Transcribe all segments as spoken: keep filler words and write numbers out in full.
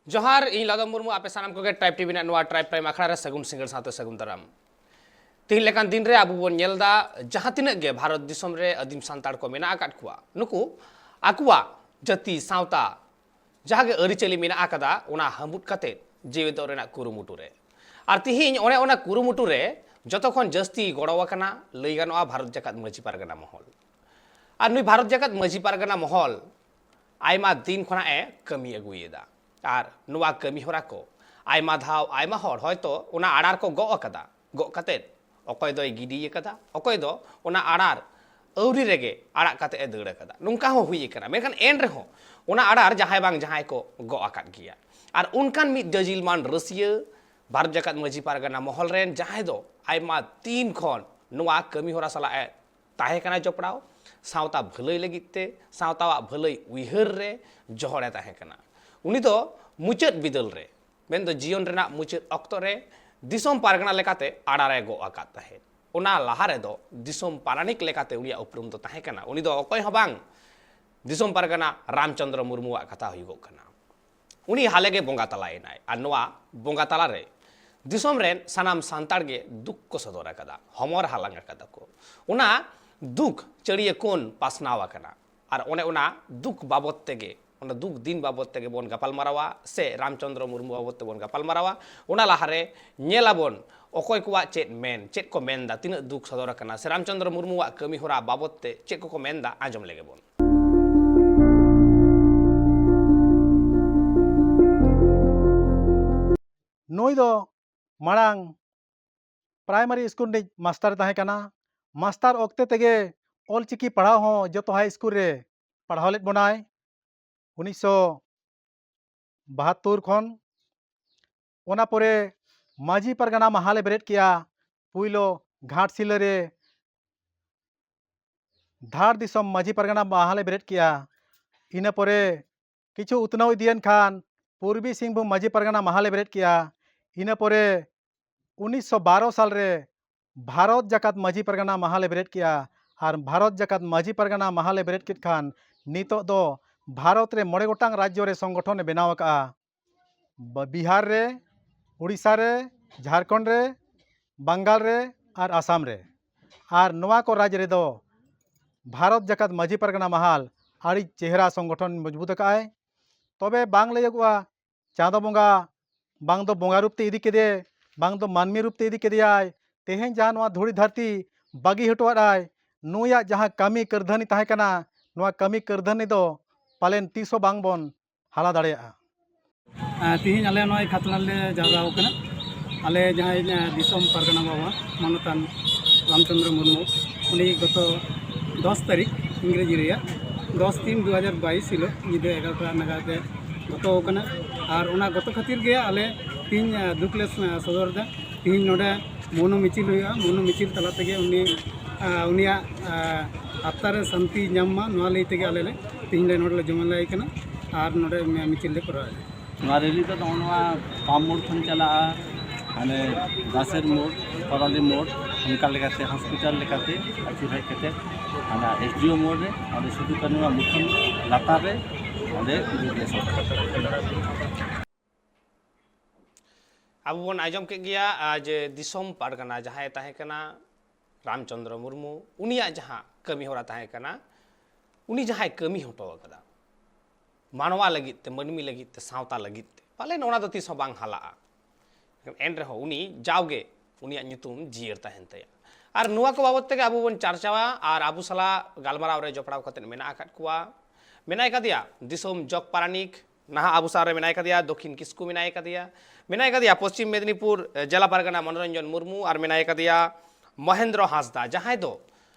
ᱡᱚᱦᱟᱨ, ᱤᱧ ᱞᱟᱫᱚᱢ ᱢᱩᱨᱢᱩ᱾ ᱟᱯᱮ ᱥᱟᱱᱟᱢ ᱠᱚᱜᱮ ᱴᱨᱟᱭᱤᱵᱽ ᱴᱤᱵᱷᱤ ᱨᱮᱱᱟᱜ ᱱᱚᱣᱟ ᱴᱨᱟᱭᱤᱵᱽ ᱴᱟᱭᱤᱢ ᱟᱠᱷᱲᱟ ᱨᱮ ᱥᱟᱹᱜᱩᱱ ᱥᱤᱸᱜᱟᱹᱲ ᱥᱟᱶᱛᱮ ᱥᱟᱹᱜᱩᱱ ᱫᱟᱨᱟᱢ᱾ ᱛᱤᱦᱤᱧ ᱞᱮᱠᱟᱱ ᱫᱤᱱ ᱨᱮ ᱟᱵᱚ ᱵᱚᱱ ᱧᱮᱞ ᱮᱫᱟ, ᱡᱟᱦᱟᱸ ᱛᱤᱱᱟᱹᱜ ᱜᱮ ᱵᱷᱟᱨᱚᱛ ᱫᱤᱥᱚᱢ ᱨᱮ ᱟᱹᱫᱤᱢ ᱥᱟᱱᱛᱟᱲ ᱠᱚ ᱢᱮᱱᱟᱜ ᱟᱠᱟᱫ ᱠᱚᱣᱟ, ᱱᱩᱠᱩ ᱟᱠᱚᱣᱟᱜ ᱡᱟᱹᱛᱤ, ᱥᱟᱶᱛᱟ, ᱡᱟᱦᱟᱸ ᱜᱮ ᱟᱹᱨᱤᱪᱟᱹᱞᱤ ᱢᱮᱱᱟᱜ ᱟᱠᱟᱫᱟ, ᱚᱱᱟ ᱦᱟᱹᱢᱵᱩᱫ ᱠᱟᱛᱮ ᱡᱤᱣᱮᱫᱚᱜ ᱨᱮᱱᱟᱜ ᱠᱩᱨᱩᱢᱩᱴᱩ ᱨᱮ᱾ ᱟᱨ ᱛᱤᱦᱤᱧ ᱚᱱᱮ ᱚᱱᱟ ᱠᱩᱨᱩᱢᱩᱴᱩ ᱨᱮ ᱡᱚᱛᱚ ᱠᱷᱚᱱ ᱡᱟᱹᱥᱛᱤ ᱜᱚᱲᱚ ᱟᱠᱟᱱᱟ, ᱞᱟᱹᱭ ᱜᱟᱱᱚᱜᱼᱟ, ᱵᱷᱟᱨᱚᱛ ᱡᱟᱠᱟᱛ ᱢᱟᱹᱡᱷᱤ ᱯᱟᱨᱜᱟᱱᱟ ᱢᱚᱦᱚᱞ᱾ ᱟᱨ ᱱᱩᱭ ᱵᱷᱟᱨᱚᱛ ᱡᱟᱠᱟᱛ ᱢᱟᱹᱡᱷᱤ ᱯᱟᱨᱜᱟᱱᱟ ᱢᱚᱦᱚᱞ ᱟᱭᱢᱟ ᱫᱤᱱ ᱠᱷᱚᱱᱟᱜ ᱮ ᱠᱟᱹᱢᱤ ᱟᱹᱜᱩᱭᱮᱫᱟ᱾ ᱟᱨ ᱱᱚᱣᱟ ᱠᱟᱹᱢᱤ ᱦᱚᱨᱟ ᱠᱚ ᱟᱭᱢᱟ ᱫᱷᱟᱣ ᱟᱭᱢᱟ ᱦᱚᱲ ᱦᱚᱭᱛᱚ ᱚᱱᱟ ᱟᱲᱟᱨ ᱠᱚ ᱜᱚᱜ ᱟᱠᱟᱫᱟ, ᱜᱚᱜ ᱠᱟᱛᱮᱫ ᱚᱠᱚᱭ ᱫᱚᱭ ᱜᱤᱰᱤ ᱟᱠᱟᱫᱟ, ᱚᱠᱚᱭ ᱫᱚ ᱚᱱᱟ ᱟᱲᱟᱨ ᱟᱹᱣᱨᱤ ᱨᱮᱜᱮ ᱟᱲᱟᱜ ᱠᱟᱛᱮ ᱮ ᱫᱟᱹᱲ ᱟᱠᱟᱫᱟ᱾ ᱱᱚᱝᱠᱟ ᱦᱚᱸ ᱦᱩᱭ ᱟᱠᱟᱱᱟ᱾ ᱢᱮᱱᱠᱷᱟᱱ ᱮᱱ ᱨᱮᱦᱚᱸ ᱚᱱᱟ ᱟᱲᱟᱨ ᱡᱟᱦᱟᱸᱭ ᱵᱟᱝ ᱡᱟᱦᱟᱸᱭ ᱠᱚ ᱜᱚᱜ ᱟᱠᱟᱫ ᱜᱮᱭᱟ᱾ ᱟᱨ ᱚᱱᱠᱟᱱ ᱢᱤᱫ ᱡᱟᱹᱡᱤᱞᱢᱟᱱ ᱨᱟᱹᱥᱤᱭᱟᱹ ᱵᱷᱟᱨᱚᱛ ᱡᱟᱠᱟᱛ ᱢᱟᱹᱡᱷᱤ ᱯᱟᱨᱜᱟᱱᱟ ᱢᱚᱦᱚᱞ ᱨᱮᱱ, ᱡᱟᱦᱟᱸᱭ ᱫᱚ ᱟᱭᱢᱟ ᱫᱤᱱ ᱠᱷᱚᱱ ᱱᱚᱣᱟ ᱠᱟᱹᱢᱤ ᱦᱚᱨᱟ ᱥᱟᱞᱟᱜ ᱮ ᱛᱟᱦᱮᱸ ᱠᱟᱱᱟ ᱡᱚᱯᱲᱟᱣ, ᱥᱟᱶᱛᱟ ᱵᱷᱟᱹᱞᱟᱹᱭ ᱞᱟᱹᱜᱤᱫ ᱛᱮ, ᱥᱟᱶᱛᱟᱣᱟᱜ ᱵᱷᱟᱹᱞᱟᱹᱭ ᱩᱭᱦᱟᱹᱨ ᱨᱮ ᱡᱚᱦᱚᱲ ᱮ ᱛᱟᱦᱮᱸ ᱠᱟᱱᱟ᱾ ᱩᱱᱤ ᱫᱚ ᱢᱩᱪᱟᱹᱫ ᱵᱤᱫᱟᱹᱞ ᱨᱮ, ᱢᱮᱱᱫᱚ ᱡᱤᱭᱚᱱ ᱨᱮᱱᱟᱜ ᱢᱩᱪᱟᱹᱫ ᱚᱠᱛᱚ ᱨᱮ ᱫᱤᱥᱚᱢ ᱯᱟᱨᱜᱟᱱᱟ ᱞᱮᱠᱟᱛᱮ ᱟᱲᱟᱨ ᱮ ᱜᱚᱜ ᱟᱠᱟᱫ ᱛᱟᱦᱮᱸᱫ᱾ ᱚᱱᱟ ᱞᱟᱦᱟ ᱨᱮᱫᱚ ᱫᱤᱥᱚᱢ ᱯᱟᱨᱟᱱᱤᱠ ᱞᱮᱠᱟᱛᱮ ᱩᱱᱤᱭᱟᱜ ᱩᱯᱨᱩᱢ ᱫᱚ ᱛᱟᱦᱮᱸ ᱠᱟᱱᱟ᱾ ᱩᱱᱤ ᱫᱚ ᱚᱠᱚᱭ ᱦᱚᱸ ᱵᱟᱝ, ᱫᱤᱥᱚᱢ ᱯᱟᱨᱜᱟᱱᱟ ᱨᱟᱢᱪᱚᱸᱫᱽᱨᱚ ᱢᱩᱨᱢᱩᱣᱟᱜ ᱠᱟᱛᱷᱟ ᱦᱩᱭᱩᱜᱚᱜ ᱠᱟᱱᱟ᱾ ᱩᱱᱤ ᱦᱟᱞᱮ ᱜᱮ ᱵᱚᱸᱜᱟ ᱛᱟᱞᱟᱭᱮᱱᱟᱭ᱾ ᱟᱨ ᱱᱚᱣᱟ ᱵᱚᱸᱜᱟ ᱛᱟᱞᱟ ᱨᱮ ᱫᱤᱥᱚᱢ ᱨᱮᱱ ᱥᱟᱱᱟᱢ ᱥᱟᱱᱛᱟᱲ ᱜᱮ ᱫᱩᱠ ᱠᱚ ᱥᱚᱫᱚᱨ ᱟᱠᱟᱫᱟ, ᱦᱚᱢᱚᱨ ᱦᱟᱞᱟᱝ ᱟᱠᱟᱫᱟ ᱠᱚ᱾ ᱚᱱᱟ ᱫᱩᱠ ᱪᱟᱹᱲᱤᱭᱟᱹ ᱠᱚᱱ ᱯᱟᱥᱱᱟᱣ ᱟᱠᱟᱱᱟ᱾ ᱟᱨ ᱚᱱᱮ ᱚᱱᱟ ᱫᱩᱠ ᱵᱟᱵᱚᱛ ᱛᱮᱜᱮ, ᱚᱱᱟ ᱫᱩᱠ ᱫᱤᱱ ᱵᱟᱵᱚᱛ ᱛᱮᱜᱮ ᱵᱚᱱ ᱜᱟᱯᱟᱞ ᱢᱟᱨᱟᱣᱟ ᱥᱮ ᱨᱟᱢᱪᱚᱸᱫᱽᱨᱚ ᱢᱩᱨᱢᱩ ᱵᱟᱵᱚᱛ ᱛᱮᱵᱚᱱ ᱜᱟᱯᱟᱞ ᱢᱟᱨᱟᱣᱟ᱾ ᱚᱱᱟ ᱞᱟᱦᱟᱨᱮ ᱧᱮᱞ ᱟᱵᱚᱱ ᱚᱠᱚᱭ ᱠᱚᱣᱟᱜ ᱪᱮᱫ ᱢᱮᱱ, ᱪᱮᱫ ᱠᱚ ᱢᱮᱱᱫᱟ, ᱛᱤᱱᱟᱹᱜ ᱫᱩᱠ ᱥᱚᱫᱚᱨ ᱟᱠᱟᱱᱟ, ᱥᱮ ᱨᱟᱢᱪᱚᱸᱫᱽᱨᱚ ᱢᱩᱨᱢᱩᱣᱟᱜ ᱠᱟᱹᱢᱤ ᱦᱚᱨᱟ ᱵᱟᱵᱚᱛ ᱛᱮ ᱪᱮᱫ ᱠᱚᱠᱚ ᱢᱮᱱᱫᱟ, ᱟᱸᱡᱚᱢ ᱞᱮᱜᱮ ᱵᱚᱱ᱾ ᱱᱩᱭ ᱫᱚ ᱢᱟᱲᱟᱝ ᱯᱨᱟᱭᱢᱟᱨᱤ ᱥᱠᱩᱞ ᱨᱤᱱᱤᱡ ᱢᱟᱥᱴᱟᱨ ᱮ ᱛᱟᱦᱮᱸ ᱠᱟᱱᱟ᱾ ᱢᱟᱥᱴᱟᱨ ᱚᱠᱛᱮ ᱛᱮᱜᱮ ᱚᱞᱪᱤᱠᱤ ᱯᱟᱲᱦᱟᱣ ᱦᱚᱸ ᱡᱚᱛᱚ ᱦᱟᱭ ᱥᱠᱩᱞ ᱨᱮ ᱯᱟᱲᱦᱟᱣ ᱞᱮᱫ ᱵᱚᱱᱟᱭ᱾ ᱩᱱᱤᱥᱥᱚ ᱵᱟᱦᱟᱛᱛᱳᱨ ᱠᱷᱚᱱ᱾ ᱚᱱᱟ ᱯᱚᱨᱮ ᱢᱟᱹᱡᱷᱤ ᱯᱟᱨᱜᱟᱱᱟ ᱢᱟᱦᱟᱞᱮ ᱵᱮᱨᱮᱫ ᱠᱮᱜᱼᱟ᱾ ᱯᱩᱭᱞᱳ ᱜᱷᱟᱴᱥᱤᱞᱟᱹ ᱨᱮ ᱫᱷᱟᱲ ᱫᱤᱥᱚᱢ ᱢᱟᱹᱡᱷᱤ ᱯᱟᱨᱜᱟᱱᱟ ᱢᱟᱦᱟᱞᱮ ᱵᱮᱨᱮᱫ ᱠᱮᱜᱼᱟ᱾ ᱤᱱᱟᱹ ᱯᱚᱨᱮ ᱠᱤᱪᱷᱩ ᱩᱛᱱᱟᱹᱣ ᱤᱫᱤᱭᱮᱱ ᱠᱷᱟᱱ ᱯᱩᱨᱵᱤ ᱥᱤᱝᱵᱷᱩᱢ ᱢᱟᱹᱡᱷᱤ ᱯᱟᱨᱜᱟᱱᱟ ᱢᱟᱦᱟᱞᱮ ᱵᱮᱨᱮᱫ ᱠᱮᱜᱼᱟ᱾ ᱤᱱᱟᱹ ᱯᱚᱨᱮ ᱩᱱᱤᱥᱥᱚ ᱵᱟᱨᱚ ᱥᱟᱞ ᱨᱮ ᱵᱷᱟᱨᱚᱛ ᱡᱟᱠᱟᱛ ᱢᱟᱹᱡᱷᱤ ᱯᱟᱨᱜᱟᱱᱟ ᱢᱟᱦᱟᱞᱮ ᱵᱮᱨᱮᱫ ᱠᱮᱜᱼᱟ᱾ ᱟᱨ ᱵᱷᱟᱨᱚᱛ ᱡᱟᱠᱟᱛ ᱢᱟᱹᱡᱷᱤ ᱯᱟᱨᱜᱟᱱᱟ ᱢᱟᱦᱟᱞᱮ ᱵᱮᱨᱮᱫ ᱠᱮᱫ ᱠᱷᱟᱱ ᱱᱤᱛᱚᱜ ᱫᱚ ᱵᱷᱟᱨᱚᱛ ᱨᱮ ᱢᱚᱬᱮ ᱜᱚᱴᱟᱝ ᱨᱟᱡᱽᱡᱚ ᱨᱮ ᱥᱚᱝᱜᱚᱴᱷᱚᱱ ᱮ ᱵᱮᱱᱟᱣ ᱟᱠᱟᱜᱼᱟ᱾ ᱵᱤᱦᱟᱨ ᱨᱮ, ᱩᱲᱤᱥᱥᱟ ᱨᱮ, ᱡᱷᱟᱲᱠᱷᱚᱸᱰ ᱨᱮ, ᱵᱟᱝᱜᱟᱞ ᱨᱮ ᱟᱨ ᱟᱥᱟᱢ ᱨᱮ᱾ ᱟᱨ ᱱᱚᱣᱟ ᱠᱚ ᱨᱟᱡᱽ ᱨᱮᱫᱚ ᱵᱷᱟᱨᱚᱛ ᱡᱟᱠᱟᱛ ᱢᱟᱹᱡᱷᱤ ᱯᱟᱨᱜᱟᱱᱟ ᱢᱟᱦᱟᱞ ᱟᱹᱰᱤ ᱪᱮᱦᱨᱟ ᱥᱚᱝᱜᱚᱴᱷᱚᱱ ᱢᱚᱡᱽᱵᱩᱛ ᱟᱠᱟᱫᱼᱟᱭ᱾ ᱛᱚᱵᱮ ᱵᱟᱝ ᱞᱟᱹᱭᱚᱜᱚᱜᱼᱟ, ᱪᱟᱸᱫᱚ ᱵᱚᱸᱜᱟ ᱵᱟᱝ ᱫᱚ ᱵᱚᱸᱜᱟ ᱨᱩᱯ ᱛᱮ ᱤᱫᱤ ᱠᱮᱫᱮ, ᱵᱟᱝ ᱫᱚ ᱢᱟᱹᱱᱢᱤ ᱨᱩᱯ ᱛᱮ ᱤᱫᱤ ᱠᱮᱫᱮᱭᱟᱭ᱾ ᱛᱮᱦᱮᱧ ᱡᱟᱦᱟᱸ ᱱᱚᱣᱟ ᱫᱷᱩᱲᱤ ᱫᱷᱟᱹᱨᱛᱤ ᱵᱟᱹᱜᱤ ᱦᱚᱴᱚᱣᱟᱫ ᱟᱭ, ᱱᱩᱭᱟᱜ ᱡᱟᱦᱟᱸ ᱠᱟᱹᱢᱤ ᱠᱟᱹᱨᱫᱷᱟᱹᱱᱤ ᱛᱟᱦᱮᱸ ᱠᱟᱱᱟ, ᱱᱚᱣᱟ ᱠᱟᱹᱢᱤ ᱠᱟᱹᱨᱫᱷᱟᱹᱱᱤ ᱫᱚ ᱯᱟᱞᱮᱱ ᱛᱤᱥ ᱦᱚᱸ ᱵᱟᱝ ᱵᱚᱱ ᱦᱟᱞᱟ ᱫᱟᱲᱮᱭᱟᱜᱼᱟ᱾ ᱟᱨ ᱛᱮᱦᱮᱧ ᱟᱞᱮ ᱱᱚᱜᱼᱚᱭ ᱠᱷᱟᱛᱲᱟ ᱨᱮᱞᱮ ᱡᱟᱣᱨᱟ ᱟᱠᱟᱱᱟ᱾ ᱟᱞᱮ ᱡᱟᱦᱟᱸᱭ, ᱟᱸ, ᱫᱤᱥᱚᱢ ᱯᱟᱨᱜᱟᱱᱟ ᱵᱟᱵᱟ ᱢᱟᱱᱚᱛᱟᱱ ᱨᱟᱢᱪᱚᱸᱫᱽᱨᱚ ᱢᱩᱨᱢᱩ, ᱩᱱᱤ ᱜᱚᱛᱚ ᱫᱚᱥ ᱛᱟᱹᱨᱤᱠᱷ ᱤᱝᱨᱮᱡᱤ ᱨᱮᱭᱟᱜ ᱫᱚᱥ ᱛᱤᱱ ᱫᱩ ᱦᱟᱡᱟᱨ ᱵᱟᱭᱤᱥ ᱦᱤᱞᱳᱜ ᱧᱤᱫᱟᱹ ᱮᱜᱟᱨᱚᱴᱟ ᱱᱟᱜᱟᱛ ᱨᱮ ᱜᱚᱛᱚ ᱟᱠᱟᱱᱟ᱾ ᱟᱨ ᱚᱱᱟ ᱜᱚᱛᱚ ᱠᱷᱟᱹᱛᱤᱨ ᱜᱮ ᱟᱞᱮ ᱛᱮᱦᱮᱧ, ᱟᱸ, ᱫᱩᱠ ᱞᱮ ᱥᱚᱫᱚᱨ ᱮᱫᱟ᱾ ᱛᱮᱦᱮᱧ ᱱᱚᱰᱮ ᱢᱚᱱᱚ ᱢᱤᱪᱷᱤᱞ ᱦᱩᱭᱩᱜᱼᱟ᱾ ᱢᱚᱱᱚ ᱢᱤᱪᱷᱤᱞ ᱛᱟᱞᱟ ᱛᱮᱜᱮ ᱩᱱᱤ, ᱟᱸ, ᱩᱱᱤᱭᱟᱜ, ᱟᱸ, ᱟᱛᱢᱟ ᱨᱮ ᱥᱟᱱᱛᱤ ᱧᱟᱢ ᱢᱟ, ᱱᱚᱣᱟ ᱞᱟᱹᱭ ᱛᱮᱜᱮ ᱟᱞᱮ ᱞᱮ ᱛᱮᱦᱮᱧ ᱞᱮ ᱱᱚᱰᱮ ᱞᱮ ᱡᱚᱢᱮᱞᱟᱭ ᱠᱟᱱᱟ ᱟᱨ ᱱᱚᱰᱮ ᱢᱤᱪᱷᱤᱞ ᱞᱮ ᱠᱚᱨᱟᱣᱮᱫᱟ᱾ ᱱᱚᱣᱟ ᱨᱮᱞᱤ ᱫᱚ ᱱᱚᱜᱼᱚ ᱱᱚᱣᱟ ᱯᱟᱢ ᱢᱳᱲ ᱠᱷᱚᱱ ᱪᱟᱞᱟᱜᱼᱟ, ᱦᱟᱱᱮ ᱫᱟᱥᱮᱨ ᱢᱳᱲ, ᱠᱚᱨᱟᱞᱤ ᱢᱳᱲ, ᱚᱱᱠᱟ ᱞᱮᱠᱟᱛᱮ ᱦᱚᱥᱯᱤᱴᱟᱞ ᱞᱮᱠᱟᱛᱮ ᱟᱹᱪᱩᱨ ᱦᱮᱡ ᱠᱟᱛᱮ ᱦᱟᱱᱟ ᱮᱥ ᱰᱤ ᱳ ᱢᱳᱲ ᱨᱮ, ᱚᱸᱰᱮ ᱥᱤᱫᱩ ᱠᱟᱹᱱᱩᱣᱟᱜ ᱢᱩᱴᱷᱟᱹᱱ ᱞᱟᱛᱟᱨ ᱨᱮ ᱚᱸᱰᱮ ᱫᱩᱲᱩᱵ ᱞᱮ ᱥᱚᱫᱚᱨᱟ᱾ ᱟᱵᱚ ᱵᱚᱱ ᱟᱸᱡᱚᱢ ᱠᱮᱫ ᱜᱮᱭᱟ, ᱟᱨ ᱡᱮ ᱫᱤᱥᱚᱢ ᱯᱟᱨᱜᱟᱱᱟ ᱡᱟᱦᱟᱸᱭ ᱛᱟᱦᱮᱸ ᱠᱟᱱᱟ ᱨᱟᱢᱪᱚᱸᱫᱽᱨᱚ ᱢᱩᱨᱢᱩ, ᱩᱱᱤᱭᱟᱜ ᱡᱟᱦᱟᱸ ᱠᱟᱹᱢᱤ ᱦᱚᱨᱟ ᱛᱟᱦᱮᱸ ᱠᱟᱱᱟ, ᱩᱱᱤ ᱡᱟᱦᱟᱸᱭ ᱠᱟᱹᱢᱤ ᱦᱚᱴᱚ ᱟᱠᱟᱫᱟ ᱢᱟᱱᱣᱟ ᱞᱟᱹᱜᱤᱫ ᱛᱮ, ᱢᱟᱹᱱᱢᱤ ᱞᱟᱹᱜᱤᱫ ᱛᱮ, ᱥᱟᱶᱛᱟ ᱞᱟᱹᱜᱤᱫ ᱛᱮ, ᱯᱟᱞᱮᱱ ᱚᱱᱟ ᱫᱚ ᱛᱤᱥ ᱦᱚᱸ ᱵᱟᱝ ᱦᱟᱞᱟᱜᱼᱟ᱾ ᱮᱱ ᱨᱮᱦᱚᱸ ᱩᱱᱤ ᱡᱟᱣᱜᱮ ᱩᱱᱤᱭᱟᱜ ᱧᱩᱛᱩᱢ ᱡᱤᱭᱟᱹᱲ ᱛᱟᱦᱮᱱ ᱛᱟᱭᱟ᱾ ᱟᱨ ᱱᱚᱣᱟ ᱠᱚ ᱵᱟᱵᱚᱫ ᱛᱮᱜᱮ ᱟᱵᱚ ᱵᱚᱱ ᱪᱟᱨᱪᱟᱣᱟ ᱟᱨ ᱟᱵᱚ ᱥᱟᱞᱟᱜ ᱜᱟᱞᱢᱟᱨᱟᱣ ᱨᱮ ᱡᱚᱯᱲᱟᱣ ᱠᱟᱛᱮ ᱢᱮᱱᱟᱜ ᱟᱠᱟᱫ ᱠᱚᱣᱟ᱾ ᱢᱮᱱᱟᱭ ᱠᱟᱫᱮᱭᱟ ᱫᱤᱥᱚᱢ ᱡᱚᱜᱽ ᱯᱟᱨᱟᱱᱤᱠ, ᱱᱟᱦᱟᱜ ᱟᱵᱚ ᱥᱟᱶ ᱨᱮ ᱢᱮᱱᱟᱭ ᱠᱟᱫᱮᱭᱟ ᱫᱚᱠᱷᱤᱱ ᱠᱤᱥᱠᱩ, ᱢᱮᱱᱟᱭ ᱠᱟᱫᱮᱭᱟ, ᱢᱮᱱᱟᱭ ᱠᱟᱫᱮᱭᱟ ᱯᱚᱥᱪᱤᱢ ᱢᱮᱫᱽᱱᱤᱯᱩᱨ, ᱮ, ᱡᱮᱞᱟ ᱯᱟᱨᱜᱟᱱᱟ ᱢᱚᱱᱳᱨᱚᱧᱡᱚᱱ ᱢᱩᱨᱢᱩ, ᱟᱨ ᱢᱮᱱᱟᱭ ᱠᱟᱫᱮᱭᱟ ᱢᱚᱦᱮᱱᱫᱨᱚ ᱦᱟᱸᱥᱫᱟ, ᱡᱟᱦᱟᱸᱭ ᱫᱚ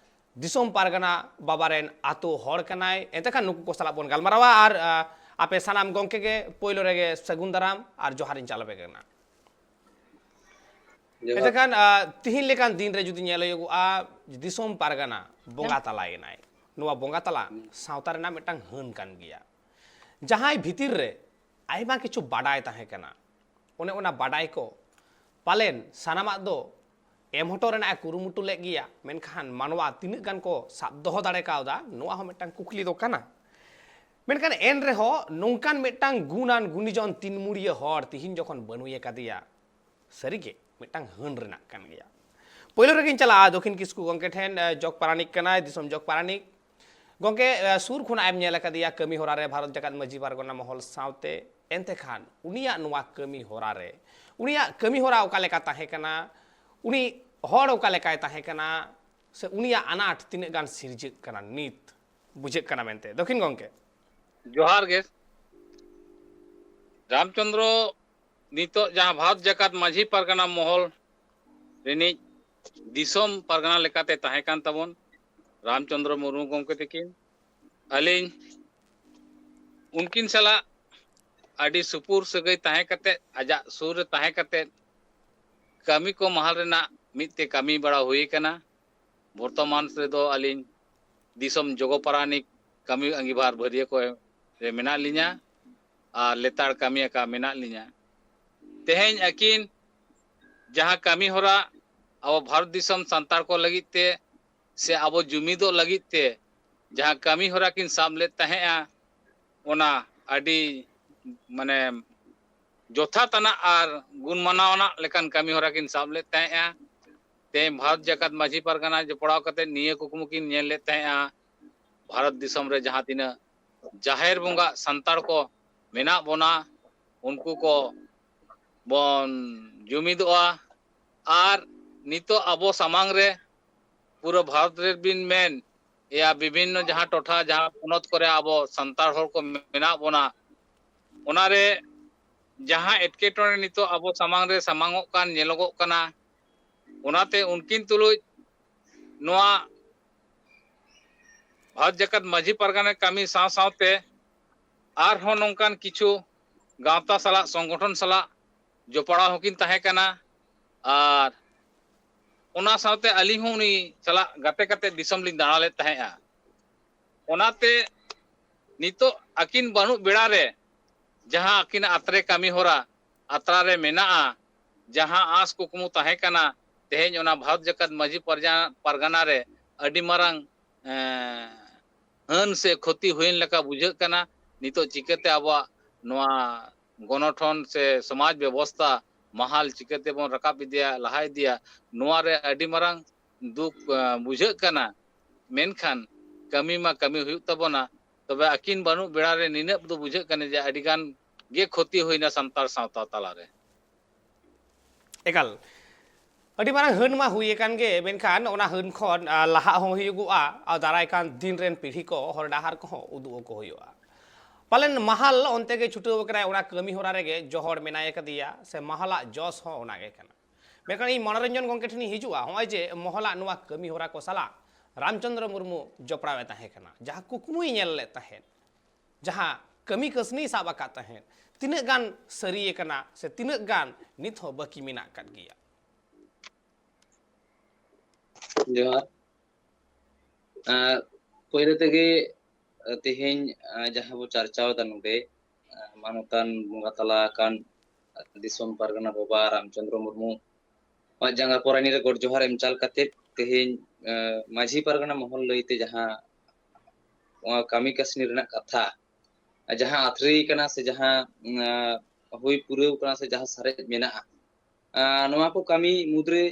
ᱫᱤᱥᱚᱢ ᱯᱟᱨᱜᱟᱱᱟ ᱵᱟᱵᱟ ᱨᱮᱱ ᱟᱛᱳ ᱦᱚᱲ ᱠᱟᱱᱟᱭ᱾ ᱮᱱᱛᱮ ᱠᱷᱟᱱ ᱱᱩᱠᱩ ᱠᱚ ᱥᱟᱞᱟᱜ ᱵᱚᱱ ᱜᱟᱞᱢᱟᱨᱟᱣᱟ᱾ ᱟᱨ, ᱟ, ᱟᱯᱮ ᱥᱟᱱᱟᱢ ᱜᱚᱢᱠᱮ ᱜᱮ ᱯᱳᱭᱞᱳ ᱨᱮᱜᱮ ᱥᱟᱹᱜᱩᱱ ᱫᱟᱨᱟᱢ ᱟᱨ ᱡᱚᱦᱟᱨᱤᱧ ᱪᱟᱞ ᱟᱯᱮ ᱠᱟᱱᱟ᱾ ᱡᱚᱦᱟᱨ᱾ ᱮᱱᱛᱮ ᱠᱷᱟᱱ, ᱟ, ᱛᱤᱦᱤᱧ ᱞᱮᱠᱟᱱ ᱫᱤᱱ ᱨᱮ ᱡᱩᱫᱤ ᱧᱮᱞ ᱦᱩᱭᱩᱜᱚᱜᱼᱟ, ᱫᱤᱥᱚᱢ ᱯᱟᱨᱜᱟᱱᱟ ᱵᱚᱸᱜᱟ ᱛᱟᱞᱟᱭᱮᱱᱟᱭ, ᱱᱚᱣᱟ ᱵᱚᱸᱜᱟ ᱛᱟᱞᱟ ᱥᱟᱶᱛᱟ ᱨᱮᱱᱟᱜ ᱢᱤᱫᱴᱟᱝ ᱦᱟᱹᱱ ᱠᱟᱱ ᱜᱮᱭᱟ, ᱡᱟᱦᱟᱸᱭ ᱵᱷᱤᱛᱤᱨ ᱨᱮ ᱟᱭᱢᱟ ᱠᱤᱪᱷᱩ ᱵᱟᱰᱟᱭ ᱛᱟᱦᱮᱸ ᱠᱟᱱᱟ᱾ ᱚᱱᱮ ᱚᱱᱟ ᱵᱟᱰᱟᱭ ᱠᱚ ᱯᱟᱞᱮᱱ ᱥᱟᱱᱟᱢᱟᱜ ᱫᱚ ᱮᱢ ᱦᱚᱴᱚ ᱨᱮᱱᱟᱜ ᱮ ᱠᱩᱨᱩᱢᱩᱴᱩ ᱞᱮᱫ ᱜᱮᱭᱟ, ᱢᱮᱱᱠᱷᱟᱱ ᱢᱟᱱᱣᱟ ᱛᱤᱱᱟᱹᱜ ᱜᱟᱱ ᱠᱚ ᱥᱟᱵ ᱫᱚᱦᱚ ᱫᱟᱲᱮ ᱠᱟᱣᱫᱟ, ᱱᱚᱣᱟ ᱦᱚᱸ ᱢᱤᱫᱴᱟᱝ ᱠᱩᱠᱞᱤ ᱫᱚ ᱠᱟᱱᱟ᱾ ᱢᱮᱱᱠᱷᱟᱱ ᱮᱱ ᱨᱮᱦᱚᱸ ᱱᱚᱝᱠᱟᱱ ᱢᱤᱫᱴᱟᱝ ᱜᱩᱱᱟᱱ ᱜᱩᱱᱤᱡᱚᱱ ᱛᱤᱱᱢᱩᱲᱤᱭᱟᱹ ᱦᱚᱲ ᱛᱤᱦᱤᱧ ᱡᱚᱠᱷᱚᱱ ᱵᱟᱹᱱᱩᱭ ᱟᱠᱟᱫᱮᱭᱟ, ᱥᱟᱹᱨᱤᱜᱮ ᱢᱤᱫᱴᱟᱝ ᱦᱟᱹᱱ ᱨᱮᱱᱟᱜ ᱠᱟᱱ ᱜᱮᱭᱟ᱾ ᱯᱳᱭᱞᱳ ᱨᱮᱜᱮᱧ ᱪᱟᱞᱟᱜᱼᱟ ᱫᱚᱠᱷᱤᱱ ᱠᱤᱥᱠᱩ ᱜᱚᱢᱠᱮ ᱴᱷᱮᱱ᱾ ᱮ, ᱡᱚᱜᱽ ᱯᱟᱨᱟᱱᱤᱠ ᱠᱟᱱᱟᱭ, ᱫᱤᱥᱚᱢ ᱡᱚᱜᱽ ᱯᱟᱨᱟᱱᱤᱠ᱾ ᱜᱚᱢᱠᱮ, ᱮ, ᱥᱩᱨ ᱠᱷᱚᱱᱟᱜ ᱮᱢ ᱧᱮᱞ ᱟᱠᱟᱫᱮᱭᱟ ᱠᱟᱹᱢᱤ ᱦᱚᱨᱟ ᱨᱮ ᱵᱷᱟᱨᱚᱛ ᱡᱟᱠᱟᱛ ᱢᱟᱹᱡᱷᱤ ᱯᱟᱨᱜᱟᱱᱟ ᱢᱚᱦᱚᱞ ᱥᱟᱶᱛᱮ, ᱮᱱᱛᱮ ᱠᱷᱟᱱ ᱩᱱᱤᱭᱟᱜ ᱱᱚᱣᱟ ᱠᱟᱹᱢᱤ ᱦᱚᱨᱟ ᱨᱮ, ᱩᱱᱤᱭᱟᱜ ᱠᱟᱹᱢᱤ ᱦᱚᱨᱟ ᱚᱠᱟ ᱞᱮᱠᱟ ᱛᱟᱦᱮᱸ ᱠᱟᱱᱟ, ᱩᱱᱤ ᱦᱚᱲ ᱚᱠᱟ ᱞᱮᱠᱟᱭ ᱛᱟᱦᱮᱸ ᱠᱟᱱᱟ, ᱥᱮ ᱩᱱᱤᱭᱟᱜ ᱟᱱᱟᱴ ᱛᱤᱱᱟᱹᱜ ᱜᱟᱱ ᱥᱤᱨᱡᱟᱹᱜ ᱠᱟᱱᱟ ᱱᱤᱛ ᱵᱩᱡᱷᱟᱹᱜ ᱠᱟᱱᱟ ᱢᱮᱱᱛᱮ? ᱫᱚᱠᱷᱤᱱ ᱜᱚᱢᱠᱮ᱾ ᱡᱚᱦᱟᱨ ᱜᱮ᱾ ᱨᱟᱢᱪᱚᱸᱫᱽᱨᱚ ᱱᱤᱛᱚᱜ ᱡᱟᱦᱟᱸ ᱵᱷᱟᱨᱚᱛ ᱡᱟᱠᱟᱛ ᱢᱟᱹᱡᱷᱤ ᱯᱟᱨᱜᱟᱱᱟ ᱢᱚᱦᱚᱞ ᱨᱤᱱᱤᱡ ᱫᱤᱥᱚᱢ ᱯᱟᱨᱜᱟᱱᱟ ᱞᱮᱠᱟᱛᱮ ᱛᱟᱦᱮᱸ ᱠᱟᱱ ᱛᱟᱵᱚᱱ ᱨᱟᱢᱪᱚᱸᱫᱽᱨᱚ ᱢᱩᱨᱢᱩ ᱜᱚᱢᱠᱮ ᱛᱟᱹᱠᱤᱱ, ᱟᱹᱞᱤᱧ ᱩᱱᱠᱤᱱ ᱥᱟᱞᱟᱜ ᱟᱹᱰᱤ ᱥᱩᱯᱩᱨ ᱥᱟᱹᱜᱟᱹᱭ ᱛᱟᱦᱮᱸ ᱠᱟᱛᱮ, ᱟᱡᱟᱜ ᱥᱩᱨ ᱨᱮ ᱛᱟᱦᱮᱸ ᱠᱟᱛᱮ ᱠᱟᱹᱢᱤ ᱠᱚ ᱢᱟᱦᱟᱞ ᱨᱮᱱᱟᱜ ᱢᱤᱫ ᱛᱮ ᱠᱟᱹᱢᱤ ᱵᱟᱲᱟ ᱦᱩᱭ ᱟᱠᱟᱱᱟ᱾ ᱵᱚᱨᱛᱚᱢᱟᱱ ᱨᱮᱫᱚ ᱟᱹᱞᱤᱧ ᱫᱤᱥᱚᱢ ᱡᱚᱜᱚ ᱯᱟᱨᱟᱱᱤᱠ ᱠᱟᱹᱢᱤ ᱟᱸᱜᱤᱵᱷᱟᱨ ᱵᱷᱟᱹᱨᱭᱟᱹ ᱠᱚ ᱨᱮ ᱢᱮᱱᱟᱜ ᱞᱤᱧᱟ ᱟᱨ ᱞᱮᱛᱟᱲ ᱠᱟᱹᱢᱤ ᱟᱠᱟ ᱢᱮᱱᱟᱜ ᱞᱤᱧᱟ᱾ ᱛᱮᱦᱮᱧ ᱟᱹᱠᱤᱱ ᱡᱟᱦᱟᱸ ᱠᱟᱹᱢᱤ ᱦᱚᱨᱟ ᱟᱵᱚ ᱵᱷᱟᱨᱚᱛ ᱫᱤᱥᱚᱢ ᱥᱟᱱᱛᱟᱲ ᱠᱚ ᱞᱟᱹᱜᱤᱫ ᱛᱮ ᱥᱮ ᱟᱵᱚ ᱡᱩᱢᱤᱫᱚᱜ ᱞᱟᱹᱜᱤᱫ ᱛᱮ ᱡᱟᱦᱟᱸ ᱠᱟᱹᱢᱤ ᱦᱚᱨᱟ ᱠᱤᱱ ᱥᱟᱵ ᱞᱮᱫ ᱛᱟᱦᱮᱸᱜᱼᱟ, ᱚᱱᱟ ᱟᱹᱰᱤ, ᱢᱟᱱᱮ, ᱡᱚᱛᱷᱟᱛ ᱟᱱᱟᱜ ᱟᱨ ᱜᱩᱱ ᱢᱟᱱᱟᱣ ᱟᱱᱟᱜ ᱞᱮᱠᱟᱱ ᱠᱟᱹᱢᱤ ᱦᱚᱨᱟ ᱠᱤᱱ ᱥᱟᱵ ᱞᱮᱫ ᱛᱟᱦᱮᱸᱜᱼᱟ᱾ ᱛᱮᱦᱮᱧ ᱵᱷᱟᱨᱚᱛ ᱡᱟᱠᱟᱛ ᱢᱟᱹᱡᱷᱤ ᱯᱟᱨᱜᱟᱱᱟ ᱡᱚᱯᱲᱟᱣ ᱠᱟᱛᱮ ᱱᱤᱭᱟᱹ ᱠᱩᱠᱢᱩ ᱠᱤᱱ ᱧᱮᱞ ᱞᱮᱫ ᱛᱟᱦᱮᱸᱜᱼᱟ, ᱵᱷᱟᱨᱚᱛ ᱫᱤᱥᱚᱢ ᱨᱮ ᱡᱟᱦᱟᱸ ᱛᱤᱱᱟᱹᱜ ᱡᱟᱦᱮᱨ ᱵᱚᱸᱜᱟ ᱥᱟᱱᱛᱟᱲ ᱠᱚ ᱢᱮᱱᱟᱜ ᱵᱚᱱᱟ, ᱩᱱᱠᱩ ᱠᱚ ᱵᱚᱱ ᱡᱩᱢᱤᱫᱚᱜᱼᱟ᱾ ᱟᱨ ᱱᱤᱛᱚᱜ ᱟᱵᱚ ᱥᱟᱢᱟᱝ ᱨᱮ ᱯᱩᱨᱟᱹ ᱵᱷᱟᱨᱚᱛ ᱨᱮ ᱵᱤᱱ ᱢᱮᱱ ᱮᱭᱟ, ᱵᱤᱵᱷᱤᱱᱱᱚ ᱡᱟᱦᱟᱸ ᱴᱚᱴᱷᱟ, ᱡᱟᱦᱟᱸ ᱯᱚᱱᱚᱛ ᱠᱚᱨᱮ ᱟᱵᱚ ᱥᱟᱱᱛᱟᱲ ᱦᱚᱲ ᱠᱚ ᱢᱮᱱᱟᱜ ᱵᱚᱱᱟ, ᱚᱱᱟᱨᱮ ᱡᱟᱦᱟᱸ ᱮᱴᱠᱮᱴᱚᱬᱮ ᱱᱤᱛᱚᱜ ᱟᱵᱚ ᱥᱟᱢᱟᱝ ᱨᱮ ᱥᱟᱢᱟᱝᱚᱜ ᱠᱟᱱ, ᱧᱮᱞᱚᱜᱚᱜ ᱠᱟᱱᱟ, ᱚᱱᱟᱛᱮ ᱩᱱᱠᱤᱱ ᱛᱩᱞᱩᱡ ᱱᱚᱣᱟ ᱵᱷᱟᱨᱚᱛ ᱡᱟᱠᱟᱛ ᱢᱟᱹᱡᱷᱤ ᱯᱟᱨᱜᱟᱱᱟ ᱠᱟᱹᱢᱤ ᱥᱟᱶ ᱥᱟᱶᱛᱮ ᱟᱨᱦᱚᱸ ᱱᱚᱝᱠᱟᱱ ᱠᱤᱪᱷᱩ ᱜᱟᱶᱛᱟ ᱥᱟᱞᱟᱜ, ᱥᱚᱝᱜᱚᱴᱷᱚᱱ ᱥᱟᱞᱟᱜ ᱡᱚᱯᱲᱟᱣ ᱦᱚᱸᱠᱤᱱ ᱛᱟᱦᱮᱸ ᱠᱟᱱᱟ᱾ ᱟᱨ ᱚᱱᱟ ᱥᱟᱶᱛᱮ ᱟᱹᱞᱤᱧ ᱦᱚᱸ ᱩᱱᱤ ᱥᱟᱞᱟᱜ ᱜᱟᱛᱮ ᱠᱟᱛᱮ ᱫᱤᱥᱚᱢ ᱞᱤᱧ ᱫᱟᱬᱟ ᱞᱮᱫ ᱛᱟᱦᱮᱸᱫᱼᱟ᱾ ᱚᱱᱟᱛᱮ ᱱᱤᱛᱚᱜ ᱟᱹᱠᱤᱱ ᱵᱟᱹᱱᱩᱜ ᱵᱮᱲᱟ ᱨᱮ ᱡᱟᱦᱟᱸ ᱟᱹᱠᱤᱱᱟᱜ ᱟᱛᱨᱮ ᱠᱟᱹᱢᱤ ᱦᱚᱨᱟ ᱟᱛᱨᱟ ᱨᱮ ᱢᱮᱱᱟᱜᱼᱟ, ᱡᱟᱦᱟᱸ ᱟᱸᱥ ᱠᱩᱠᱢᱩ ᱛᱟᱦᱮᱸ ᱠᱟᱱᱟ, ᱛᱮᱦᱮᱧ ᱚᱱᱟ ᱵᱷᱟᱨᱚᱛ ᱡᱟᱠᱟᱛ ᱢᱟᱹᱡᱷᱤ ᱯᱟᱨᱡᱟ-, ᱯᱟᱨᱜᱟᱱᱟ ᱨᱮ ᱟᱹᱰᱤ ᱢᱟᱨᱟᱝ, ᱮᱸ, ᱦᱟᱹᱱ ᱥᱮ ᱠᱷᱚᱛᱤ ᱦᱩᱭᱮᱱ ᱞᱮᱠᱟ ᱵᱩᱡᱷᱟᱹᱜ ᱠᱟᱱᱟ᱾ ᱱᱤᱛᱚᱜ ᱪᱤᱠᱟᱹᱛᱮ ᱟᱵᱚᱣᱟᱜ ᱱᱚᱣᱟ ᱜᱚᱱᱚᱴᱷᱚᱱ ᱥᱮ ᱥᱚᱢᱟᱡᱽ ᱵᱮᱵᱚᱥᱛᱷᱟ ᱢᱟᱦᱟᱞ ᱪᱤᱠᱟᱹ ᱛᱮᱵᱚᱱ ᱨᱟᱠᱟᱵ ᱤᱫᱤᱭᱟ, ᱞᱟᱦᱟ ᱤᱫᱤᱭᱟ, ᱱᱚᱣᱟ ᱨᱮ ᱟᱹᱰᱤ ᱢᱟᱨᱟᱝ ᱫᱩᱠ ᱵᱩᱡᱷᱟᱹᱜ ᱠᱟᱱᱟ᱾ ᱢᱮᱱᱠᱷᱟᱱ ᱠᱟᱹᱢᱤ ᱢᱟ ᱠᱟᱹᱢᱤ ᱦᱩᱭᱩᱜ ᱛᱟᱵᱚᱱᱟ᱾ ᱛᱚᱵᱮ ᱟᱹᱠᱤᱱ ᱵᱟᱹᱱᱩᱜ ᱵᱮᱲᱟ ᱨᱮ ᱱᱤᱱᱟᱹᱜ ᱫᱚ ᱵᱩᱡᱷᱟᱹᱜ ᱠᱟᱱᱟ ᱡᱮ ᱟᱹᱰᱤ ᱜᱟᱱ ᱜᱮ ᱠᱷᱚᱛᱤ ᱦᱩᱭᱱᱟ ᱥᱟᱱᱛᱟᱲ ᱥᱟᱶᱛᱟ ᱛᱟᱞᱟᱨᱮ᱾ ᱮᱠᱟᱞ, ᱟᱹᱰᱤ ᱢᱟᱨᱟᱝ ᱦᱟᱹᱱ ᱢᱟ ᱦᱩᱭ ᱟᱠᱟᱱ ᱜᱮ, ᱢᱮᱱᱠᱷᱟᱱ ᱚᱱᱟ ᱦᱟᱹᱱ ᱠᱷᱚᱱ ᱞᱟᱦᱟᱜ ᱦᱚᱸ ᱦᱩᱭᱩᱜᱚᱜᱼᱟ᱾ ᱟᱨ ᱫᱟᱨᱟᱭ ᱠᱟᱱ ᱫᱤᱱ ᱨᱮᱱ ᱯᱤᱲᱦᱤ ᱠᱚ ᱦᱚᱨ ᱰᱟᱦᱟᱨ ᱠᱚᱦᱚᱸ ᱩᱫᱩᱜ ᱟᱠᱚ ᱦᱩᱭᱩᱜᱼᱟ᱾ ᱯᱟᱞᱮᱱ ᱢᱟᱦᱟᱞ ᱚᱱᱛᱮ ᱜᱮ ᱪᱷᱩᱴᱟᱹᱣ ᱟᱠᱟᱱᱟᱭ, ᱚᱱᱟ ᱠᱟᱹᱢᱤ ᱦᱚᱨᱟ ᱨᱮᱜᱮ ᱡᱚᱦᱚᱲ ᱢᱮᱱᱟᱭ ᱟᱠᱟᱫᱮᱭᱟ, ᱥᱮ ᱢᱟᱦᱟᱞᱟᱜ ᱡᱚᱥ ᱦᱚᱸ ᱚᱱᱟ ᱜᱮ ᱠᱟᱱᱟ᱾ ᱢᱮᱱᱠᱷᱟᱱ ᱤᱧ ᱢᱚᱱᱳᱨᱚᱧᱡᱚᱱ ᱜᱚᱢᱠᱮ ᱴᱷᱮᱱᱤᱧ ᱦᱤᱡᱩᱜᱼᱟ᱾ ᱱᱚᱜᱼᱚᱭ ᱡᱮ ᱢᱚᱦᱚᱞᱟᱜ ᱱᱚᱣᱟ ᱠᱟᱹᱢᱤ ᱦᱚᱨᱟ ᱠᱚ ᱥᱟᱞᱟᱜ ᱨᱟᱢᱪᱚᱸᱫᱽᱨᱚ ᱢᱩᱨᱢᱩ ᱡᱚᱯᱲᱟᱣ ᱮ ᱛᱟᱦᱮᱸ ᱠᱟᱱᱟ, ᱡᱟᱦᱟᱸ ᱠᱩᱠᱢᱩᱭ ᱧᱮᱞ ᱞᱮᱫ ᱛᱟᱦᱮᱸᱫ, ᱡᱟᱦᱟᱸ ᱠᱟᱹᱢᱤ ᱠᱟᱹᱥᱱᱤᱭ ᱥᱟᱵ ᱟᱠᱟᱫ ᱛᱟᱦᱮᱸᱫ, ᱛᱤᱱᱟᱹᱜ ᱜᱟᱱ ᱥᱟᱹᱨᱤ ᱟᱠᱟᱱᱟ ᱥᱮ ᱛᱤᱱᱟᱹᱜ ᱜᱟᱱ ᱱᱤᱛ ᱦᱚᱸ ᱵᱟᱹᱠᱤ ᱢᱮᱱᱟᱜ ᱟᱠᱟᱫ ᱜᱮᱭᱟ? ᱡᱚᱦᱟᱨ᱾ ᱟᱨ ᱯᱳᱭᱞᱳ ᱛᱮᱜᱮ ᱛᱮᱦᱮᱧ ᱡᱟᱦᱟᱸ ᱵᱚ ᱪᱟᱨᱪᱟᱣ ᱮᱫᱟ ᱱᱚᱰᱮ, ᱢᱟᱱᱚᱛᱟᱱ ᱵᱚᱸᱜᱟ ᱛᱟᱞᱟ ᱟᱠᱟᱱ ᱫᱤᱥᱚᱢ ᱯᱟᱨᱜᱟᱱᱟ ᱵᱟᱵᱟ ᱨᱟᱢᱪᱚᱸᱫᱽᱨᱚ ᱢᱩᱨᱢᱩ ᱟᱡ ᱡᱟᱸᱜᱟ ᱯᱚᱨᱟᱭᱱᱤ ᱨᱮ ᱜᱚᱰ ᱡᱚᱦᱟᱨ ᱮᱢ ᱪᱟᱞ ᱠᱟᱛᱮ ᱛᱮᱦᱮᱧ ᱢᱟᱹᱡᱷᱤ ᱯᱟᱨᱜᱟᱱᱟ ᱢᱚᱦᱚᱞ ᱞᱟᱹᱭᱛᱮ ᱡᱟᱦᱟᱸ ᱠᱟᱹᱢᱤ ᱠᱟᱹᱥᱱᱤ ᱨᱮᱱᱟᱜ ᱠᱟᱛᱷᱟ, ᱡᱟᱦᱟᱸ ᱟᱛᱨᱮ ᱠᱟᱱᱟ ᱥᱮ ᱡᱟᱦᱟᱸ ᱦᱩᱭ ᱯᱩᱨᱟᱹᱣ ᱠᱟᱱᱟ ᱥᱮ ᱡᱟᱦᱟᱸ ᱥᱟᱨᱮᱡ ᱢᱮᱱᱟᱜᱼᱟ, ᱱᱚᱣᱟ ᱠᱚ ᱠᱟᱹᱢᱤ ᱢᱩᱫᱽᱨᱮ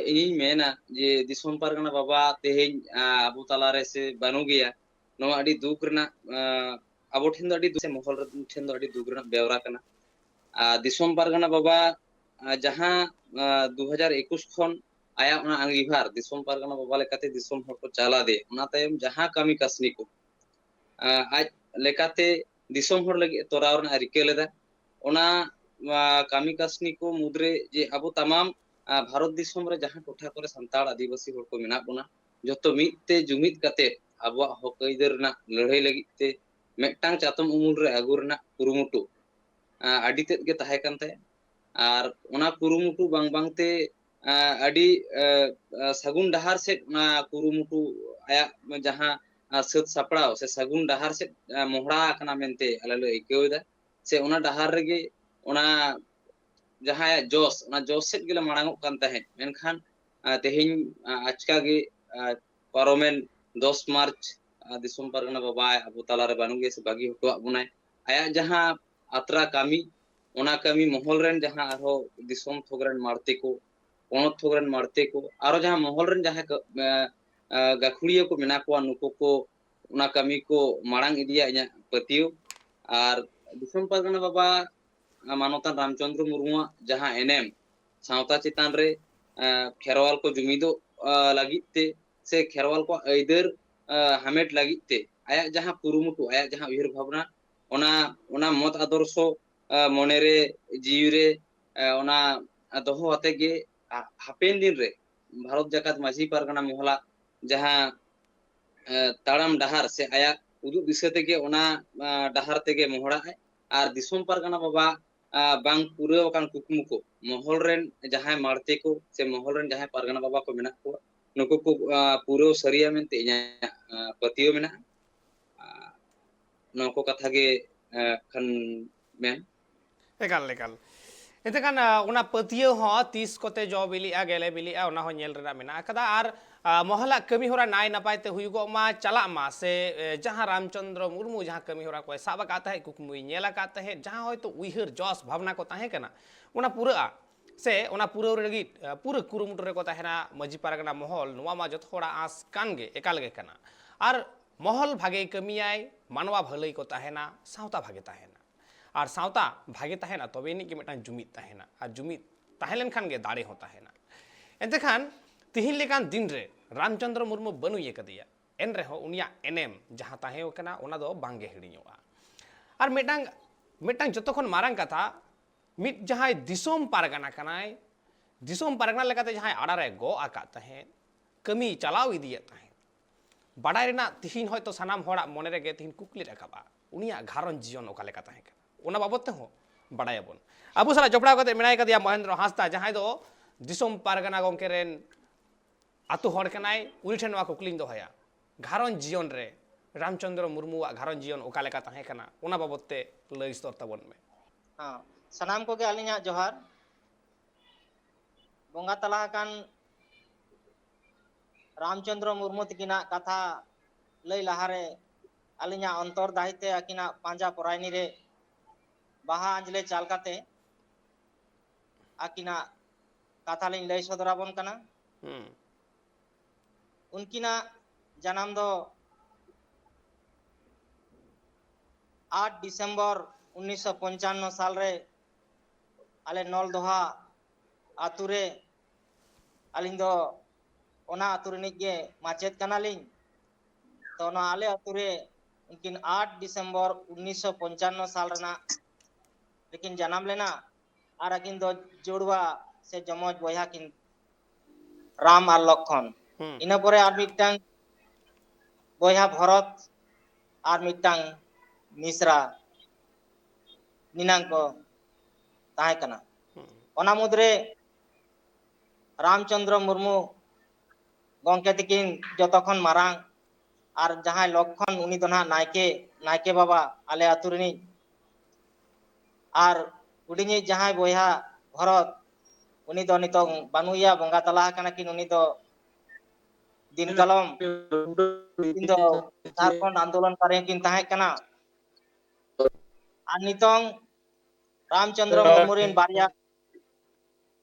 ᱤᱧᱤᱧ ᱢᱮᱱᱟ ᱡᱮ ᱫᱤᱥᱚᱢ ᱯᱟᱨᱜᱟᱱᱟ ᱵᱟᱵᱟ ᱛᱮᱦᱮᱧ ᱟᱵᱚ ᱛᱟᱞᱟᱨᱮ ᱥᱮ ᱵᱟᱹᱱᱩᱜ ᱜᱮᱭᱟ, ᱱᱚᱣᱟ ᱟᱹᱰᱤ ᱫᱩᱠ ᱨᱮᱱᱟᱜ, ᱟᱵᱚ ᱴᱷᱮᱱ ᱫᱚ ᱟᱹᱰᱤ ᱫᱩᱠ, ᱢᱚᱦᱚᱞ ᱴᱷᱮᱱ ᱫᱚ ᱟᱹᱰᱤ ᱫᱩᱠ ᱨᱮᱱᱟᱜ ᱵᱮᱣᱨᱟ ᱠᱟᱱᱟ᱾ ᱟᱨ ᱫᱤᱥᱚᱢ ᱯᱟᱨᱜᱟᱱᱟ ᱵᱟᱵᱟ ᱡᱟᱦᱟᱸ ᱫᱩ ᱦᱟᱡᱟᱨ ᱮᱠᱩᱥ ᱠᱷᱚᱱ ᱟᱭᱟᱜ ᱚᱱᱟ ᱟᱸᱜᱤᱵᱷᱟᱨ ᱫᱤᱥᱚᱢ ᱯᱟᱨᱜᱟᱱᱟ ᱵᱟᱵᱟ ᱞᱮᱠᱟᱛᱮ ᱫᱤᱥᱚᱢ ᱦᱚᱲ ᱠᱚ ᱪᱟᱞᱟᱫᱮ, ᱚᱱᱟ ᱛᱟᱭᱚᱢ ᱡᱟᱦᱟᱸ ᱠᱟᱹᱢᱤ ᱠᱟᱹᱥᱱᱤ ᱠᱚ ᱟᱡ ᱞᱮᱠᱟᱛᱮ ᱫᱤᱥᱚᱢ ᱦᱚᱲ ᱞᱟᱹᱜᱤᱫ ᱛᱚᱨᱟᱣ ᱨᱮᱱᱟᱜ ᱮ ᱨᱤᱠᱟᱹ ᱞᱮᱫᱟ, ᱚᱱᱟ ᱠᱟᱹᱢᱤ ᱠᱟᱹᱥᱱᱤ ᱠᱚ ᱢᱩᱫᱽᱨᱮ ᱡᱮ ᱟᱵᱚ ᱛᱟᱢᱟᱢ ᱵᱷᱟᱨᱚᱛ ᱫᱤᱥᱚᱢ ᱨᱮ ᱡᱟᱦᱟᱸ ᱴᱚᱴᱷᱟ ᱠᱚᱨᱮ ᱥᱟᱱᱛᱟᱲ ᱟᱹᱫᱤᱵᱟᱹᱥᱤ ᱦᱚᱲ ᱠᱚ ᱢᱮᱱᱟᱜ ᱵᱚᱱᱟ, ᱡᱚᱛᱚ ᱢᱤᱫ ᱛᱮ ᱡᱩᱢᱤᱫ ᱠᱟᱛᱮ ᱟᱵᱚᱣᱟᱜ ᱦᱚᱠ ᱟᱹᱭᱫᱟᱹᱨ ᱨᱮᱱᱟᱜ ᱞᱟᱹᱲᱦᱟᱹᱭ ᱞᱟᱹᱜᱤᱫ ᱛᱮ ᱢᱤᱫᱴᱟᱝ ᱪᱟᱛᱚᱢ ᱩᱢᱩᱞ ᱨᱮ ᱟᱹᱜᱩ ᱨᱮᱱᱟᱜ ᱠᱩᱨᱩᱢᱩᱴᱩ ᱟᱹᱰᱤ ᱛᱮᱫ ᱜᱮ ᱛᱟᱦᱮᱸ ᱠᱟᱱ ᱛᱟᱭᱟ᱾ ᱟᱨ ᱚᱱᱟ ᱠᱩᱨᱩᱢᱩᱴᱩ ᱵᱟᱝ ᱵᱟᱝᱛᱮ ᱟᱹᱰᱤ ᱥᱟᱹᱜᱩᱱ ᱰᱟᱦᱟᱨ ᱥᱮᱫ ᱚᱱᱟ ᱠᱩᱨᱩᱢᱩᱴᱩ ᱟᱭᱟᱜ ᱡᱟᱦᱟᱸ ᱥᱟᱹᱛ ᱥᱟᱯᱲᱟᱣ ᱥᱮ ᱥᱟᱹᱜᱩᱱ ᱰᱟᱦᱟᱨ ᱥᱮᱫ ᱢᱚᱦᱲᱟ ᱟᱠᱟᱱᱟ ᱢᱮᱱᱛᱮ ᱟᱞᱮ ᱞᱮ ᱟᱹᱭᱠᱟᱹᱣ ᱮᱫᱟ᱾ ᱥᱮ ᱚᱱᱟ ᱰᱟᱦᱟᱨ ᱨᱮᱜᱮ ᱚᱱᱟ ᱡᱟᱦᱟᱸᱭᱟᱜ ᱡᱚᱥ, ᱚᱱᱟ ᱡᱚᱥ ᱥᱮᱫ ᱜᱮᱞᱮ ᱢᱟᱲᱟᱝ ᱚᱜ ᱠᱟᱱ ᱛᱟᱦᱮᱸᱫ᱾ ᱢᱮᱱᱠᱷᱟᱱ ᱛᱮᱦᱮᱧ ᱟᱪᱠᱟ ᱜᱮ ᱯᱟᱨᱚᱢᱮᱱ ᱫᱚᱥ ᱢᱟᱨᱪ ᱟᱨ ᱫᱤᱥᱚᱢ ᱯᱟᱨᱜᱟᱱᱟ ᱵᱟᱵᱟ ᱟᱵᱚ ᱛᱟᱞᱟᱨᱮ ᱵᱟᱹᱱᱩᱜ ᱜᱮᱭᱟ ᱥᱮ ᱵᱟᱹᱜᱤ ᱦᱚᱴᱚᱣᱟᱜ ᱵᱚᱱᱟᱭ, ᱟᱭᱟᱜ ᱡᱟᱦᱟᱸ ᱟᱛᱨᱟ ᱠᱟᱹᱢᱤ, ᱚᱱᱟ ᱠᱟᱹᱢᱤ ᱢᱚᱦᱚᱞ ᱨᱮᱱ ᱡᱟᱦᱟᱸ ᱟᱨᱦᱚᱸ ᱫᱤᱥᱚᱢ ᱛᱷᱚᱠ ᱨᱮᱱ ᱢᱟᱲᱛᱮ ᱠᱚ, ᱯᱚᱱᱚᱛ ᱛᱷᱚᱠ ᱨᱮᱱ ᱢᱟᱲᱛᱮ ᱠᱚ, ᱟᱨᱚ ᱡᱟᱦᱟᱸ ᱢᱚᱦᱚᱞ ᱨᱮᱱ ᱡᱟᱦᱟᱸᱭ ᱠᱚ, ᱮ, ᱮ, ᱜᱟᱹᱠᱷᱩᱲᱤᱭᱟᱹ ᱠᱚ ᱢᱮᱱᱟᱜ ᱠᱚᱣᱟ, ᱱᱩᱠᱩ ᱠᱚ ᱚᱱᱟ ᱠᱟᱹᱢᱤ ᱠᱚ ᱢᱟᱲᱟᱝ ᱤᱫᱤᱭᱟ, ᱤᱧᱟᱹᱜ ᱯᱟᱹᱛᱭᱟᱹᱣ᱾ ᱟᱨ ᱫᱤᱥᱚᱢ ᱯᱟᱨᱜᱟᱱᱟ ᱵᱟᱵᱟ ᱢᱟᱱᱚᱛᱟᱱ ᱨᱟᱢᱪᱚᱸᱫᱽᱨᱚ ᱢᱩᱨᱢᱩᱣᱟᱜ ᱡᱟᱦᱟᱸ ᱮᱱᱮᱢ ᱥᱟᱶᱛᱟ ᱪᱮᱛᱟᱱ ᱨᱮ, ᱮ, ᱠᱷᱮᱨᱣᱟᱞ ᱠᱚ ᱡᱩᱢᱤᱫᱚᱜ, ᱮ, ᱞᱟᱹᱜᱤᱫ ᱛᱮ ᱥᱮ ᱠᱷᱮᱨᱣᱟᱞ ᱠᱚᱣᱟᱜ ᱟᱹᱭᱫᱟᱹᱨ, ᱮ, ᱦᱟᱢᱮᱴ ᱞᱟᱹᱜᱤᱫ ᱛᱮ ᱟᱭᱟᱜ ᱡᱟᱦᱟᱸ ᱠᱩᱨᱩᱢᱩᱴᱩ, ᱟᱭᱟᱜ ᱡᱟᱦᱟᱸ ᱩᱭᱦᱟᱹᱨ ᱵᱷᱟᱵᱽᱱᱟ, ᱚᱱᱟ, ᱚᱱᱟ ᱢᱚᱛ ᱟᱫᱚᱨᱥᱚ, ᱮ, ᱢᱚᱱᱮᱨᱮ, ᱡᱤᱣᱤᱨᱮ, ᱮ, ᱚᱱᱟ ᱫᱚᱦᱚ ᱟᱛᱮ ᱜᱮ ᱦᱟ-, ᱦᱟᱯᱮᱱ ᱫᱤᱱ ᱨᱮ ᱵᱷᱟᱨᱚᱛ ᱡᱟᱠᱟᱛ ᱢᱟᱹᱡᱷᱤ ᱯᱟᱨᱜᱟᱱᱟ ᱢᱚᱦᱚᱞᱟᱜ ᱡᱟᱦᱟᱸ, ᱮ, ᱛᱟᱲᱟᱢ ᱰᱟᱦᱟᱨ ᱥᱮ ᱟᱭᱟᱜ ᱩᱫᱩᱜ ᱫᱤᱥᱟᱹ ᱛᱮᱜᱮ ᱚᱱᱟ, ᱮ, ᱰᱟᱦᱟᱨ ᱛᱮᱜᱮ ᱢᱚᱦᱚᱲᱟᱜ ᱟᱭ᱾ ᱟᱨ ᱫᱤᱥᱚᱢ ᱯᱟᱨᱜᱟᱱᱟ ᱵᱟᱵᱟ, ᱮ, ᱵᱟᱝ ᱯᱩᱨᱟᱹᱣ ᱟᱠᱟᱱ ᱠᱩᱠᱢᱩ ᱠᱚ ᱢᱚᱦᱚᱞ ᱨᱮᱱ ᱡᱟᱦᱟᱸᱭ ᱢᱟᱲᱛᱮ ᱠᱚ ᱥᱮ ᱢᱚᱦᱚᱞ ᱨᱮᱱ ᱡᱟᱦᱟᱸᱭ ᱯᱟᱨᱜᱟᱱᱟ ᱵᱟᱵᱟ ᱠᱚ ᱢᱮᱱᱟᱜ ᱠᱚᱣᱟ, ᱱᱩᱠᱩ ᱠᱚ, ᱮ, ᱯᱩᱨᱟᱹᱣ ᱥᱟᱹᱨᱤᱭᱟ ᱢᱮᱱᱛᱮ ᱤᱧᱟᱹᱜ, ᱮ, ᱯᱟᱹᱛᱭᱟᱹᱣ ᱢᱮᱱᱟᱜᱼᱟ᱾ ᱟᱨ ᱱᱚᱣᱟ ᱠᱚ ᱠᱟᱛᱷᱟ ᱜᱮ, ᱮ, ᱠᱷᱟᱱ ᱢᱮᱱ᱾ ᱮᱠᱟᱞ, ᱮᱠᱟᱞ᱾ ᱮᱱᱛᱮ ᱠᱷᱟᱱ, ᱟ, ᱚᱱᱟ ᱯᱟᱹᱛᱭᱟᱹᱣ ᱦᱚᱸ ᱛᱤᱥ ᱠᱚᱛᱮ ᱡᱚ ᱵᱤᱞᱤᱜᱼᱟ, ᱜᱮᱞᱮ ᱵᱤᱞᱤᱜᱼᱟ, ᱚᱱᱟ ᱦᱚᱸ ᱧᱮᱞ ᱨᱮᱱᱟᱜ ᱢᱮᱱᱟᱜ ᱟᱠᱟᱫᱟ᱾ ᱟᱨ, ᱟ, ᱢᱚᱦᱚᱞᱟᱜ ᱠᱟᱹᱢᱤ ᱦᱚᱨᱟ ᱱᱟᱭ ᱱᱟᱯᱟᱭ ᱛᱮ ᱦᱩᱭᱩᱜᱚᱜ ᱢᱟ, ᱪᱟᱞᱟᱜ ᱢᱟ, ᱥᱮ, ᱮ, ᱡᱟᱦᱟᱸ ᱨᱟᱢᱪᱚᱸᱫᱽᱨᱚ ᱢᱩᱨᱢᱩ ᱡᱟᱦᱟᱸ ᱠᱟᱹᱢᱤ ᱦᱚᱨᱟ ᱠᱚᱭ ᱥᱟᱵ ᱟᱠᱟᱫ ᱛᱟᱦᱮᱸᱫ, ᱠᱩᱠᱢᱩᱭ ᱧᱮᱞ ᱟᱠᱟᱫ ᱛᱟᱦᱮᱸᱫ, ᱡᱟᱦᱟᱸ ᱦᱚᱭᱛᱳ ᱩᱭᱦᱟᱹᱨ ᱡᱚᱥ ᱵᱷᱟᱵᱽᱱᱟ ᱠᱚ ᱛᱟᱦᱮᱸ ᱠᱟᱱᱟ, ᱚᱱᱟ ᱯᱩᱨᱟᱹᱜᱼᱟ᱾ ᱥᱮ ᱚᱱᱟ ᱯᱩᱨᱟᱹᱣ ᱞᱟᱹᱜᱤᱫ, ᱟ, ᱯᱩᱨᱟᱹ ᱠᱩᱨᱩᱢᱩᱴᱩ ᱨᱮᱠᱚ ᱛᱟᱦᱮᱱᱟ ᱢᱟᱹᱡᱷᱤ ᱯᱟᱨᱜᱟᱱᱟ ᱢᱚᱦᱚᱞ, ᱱᱚᱣᱟ ᱢᱟ ᱡᱚᱛᱚ ᱦᱚᱲᱟᱜ ᱟᱸᱥ ᱠᱟᱱ ᱜᱮ, ᱮᱠᱟᱞ ᱜᱮ ᱠᱟᱱᱟ᱾ ᱟᱨ ᱢᱚᱦᱚᱞ ᱵᱷᱟᱜᱮ ᱠᱟᱹᱢᱤᱭᱟᱭ, ᱢᱟᱱᱣᱟ ᱵᱷᱟᱹᱞᱟᱹᱭ ᱠᱚ ᱛᱟᱦᱮᱱᱟ, ᱥᱟᱶᱛᱟ ᱵᱷᱟᱜᱮ ᱛᱟᱦᱮᱱᱟ᱾ ᱟᱨ ᱥᱟᱶᱛᱟ ᱵᱷᱟᱜᱮ ᱛᱟᱦᱮᱱᱟ, ᱛᱚᱵᱮ ᱟᱹᱱᱤᱡ ᱜᱮ ᱢᱤᱫᱴᱟᱝ ᱡᱩᱢᱤᱫ ᱛᱟᱦᱮᱱᱟ᱾ ᱟᱨ ᱡᱩᱢᱤᱫ ᱛᱟᱦᱮᱸ ᱞᱮᱱᱠᱷᱟᱱ ᱜᱮ ᱫᱟᱲᱮ ᱦᱚᱸ ᱛᱟᱦᱮᱱᱟ᱾ ᱮᱱᱛᱮ ᱠᱷᱟᱱ, ᱛᱤᱦᱤᱧ ᱞᱮᱠᱟᱱ ᱫᱤᱱ ᱨᱮ ᱨᱟᱢᱪᱚᱸᱫᱽᱨᱚ ᱢᱩᱨᱢᱩ ᱵᱟᱹᱱᱩᱭ ᱟᱠᱟᱫᱮᱭᱟ, ᱮᱱ ᱨᱮᱦᱚᱸ ᱩᱱᱤᱭᱟᱜ ᱮᱱᱮᱢ ᱡᱟᱦᱟᱸ ᱛᱟᱦᱮᱸ ᱠᱟᱱᱟ, ᱚᱱᱟ ᱫᱚ ᱵᱟᱝ ᱜᱮ ᱦᱤᱲᱤᱧᱚᱜᱼᱟ᱾ ᱟᱨ ᱢᱤᱫᱴᱟᱝ, ᱢᱤᱫᱴᱟᱝ ᱡᱚᱛᱚ ᱠᱷᱚᱱ ᱢᱟᱨᱟᱝ ᱠᱟᱛᱷᱟ, ᱢᱤᱫ ᱡᱟᱦᱟᱸᱭ ᱫᱤᱥᱚᱢ ᱯᱟᱨᱜᱟᱱᱟ ᱠᱟᱱᱟᱭ, ᱫᱤᱥᱚᱢ ᱯᱟᱨᱜᱟᱱᱟ ᱞᱮᱠᱟᱛᱮ ᱡᱟᱦᱟᱸᱭ ᱟᱲᱟ ᱨᱮ ᱜᱚᱜ ᱟᱠᱟᱫ ᱛᱟᱦᱮᱸᱫ, ᱠᱟᱹᱢᱤ ᱪᱟᱞᱟᱣ ᱤᱫᱤᱭᱮᱫ ᱛᱟᱦᱮᱸᱫ, ᱵᱟᱰᱟᱭ ᱨᱮᱱᱟᱜ ᱛᱤᱦᱤᱧ ᱦᱚᱭᱛᱳ ᱥᱟᱱᱟᱢ ᱦᱚᱲᱟᱜ ᱢᱚᱱᱮ ᱨᱮᱜᱮ ᱛᱤᱦᱤᱧ ᱠᱩᱠᱞᱤ ᱨᱟᱠᱟᱵᱼᱟ, ᱩᱱᱤᱭᱟᱜ ᱜᱷᱟᱨᱚᱸᱡᱽ ᱡᱤᱭᱚᱱ ᱚᱠᱟ ᱞᱮᱠᱟ ᱛᱟᱦᱮᱸ ᱠᱟᱱᱟ, ᱚᱱᱟ ᱵᱟᱵᱚᱛ ᱛᱮᱦᱚᱸ ᱵᱟᱰᱟᱭᱟᱵᱚᱱ᱾ ᱟᱵᱚ ᱥᱟᱞᱟᱜ ᱡᱚᱯᱲᱟᱣ ᱠᱟᱛᱮ ᱢᱮᱱᱟᱭ ᱠᱟᱫᱮᱭᱟ ᱢᱚᱦᱮᱱᱫᱨᱚ ᱦᱟᱸᱥᱫᱟ, ᱡᱟᱦᱟᱸᱭ ᱫᱚ ᱫᱤᱥᱚᱢ ᱯᱟᱨᱜᱟᱱᱟ ᱜᱚᱢᱠᱮ ᱨᱮᱱ ᱟᱛᱳ ᱦᱚᱲ ᱠᱟᱱᱟᱭ᱾ ᱩᱱᱤ ᱴᱷᱮᱱ ᱱᱚᱣᱟ ᱠᱩᱠᱞᱤᱧ ᱫᱚᱦᱚᱭᱟ, ᱜᱷᱟᱨᱚᱸᱡᱽ ᱡᱤᱭᱚᱱ ᱨᱮ ᱨᱟᱢᱪᱚᱸᱫᱽᱨᱚ ᱢᱩᱨᱢᱩᱣᱟᱜ ᱜᱷᱟᱨᱚᱸᱡᱽ ᱡᱤᱭᱚᱱ ᱚᱠᱟ ᱞᱮᱠᱟ ᱛᱟᱦᱮᱸ ᱠᱟᱱᱟ, ᱚᱱᱟ ᱵᱟᱵᱚᱛ ᱛᱮ ᱞᱟᱹᱭ ᱥᱚᱫᱚᱨ ᱛᱟᱵᱚᱱ ᱢᱮ᱾ ᱦᱮᱸ, ᱥᱟᱱᱟᱢ ᱠᱚᱜᱮ ᱟᱹᱞᱤᱧᱟᱜ ᱡᱚᱦᱟᱨ᱾ ᱵᱚᱸᱜᱟ ᱛᱟᱞᱟ ᱟᱠᱟᱱ ᱨᱟᱢᱪᱚᱸᱫᱽᱨᱚ ᱢᱩᱨᱢᱩ ᱛᱤᱠᱤᱱᱟᱜ ᱠᱟᱛᱷᱟ ᱞᱟᱹᱭ ᱞᱟᱦᱟᱨᱮ ᱟᱹᱞᱤᱧᱟᱜ ᱚᱱᱛᱚᱨ ᱫᱟᱦᱤ ᱛᱮ ᱟᱹᱠᱤᱱᱟᱜ ᱯᱟᱸᱡᱟ ᱯᱚᱨᱟᱭᱱᱤ ᱨᱮ ᱵᱟᱦᱟ ᱟᱸᱡᱽᱞᱮ ᱪᱟᱞ ᱠᱟᱛᱮ ᱟᱹᱠᱤᱱᱟᱜ ᱠᱟᱛᱷᱟ ᱞᱤᱧ ᱞᱟᱹᱭ ᱥᱚᱫᱚᱨ ᱟᱵᱚᱱ ᱠᱟᱱᱟ᱾ ᱦᱩᱸ᱾ ᱩᱱᱠᱤᱱᱟᱜ ᱡᱟᱱᱟᱢ ᱫᱚ ᱟᱴ ᱰᱤᱥᱮᱢᱵᱚᱨ ᱩᱱᱤᱥᱥᱚ ᱯᱚᱧᱪᱟᱱᱱᱚ ᱥᱟᱞ ᱨᱮ ᱟᱞᱮ ᱱᱚᱞᱫᱚᱦᱟ ᱟᱛᱳ ᱨᱮ, ᱟᱹᱞᱤᱧ ᱫᱚ ᱚᱱᱟ ᱟᱛᱳ ᱨᱤᱱᱤᱡ ᱜᱮ ᱢᱟᱪᱮᱫ ᱠᱟᱱᱟᱞᱤᱧ᱾ ᱛᱚ ᱱᱚᱣᱟ ᱟᱞᱮ ᱟᱛᱳ ᱨᱮ ᱩᱱᱠᱤᱱ ᱟᱴ ᱰᱤᱥᱮᱢᱵᱚᱨ ᱩᱱᱤᱥᱥᱚ ᱯᱚᱧᱪᱟᱱᱱᱚ ᱥᱟᱞ ᱨᱮᱱᱟᱜ ᱨᱮᱠᱤᱱ ᱡᱟᱱᱟᱢ ᱞᱮᱱᱟ᱾ ᱟᱨ ᱟᱹᱠᱤᱱ ᱫᱚ ᱡᱩᱲᱣᱟ ᱥᱮ ᱡᱚᱢᱚᱡᱽ ᱵᱚᱭᱦᱟ ᱠᱤᱱ, ᱨᱟᱢ ᱟᱨ ᱞᱚᱠᱠᱷᱚᱱ᱾ ᱦᱩᱸ᱾ ᱤᱱᱟᱹ ᱯᱚᱨᱮ ᱟᱨ ᱢᱤᱫᱴᱟᱝ ᱵᱚᱭᱦᱟ ᱵᱷᱚᱨᱚᱛ ᱟᱨ ᱢᱤᱫᱴᱟᱝ ᱢᱤᱥᱨᱟ ᱱᱤᱱᱟᱝ ᱠᱚ ᱛᱟᱦᱮᱸ ᱠᱟᱱᱟ᱾ ᱦᱩᱸ᱾ ᱚᱱᱟ ᱢᱩᱫᱽᱨᱮ ᱨᱟᱢᱪᱚᱸᱫᱽᱨᱚ ᱢᱩᱨᱢᱩ ᱜᱚᱢᱠᱮ ᱛᱤᱠᱤᱱ ᱡᱚᱛᱚ ᱠᱷᱚᱱ ᱢᱟᱨᱟᱝ, ᱟᱨ ᱡᱟᱦᱟᱸᱭ ᱞᱚᱠᱠᱷᱚᱱ, ᱩᱱᱤ ᱫᱚ ᱱᱟᱦᱟᱜ ᱱᱟᱭᱠᱮ, ᱱᱟᱭᱠᱮ ᱵᱟᱵᱟ ᱟᱞᱮ ᱟᱹᱛᱩ ᱨᱤᱱᱤᱡ᱾ ᱟᱨ ᱦᱩᱰᱤᱧᱤᱡ ᱡᱟᱦᱟᱸᱭ ᱵᱚᱭᱦᱟ ᱵᱷᱚᱨᱚᱛ, ᱩᱱᱤ ᱫᱚ ᱱᱤᱛᱚᱝ ᱵᱟᱹᱱᱩᱭᱟ, ᱵᱚᱸᱜᱟ ᱛᱟᱞᱟ ᱟᱠᱟᱱᱟ ᱠᱤᱱ᱾ ᱩᱱᱤ ᱫᱚ ᱫᱤᱱ ᱠᱟᱞᱚᱢ ᱩᱱᱠᱤᱱ ᱫᱚ ᱡᱷᱟᱲᱠᱷᱚᱸᱰ ᱟᱱᱫᱳᱞᱚᱱ ᱠᱟᱨᱤ ᱠᱤᱱ ᱛᱟᱦᱮᱸ ᱠᱟᱱᱟ᱾ ᱟᱨ ᱱᱤᱛᱚᱝ ᱨᱟᱢᱪᱚᱸᱫᱽᱨᱚ ᱢᱩᱨᱢᱩ ᱨᱮᱱ ᱵᱟᱨᱭᱟ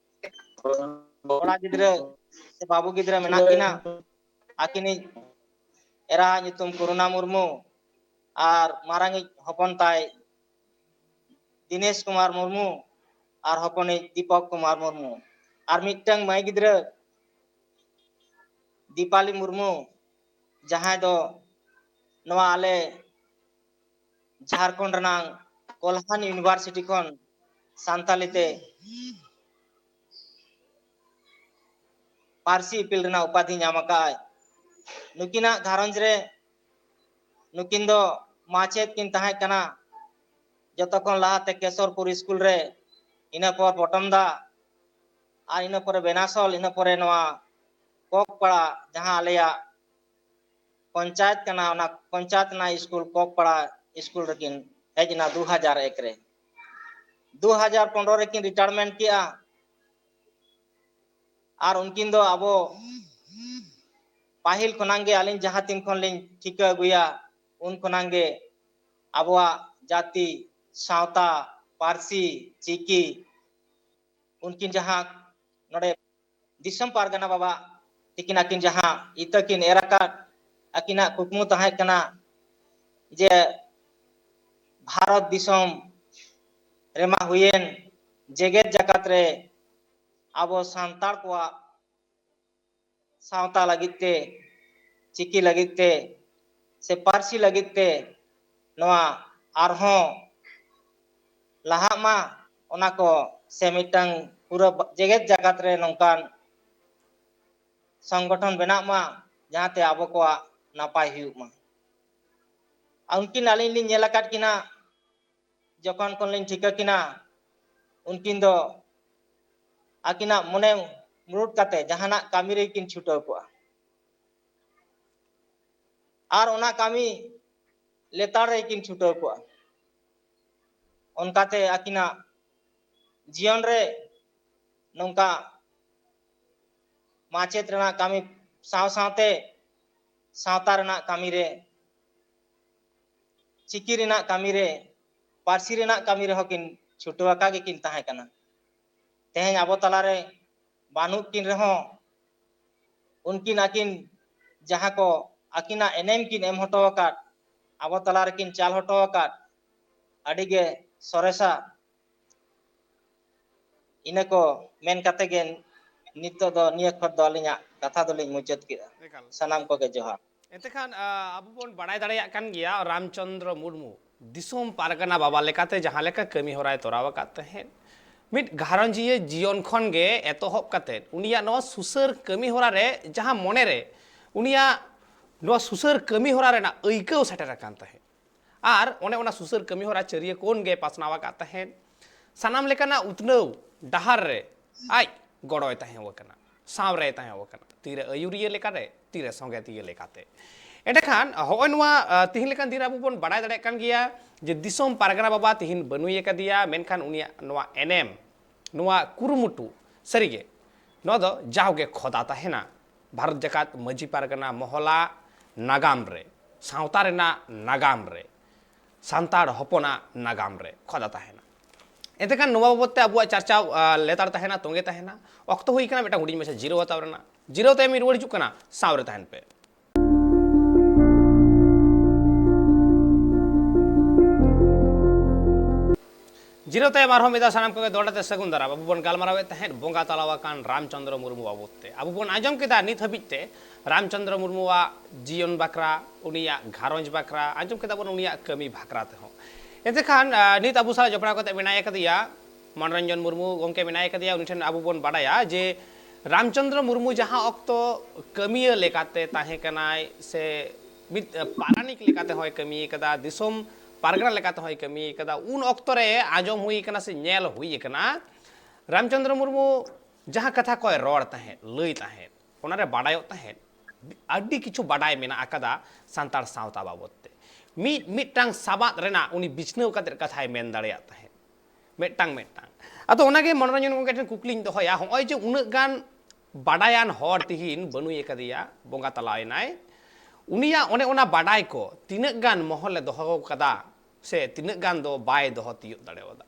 ᱠᱚᱲᱟ ᱜᱤᱫᱽᱨᱟᱹ ᱥᱮ ᱵᱟᱹᱵᱩ ᱜᱤᱫᱽᱨᱟᱹ ᱢᱮᱱᱟᱜ ᱠᱤᱱᱟ᱾ ᱟᱹᱠᱤᱱᱤᱡ ᱮᱨᱟ ᱧᱩᱛᱩᱢ ᱠᱚᱨᱩᱱᱟ ᱢᱩᱨᱢᱩ ᱟᱨ ᱢᱟᱨᱟᱝᱤᱡ ᱦᱚᱯᱚᱱ ᱛᱟᱭ ᱫᱤᱱᱮᱥ ᱠᱩᱢᱟᱨ ᱢᱩᱨᱢᱩ ᱟᱨ ᱦᱚᱯᱚᱱᱤᱡ ᱫᱤᱯᱚᱠ ᱠᱩᱢᱟᱨ ᱢᱩᱨᱢᱩ᱾ ᱟᱨ ᱢᱤᱫᱴᱟᱝ ᱢᱟᱹᱭ ᱜᱤᱫᱽᱨᱟᱹ ᱫᱤᱯᱟᱞᱤ ᱢᱩᱨᱢᱩ, ᱡᱟᱦᱟᱸᱭ ᱫᱚ ᱱᱚᱣᱟ ᱟᱞᱮ ᱡᱷᱟᱲᱠᱷᱚᱸᱰ ᱨᱮᱱᱟᱝ ᱠᱚᱞᱦᱟᱱ ᱤᱭᱩᱱᱤᱵᱷᱟᱨᱥᱤᱴᱤ ᱠᱷᱚᱱ ᱥᱟᱱᱛᱟᱞᱤ ᱛᱮ ᱯᱟᱹᱨᱥᱤ ᱤᱯᱤᱞ ᱨᱮᱱᱟᱜ ᱩᱯᱟᱫᱷᱤ ᱧᱟᱢ ᱟᱠᱟᱫᱼᱟᱭ᱾ ᱱᱩᱠᱤᱱᱟᱜ ᱜᱷᱟᱨᱚᱸᱡᱽ ᱨᱮ ᱱᱩᱠᱤᱱ ᱫᱚ ᱢᱟᱪᱮᱫ ᱠᱤᱱ ᱛᱟᱦᱮᱸ ᱠᱟᱱᱟ ᱡᱚᱛᱚ ᱠᱷᱚᱱ ᱞᱟᱦᱟᱛᱮ ᱠᱮᱥᱚᱨᱯᱩᱨ ᱥᱠᱩᱞ ᱨᱮ, ᱤᱱᱟᱹ ᱯᱚᱨ ᱯᱚᱴᱚᱢᱫᱟ, ᱟᱨ ᱤᱱᱟᱹ ᱯᱚᱨᱮ ᱵᱮᱱᱟᱥᱚᱞ, ᱤᱱᱟᱹ ᱯᱚᱨᱮ ᱱᱚᱣᱟ ᱠᱚᱠᱯᱟᱲᱟ, ᱡᱟᱦᱟᱸ ᱟᱞᱮᱭᱟᱜ ᱯᱚᱧᱪᱟᱭᱮᱛ ᱠᱟᱱᱟ, ᱚᱱᱟ ᱯᱚᱧᱪᱟᱭᱮᱛ ᱨᱮᱱᱟᱜ ᱥᱠᱩᱞ ᱠᱚᱠᱯᱟᱲᱟ ᱥᱠᱩᱞ ᱨᱮᱠᱤᱱ ᱦᱮᱡ ᱮᱱᱟ ᱫᱩ ᱦᱟᱡᱟᱨ ᱮᱠ ᱨᱮ᱾ ᱫᱩ ᱦᱟᱡᱟᱨ ᱯᱚᱱᱨᱚ ᱨᱮᱠᱤᱱ ᱨᱤᱴᱟᱭᱟᱨᱢᱮᱱᱴ ᱠᱮᱜᱼᱟ᱾ ᱟᱨ ᱩᱱᱠᱤᱱ ᱫᱚ ᱟᱵᱚ ᱯᱟᱹᱦᱤᱞ ᱠᱷᱚᱱᱟᱝ ᱜᱮ ᱟᱹᱞᱤᱧ ᱡᱟᱦᱟᱸ ᱛᱤᱱ ᱠᱷᱚᱱ ᱞᱤᱧ ᱴᱷᱤᱠᱟᱹ ᱟᱹᱜᱩᱭᱟ, ᱩᱱ ᱠᱷᱚᱱᱟᱝ ᱜᱮ ᱟᱵᱚᱣᱟᱜ ᱡᱟᱹᱛᱤ, ᱥᱟᱶᱛᱟ, ᱯᱟᱹᱨᱥᱤ, ᱪᱤᱠᱤ, ᱩᱱᱠᱤᱱ ᱡᱟᱦᱟᱸ ᱱᱚᱰᱮ ᱫᱤᱥᱚᱢ ᱯᱟᱨᱜᱟᱱᱟ ᱵᱟᱵᱟ ᱛᱤᱠᱤᱱ ᱟᱹᱠᱤᱱ ᱡᱟᱦᱟᱸ ᱤᱛᱟᱹ ᱠᱤᱱ ᱮᱨ ᱟᱠᱟᱫ, ᱟᱹᱠᱤᱱᱟᱜ ᱠᱩᱠᱢᱩ ᱛᱟᱦᱮᱸ ᱠᱟᱱᱟ ᱡᱮ ᱵᱷᱟᱨᱚᱛ ᱫᱤᱥᱚᱢ ᱨᱮᱢᱟ ᱦᱩᱭᱮᱱ, ᱡᱮᱜᱮᱛ ᱡᱟᱠᱟᱛ ᱨᱮ ᱟᱵᱚ ᱥᱟᱱᱛᱟᱲ ᱠᱚᱣᱟᱜ ᱥᱟᱶᱛᱟ ᱞᱟᱹᱜᱤᱫ ᱛᱮ, ᱪᱤᱠᱤ ᱞᱟᱹᱜᱤᱫ ᱛᱮ, ᱥᱮ ᱯᱟᱹᱨᱥᱤ ᱞᱟᱹᱜᱤᱫ ᱛᱮ ᱱᱚᱣᱟ ᱟᱨᱦᱚᱸ ᱞᱟᱦᱟᱜ ᱢᱟ, ᱚᱱᱟ ᱠᱚ ᱥᱮ ᱢᱤᱫᱴᱟᱝ ᱯᱩᱨᱟᱹ ᱡᱮᱜᱮᱛ ᱡᱟᱠᱟᱛ ᱨᱮ ᱱᱚᱝᱠᱟᱱ ᱥᱚᱝᱜᱚᱴᱷᱚᱱ ᱵᱮᱱᱟᱜ ᱢᱟ, ᱡᱟᱦᱟᱸᱛᱮ ᱟᱵᱚ ᱠᱚᱣᱟᱜ ᱱᱟᱯᱟᱭ ᱦᱩᱭᱩᱜ ᱢᱟ᱾ ᱟᱨ ᱩᱱᱠᱤᱱ ᱟᱹᱞᱤᱧ ᱞᱤᱧ ᱧᱮᱞ ᱟᱠᱟᱫ ᱠᱤᱱᱟ, ᱡᱚᱠᱷᱚᱱ ᱠᱷᱚᱱ ᱞᱤᱧ ᱴᱷᱤᱠᱟᱹ ᱠᱤᱱᱟ, ᱩᱱᱠᱤᱱ ᱫᱚ ᱟᱹᱠᱤᱱᱟᱜ ᱢᱚᱱᱮ ᱢᱩᱲᱩᱫ ᱠᱟᱛᱮ ᱡᱟᱦᱟᱱᱟᱜ ᱠᱟᱹᱢᱤ ᱨᱮᱠᱤᱱ ᱪᱷᱩᱴᱟᱹᱣ ᱠᱚᱜᱼᱟ᱾ ᱟᱨ ᱚᱱᱟ ᱠᱟᱹᱢᱤ ᱞᱮᱛᱟᱲ ᱨᱮᱠᱤᱱ ᱪᱷᱩᱴᱟᱹᱣ ᱠᱚᱜᱼᱟ᱾ ᱚᱱᱠᱟᱛᱮ ᱟᱹᱠᱤᱱᱟᱜ ᱡᱤᱭᱚᱱ ᱨᱮ ᱱᱚᱝᱠᱟ ᱢᱟᱪᱮᱫ ᱨᱮᱱᱟᱜ ᱠᱟᱹᱢᱤ ᱥᱟᱶ ᱥᱟᱶᱛᱮ ᱥᱟᱶᱛᱟ ᱨᱮᱱᱟᱜ ᱠᱟᱹᱢᱤ ᱨᱮ, ᱪᱤᱠᱤ ᱨᱮᱱᱟᱜ ᱠᱟᱹᱢᱤ ᱨᱮ, ᱯᱟᱹᱨᱥᱤ ᱨᱮᱱᱟᱜ ᱠᱟᱹᱢᱤ ᱨᱮᱦᱚᱸ ᱠᱤᱱ ᱪᱷᱩᱴᱟᱹᱣ ᱟᱠᱟ ᱜᱮᱠᱤᱱ ᱛᱟᱦᱮᱸ ᱠᱟᱱᱟ᱾ ᱛᱮᱦᱮᱧ ᱟᱵᱚ ᱛᱟᱞᱟᱨᱮ ᱵᱟᱹᱱᱩᱜ ᱠᱤᱱ ᱨᱮᱦᱚᱸ, ᱩᱱᱠᱤᱱ ᱟᱹᱠᱤᱱ ᱡᱟᱦᱟᱸ ᱠᱚ ᱟᱹᱠᱤᱱᱟᱜ ᱮᱱᱮᱢ ᱠᱤᱱ ᱮᱢ ᱦᱚᱴᱚ ᱟᱠᱟᱫ, ᱟᱵᱚ ᱛᱟᱞᱟ ᱨᱮᱠᱤᱱ ᱪᱟᱞ ᱦᱚᱴᱚ ᱟᱠᱟᱫ, ᱟᱹᱰᱤ ᱜᱮ ᱥᱚᱨᱮᱥᱟ᱾ ᱤᱱᱟᱹ ᱠᱚ ᱢᱮᱱ ᱠᱟᱛᱮ ᱜᱮ ᱱᱤᱛᱚᱜ ᱫᱚ ᱱᱤᱭᱟᱹ ᱠᱷᱚᱛ ᱫᱚ ᱟᱹᱞᱤᱧᱟᱜ ᱠᱟᱛᱷᱟ ᱫᱚᱞᱤᱧ ᱢᱩᱪᱟᱹᱫ ᱠᱮᱫᱟ᱾ ᱮᱠᱟᱞ᱾ ᱥᱟᱱᱟᱢ ᱠᱚᱜᱮ ᱡᱚᱦᱟᱨ᱾ ᱮᱱᱛᱮ ᱠᱷᱟᱱ, ᱟ, ᱟᱵᱚ ᱵᱚᱱ ᱵᱟᱲᱟᱭ ᱫᱟᱲᱮᱭᱟᱜ ᱠᱟᱱ ᱜᱮᱭᱟ, ᱨᱟᱢᱪᱚᱸᱫᱽᱨᱚ ᱢᱩᱨᱢᱩ ᱫᱤᱥᱚᱢ ᱯᱟᱨᱜᱟᱱᱟ ᱵᱟᱵᱟ ᱞᱮᱠᱟᱛᱮ ᱡᱟᱦᱟᱸ ᱞᱮᱠᱟ ᱠᱟᱹᱢᱤ ᱦᱚᱨᱟᱭ ᱛᱚᱨᱟᱣ ᱟᱠᱟᱫ ᱛᱟᱦᱮᱸᱫ, ᱢᱤᱫ ᱜᱷᱟᱨᱚᱸᱡᱤᱭᱟᱹ ᱡᱤᱭᱚᱱ ᱠᱷᱚᱱ ᱜᱮ ᱮᱛᱚᱦᱚᱵ ᱠᱟᱛᱮᱫ ᱩᱱᱤᱭᱟᱜ ᱱᱚᱣᱟ ᱥᱩᱥᱟᱹᱨ ᱠᱟᱹᱢᱤ ᱦᱚᱨᱟ ᱨᱮ ᱡᱟᱦᱟᱸ ᱢᱚᱱᱮ ᱨᱮ ᱩᱱᱤᱭᱟᱜ ᱱᱚᱣᱟ ᱥᱩᱥᱟᱹᱨ ᱠᱟᱹᱢᱤ ᱦᱚᱨᱟ ᱨᱮᱱᱟᱜ ᱟᱹᱭᱠᱟᱹᱣ ᱥᱮᱴᱮᱨ ᱟᱠᱟᱱ ᱛᱟᱦᱮᱸᱫ, ᱟᱨ ᱚᱱᱮ ᱚᱱᱟ ᱥᱩᱥᱟᱹᱨ ᱠᱟᱹᱢᱤ ᱦᱚᱨᱟ ᱪᱟᱹᱨᱤᱭᱟᱹ ᱠᱚᱱ ᱜᱮ ᱯᱟᱥᱱᱟᱣ ᱟᱠᱟᱫ ᱛᱟᱦᱮᱸᱫ, ᱥᱟᱱᱟᱢ ᱞᱮᱠᱟᱱᱟᱜ ᱩᱛᱱᱟᱹᱣ ᱰᱟᱦᱟᱨ ᱨᱮ ᱟᱡ ᱜᱚᱲᱚᱭ ᱛᱟᱦᱮᱸ ᱟᱠᱟᱱᱟ, ᱥᱟᱶ ᱨᱮᱭ ᱛᱟᱦᱮᱸ ᱟᱠᱟᱱᱟ, ᱛᱤᱨᱮ ᱟᱹᱭᱩᱨᱤᱭᱟᱹ ᱞᱮᱠᱟᱨᱮ, ᱛᱤᱨᱮ ᱥᱚᱸᱜᱮᱛᱤᱭᱟᱹ ᱞᱮᱠᱟᱛᱮ᱾ ᱮᱸᱰᱮᱠᱷᱟᱱ ᱦᱚᱸᱜᱼᱚᱭ ᱱᱚᱣᱟ, ᱟ, ᱛᱤᱦᱤᱧ ᱞᱮᱠᱟᱱ ᱫᱤᱱ ᱨᱮ ᱟᱵᱚ ᱵᱚᱱ ᱵᱟᱲᱟᱭ ᱫᱟᱲᱮᱭᱟᱜ ᱠᱟᱱ ᱜᱮᱭᱟ ᱡᱮ ᱫᱤᱥᱚᱢ ᱯᱟᱨᱜᱟᱱᱟ ᱵᱟᱵᱟ ᱛᱤᱦᱤᱧ ᱵᱟᱹᱱᱩᱭ ᱟᱠᱟᱫᱮᱭᱟ, ᱢᱮᱱᱠᱷᱟᱱ ᱩᱱᱤᱭᱟᱜ ᱱᱚᱣᱟ ᱮᱱᱮᱢ, ᱱᱚᱣᱟ ᱠᱩᱨᱩᱢᱩᱴᱩ ᱥᱟᱹᱨᱤᱜᱮ ᱱᱚᱣᱟ ᱫᱚ ᱡᱟᱣᱜᱮ ᱠᱷᱚᱫᱟ ᱛᱟᱦᱮᱱᱟ᱾ ᱵᱷᱟᱨᱚᱛ ᱡᱟᱠᱟᱛ ᱢᱟᱹᱡᱷᱤ ᱯᱟᱨᱜᱟᱱᱟ ᱢᱚᱦᱚᱞᱟ ᱱᱟᱜᱟᱢ ᱨᱮ, ᱥᱟᱶᱛᱟ ᱨᱮᱱᱟᱜ ᱱᱟᱜᱟᱢ ᱨᱮ, ᱥᱟᱱᱛᱟᱲ ᱦᱚᱯᱚᱱᱟᱜ ᱱᱟᱜᱟᱢ ᱨᱮ ᱠᱷᱚᱫᱟ ᱛᱟᱦᱮᱱᱟ᱾ ᱮᱱᱛᱮ ᱠᱷᱟᱱ ᱱᱚᱣᱟ ᱵᱟᱵᱚᱛ ᱛᱮ ᱟᱵᱚᱣᱟᱜ ᱪᱟᱨᱪᱟ, ᱟ, ᱞᱮᱛᱟᱲ ᱛᱟᱦᱮᱱᱟ, ᱛᱚᱸᱜᱮ ᱛᱟᱦᱮᱱᱟ᱾ ᱚᱠᱛᱚ ᱦᱩᱭ ᱠᱟᱱᱟ ᱢᱤᱫᱴᱟᱝ ᱦᱩᱰᱤᱧ ᱢᱟᱪᱷᱟ ᱡᱤᱨᱟᱹᱣ ᱦᱟᱛᱟᱣ ᱨᱮᱱᱟᱜ᱾ ᱡᱤᱨᱟᱹᱣ ᱛᱟᱭᱚᱢ ᱤᱧ ᱨᱩᱣᱟᱹᱲ ᱦᱤᱡᱩᱜ ᱠᱟᱱᱟ, ᱥᱟᱶ ᱨᱮ ᱛᱟᱦᱮᱱ ᱯᱮ᱾ ᱡᱤᱨᱟᱹᱣ ᱛᱟᱭᱚᱢ ᱟᱨᱦᱚᱸ ᱢᱤᱫ ᱫᱷᱟᱣ ᱥᱟᱱᱟᱢ ᱠᱚᱜᱮ ᱫᱚᱦᱲᱟ ᱛᱮ ᱥᱟᱹᱜᱩᱱ ᱫᱟᱨᱟᱢ᱾ ᱟᱵᱚ ᱵᱚᱱ ᱜᱟᱞᱢᱟᱨᱟᱣᱮᱫ ᱛᱟᱦᱮᱸᱫ ᱵᱚᱸᱜᱟ ᱛᱟᱞᱟ ᱟᱠᱟᱱ ᱨᱟᱢᱪᱚᱸᱫᱽᱨᱚ ᱢᱩᱨᱢᱩ ᱵᱟᱵᱚᱛ ᱛᱮ᱾ ᱟᱵᱚ ᱵᱚᱱ ᱟᱸᱡᱚᱢ ᱠᱮᱫᱟ ᱱᱤᱛ ᱦᱟᱹᱵᱤᱡ ᱛᱮ ᱨᱟᱢᱪᱚᱸᱫᱽᱨᱚ ᱢᱩᱨᱢᱩᱣᱟᱜ ᱡᱤᱭᱚᱱ ᱵᱟᱠᱷᱨᱟ, ᱩᱱᱤᱭᱟᱜ ᱜᱷᱟᱨᱚᱸᱡᱽ ᱵᱟᱠᱷᱨᱟ, ᱟᱸᱡᱚᱢ ᱠᱮᱫᱟ ᱵᱚᱱ ᱩᱱᱤᱭᱟᱜ ᱠᱟᱹᱢᱤ ᱵᱟᱠᱷᱨᱟ ᱛᱮᱦᱚᱸ᱾ ᱮᱱᱛᱮ ᱠᱷᱟᱱ, ᱟ, ᱱᱤᱛ ᱟᱵᱚ ᱥᱟᱞᱟᱜ ᱡᱚᱯᱲᱟᱣ ᱠᱟᱛᱮ ᱢᱮᱱᱟᱭ ᱟᱠᱟᱫᱮᱭᱟ ᱢᱚᱱᱳᱨᱚᱧᱡᱚᱱ ᱢᱩᱨᱢᱩ ᱜᱚᱢᱠᱮ ᱢᱮᱱᱟᱭ ᱟᱠᱟᱫᱮᱭᱟ, ᱩᱱᱤ ᱴᱷᱮᱱ ᱟᱵᱚ ᱵᱚᱱ ᱵᱟᱰᱟᱭᱟ ᱡᱮ ᱨᱟᱢᱪᱚᱸᱫᱽᱨᱚ ᱢᱩᱨᱢᱩ ᱡᱟᱦᱟᱸ ᱚᱠᱛᱚ ᱠᱟᱹᱢᱤᱭᱟᱹ ᱞᱮᱠᱟᱛᱮ ᱛᱟᱦᱮᱸ ᱠᱟᱱᱟᱭ ᱥᱮ ᱢᱤᱫ, ᱟ, ᱯᱟᱨᱟᱱᱤᱠ ᱞᱮᱠᱟᱛᱮ ᱦᱚᱸᱭ ᱠᱟᱹᱢᱤ ᱟᱠᱟᱫᱟ, ᱫᱤᱥᱚᱢ ᱯᱟᱨᱜᱟᱱᱟ ᱞᱮᱠᱟᱛᱮ ᱦᱚᱸᱭ ᱠᱟᱹᱢᱤ ᱟᱠᱟᱫᱟ, ᱩᱱ ᱚᱠᱛᱚ ᱨᱮ ᱟᱸᱡᱚᱢ ᱦᱩᱭ ᱟᱠᱟᱱᱟ ᱥᱮ ᱧᱮᱞ ᱦᱩᱭ ᱟᱠᱟᱱᱟ, ᱨᱟᱢᱪᱚᱸᱫᱽᱨᱚ ᱢᱩᱨᱢᱩ ᱡᱟᱦᱟᱸ ᱠᱟᱛᱷᱟ ᱠᱚᱭ ᱨᱚᱲ ᱛᱟᱦᱮᱸᱫ, ᱞᱟᱹᱭ ᱛᱟᱦᱮᱸᱫ, ᱚᱱᱟᱨᱮ ᱵᱟᱰᱟᱭᱚᱜ ᱛᱟᱦᱮᱸᱫ, ᱟᱹᱰᱤ ᱠᱤᱪᱷᱩ ᱵᱟᱰᱟᱭ ᱢᱮᱱᱟᱜ ᱟᱠᱟᱫᱟ ᱥᱟᱱᱛᱟᱲ ᱥᱟᱶᱛᱟ ᱵᱟᱵᱚᱫ ᱛᱮ᱾ ᱢᱤᱫ ᱢᱤᱫᱴᱟᱝ ᱥᱟᱵᱟᱫ ᱨᱮᱱᱟᱜ ᱩᱱᱤ ᱵᱤᱪᱷᱱᱟᱹᱣ ᱠᱟᱛᱮᱫ ᱠᱟᱛᱷᱟᱭ ᱢᱮᱱ ᱫᱟᱲᱮᱭᱟᱜ ᱛᱟᱦᱮᱸᱫ, ᱢᱤᱫᱴᱟᱝ ᱢᱤᱫᱴᱟᱝ᱾ ᱟᱫᱚ ᱚᱱᱟᱜᱮ ᱢᱚᱱᱳᱨᱚᱧᱡᱚᱱ ᱜᱚᱢᱠᱮ ᱴᱷᱮᱱ ᱠᱩᱠᱞᱤᱧ ᱫᱚᱦᱚᱭᱟ, ᱦᱚᱸᱜᱼᱚᱭ ᱡᱮ ᱩᱱᱟᱹᱜ ᱜᱟᱱ ᱵᱟᱰᱟᱭᱟᱱ ᱦᱚᱲ ᱛᱤᱦᱤᱧ ᱵᱟᱹᱱᱩᱭ ᱟᱠᱟᱫᱮᱭᱟ, ᱵᱚᱸᱜᱟ ᱛᱟᱞᱟᱭᱮᱱᱟᱭ, ᱩᱱᱤᱭᱟᱜ ᱚᱱᱮ ᱚᱱᱟ ᱵᱟᱰᱟᱭ ᱠᱚ ᱛᱤᱱᱟᱹᱜ ᱜᱟᱱ ᱢᱚᱦᱚᱞᱮ ᱫᱚᱦᱚ ᱠᱟᱫᱟ ᱥᱮ ᱛᱤᱱᱟᱹᱜ ᱜᱟᱱ ᱫᱚ ᱵᱟᱭ ᱫᱚᱦᱚ ᱛᱤᱭᱳᱜ ᱫᱟᱲᱮᱣᱟᱫᱟ?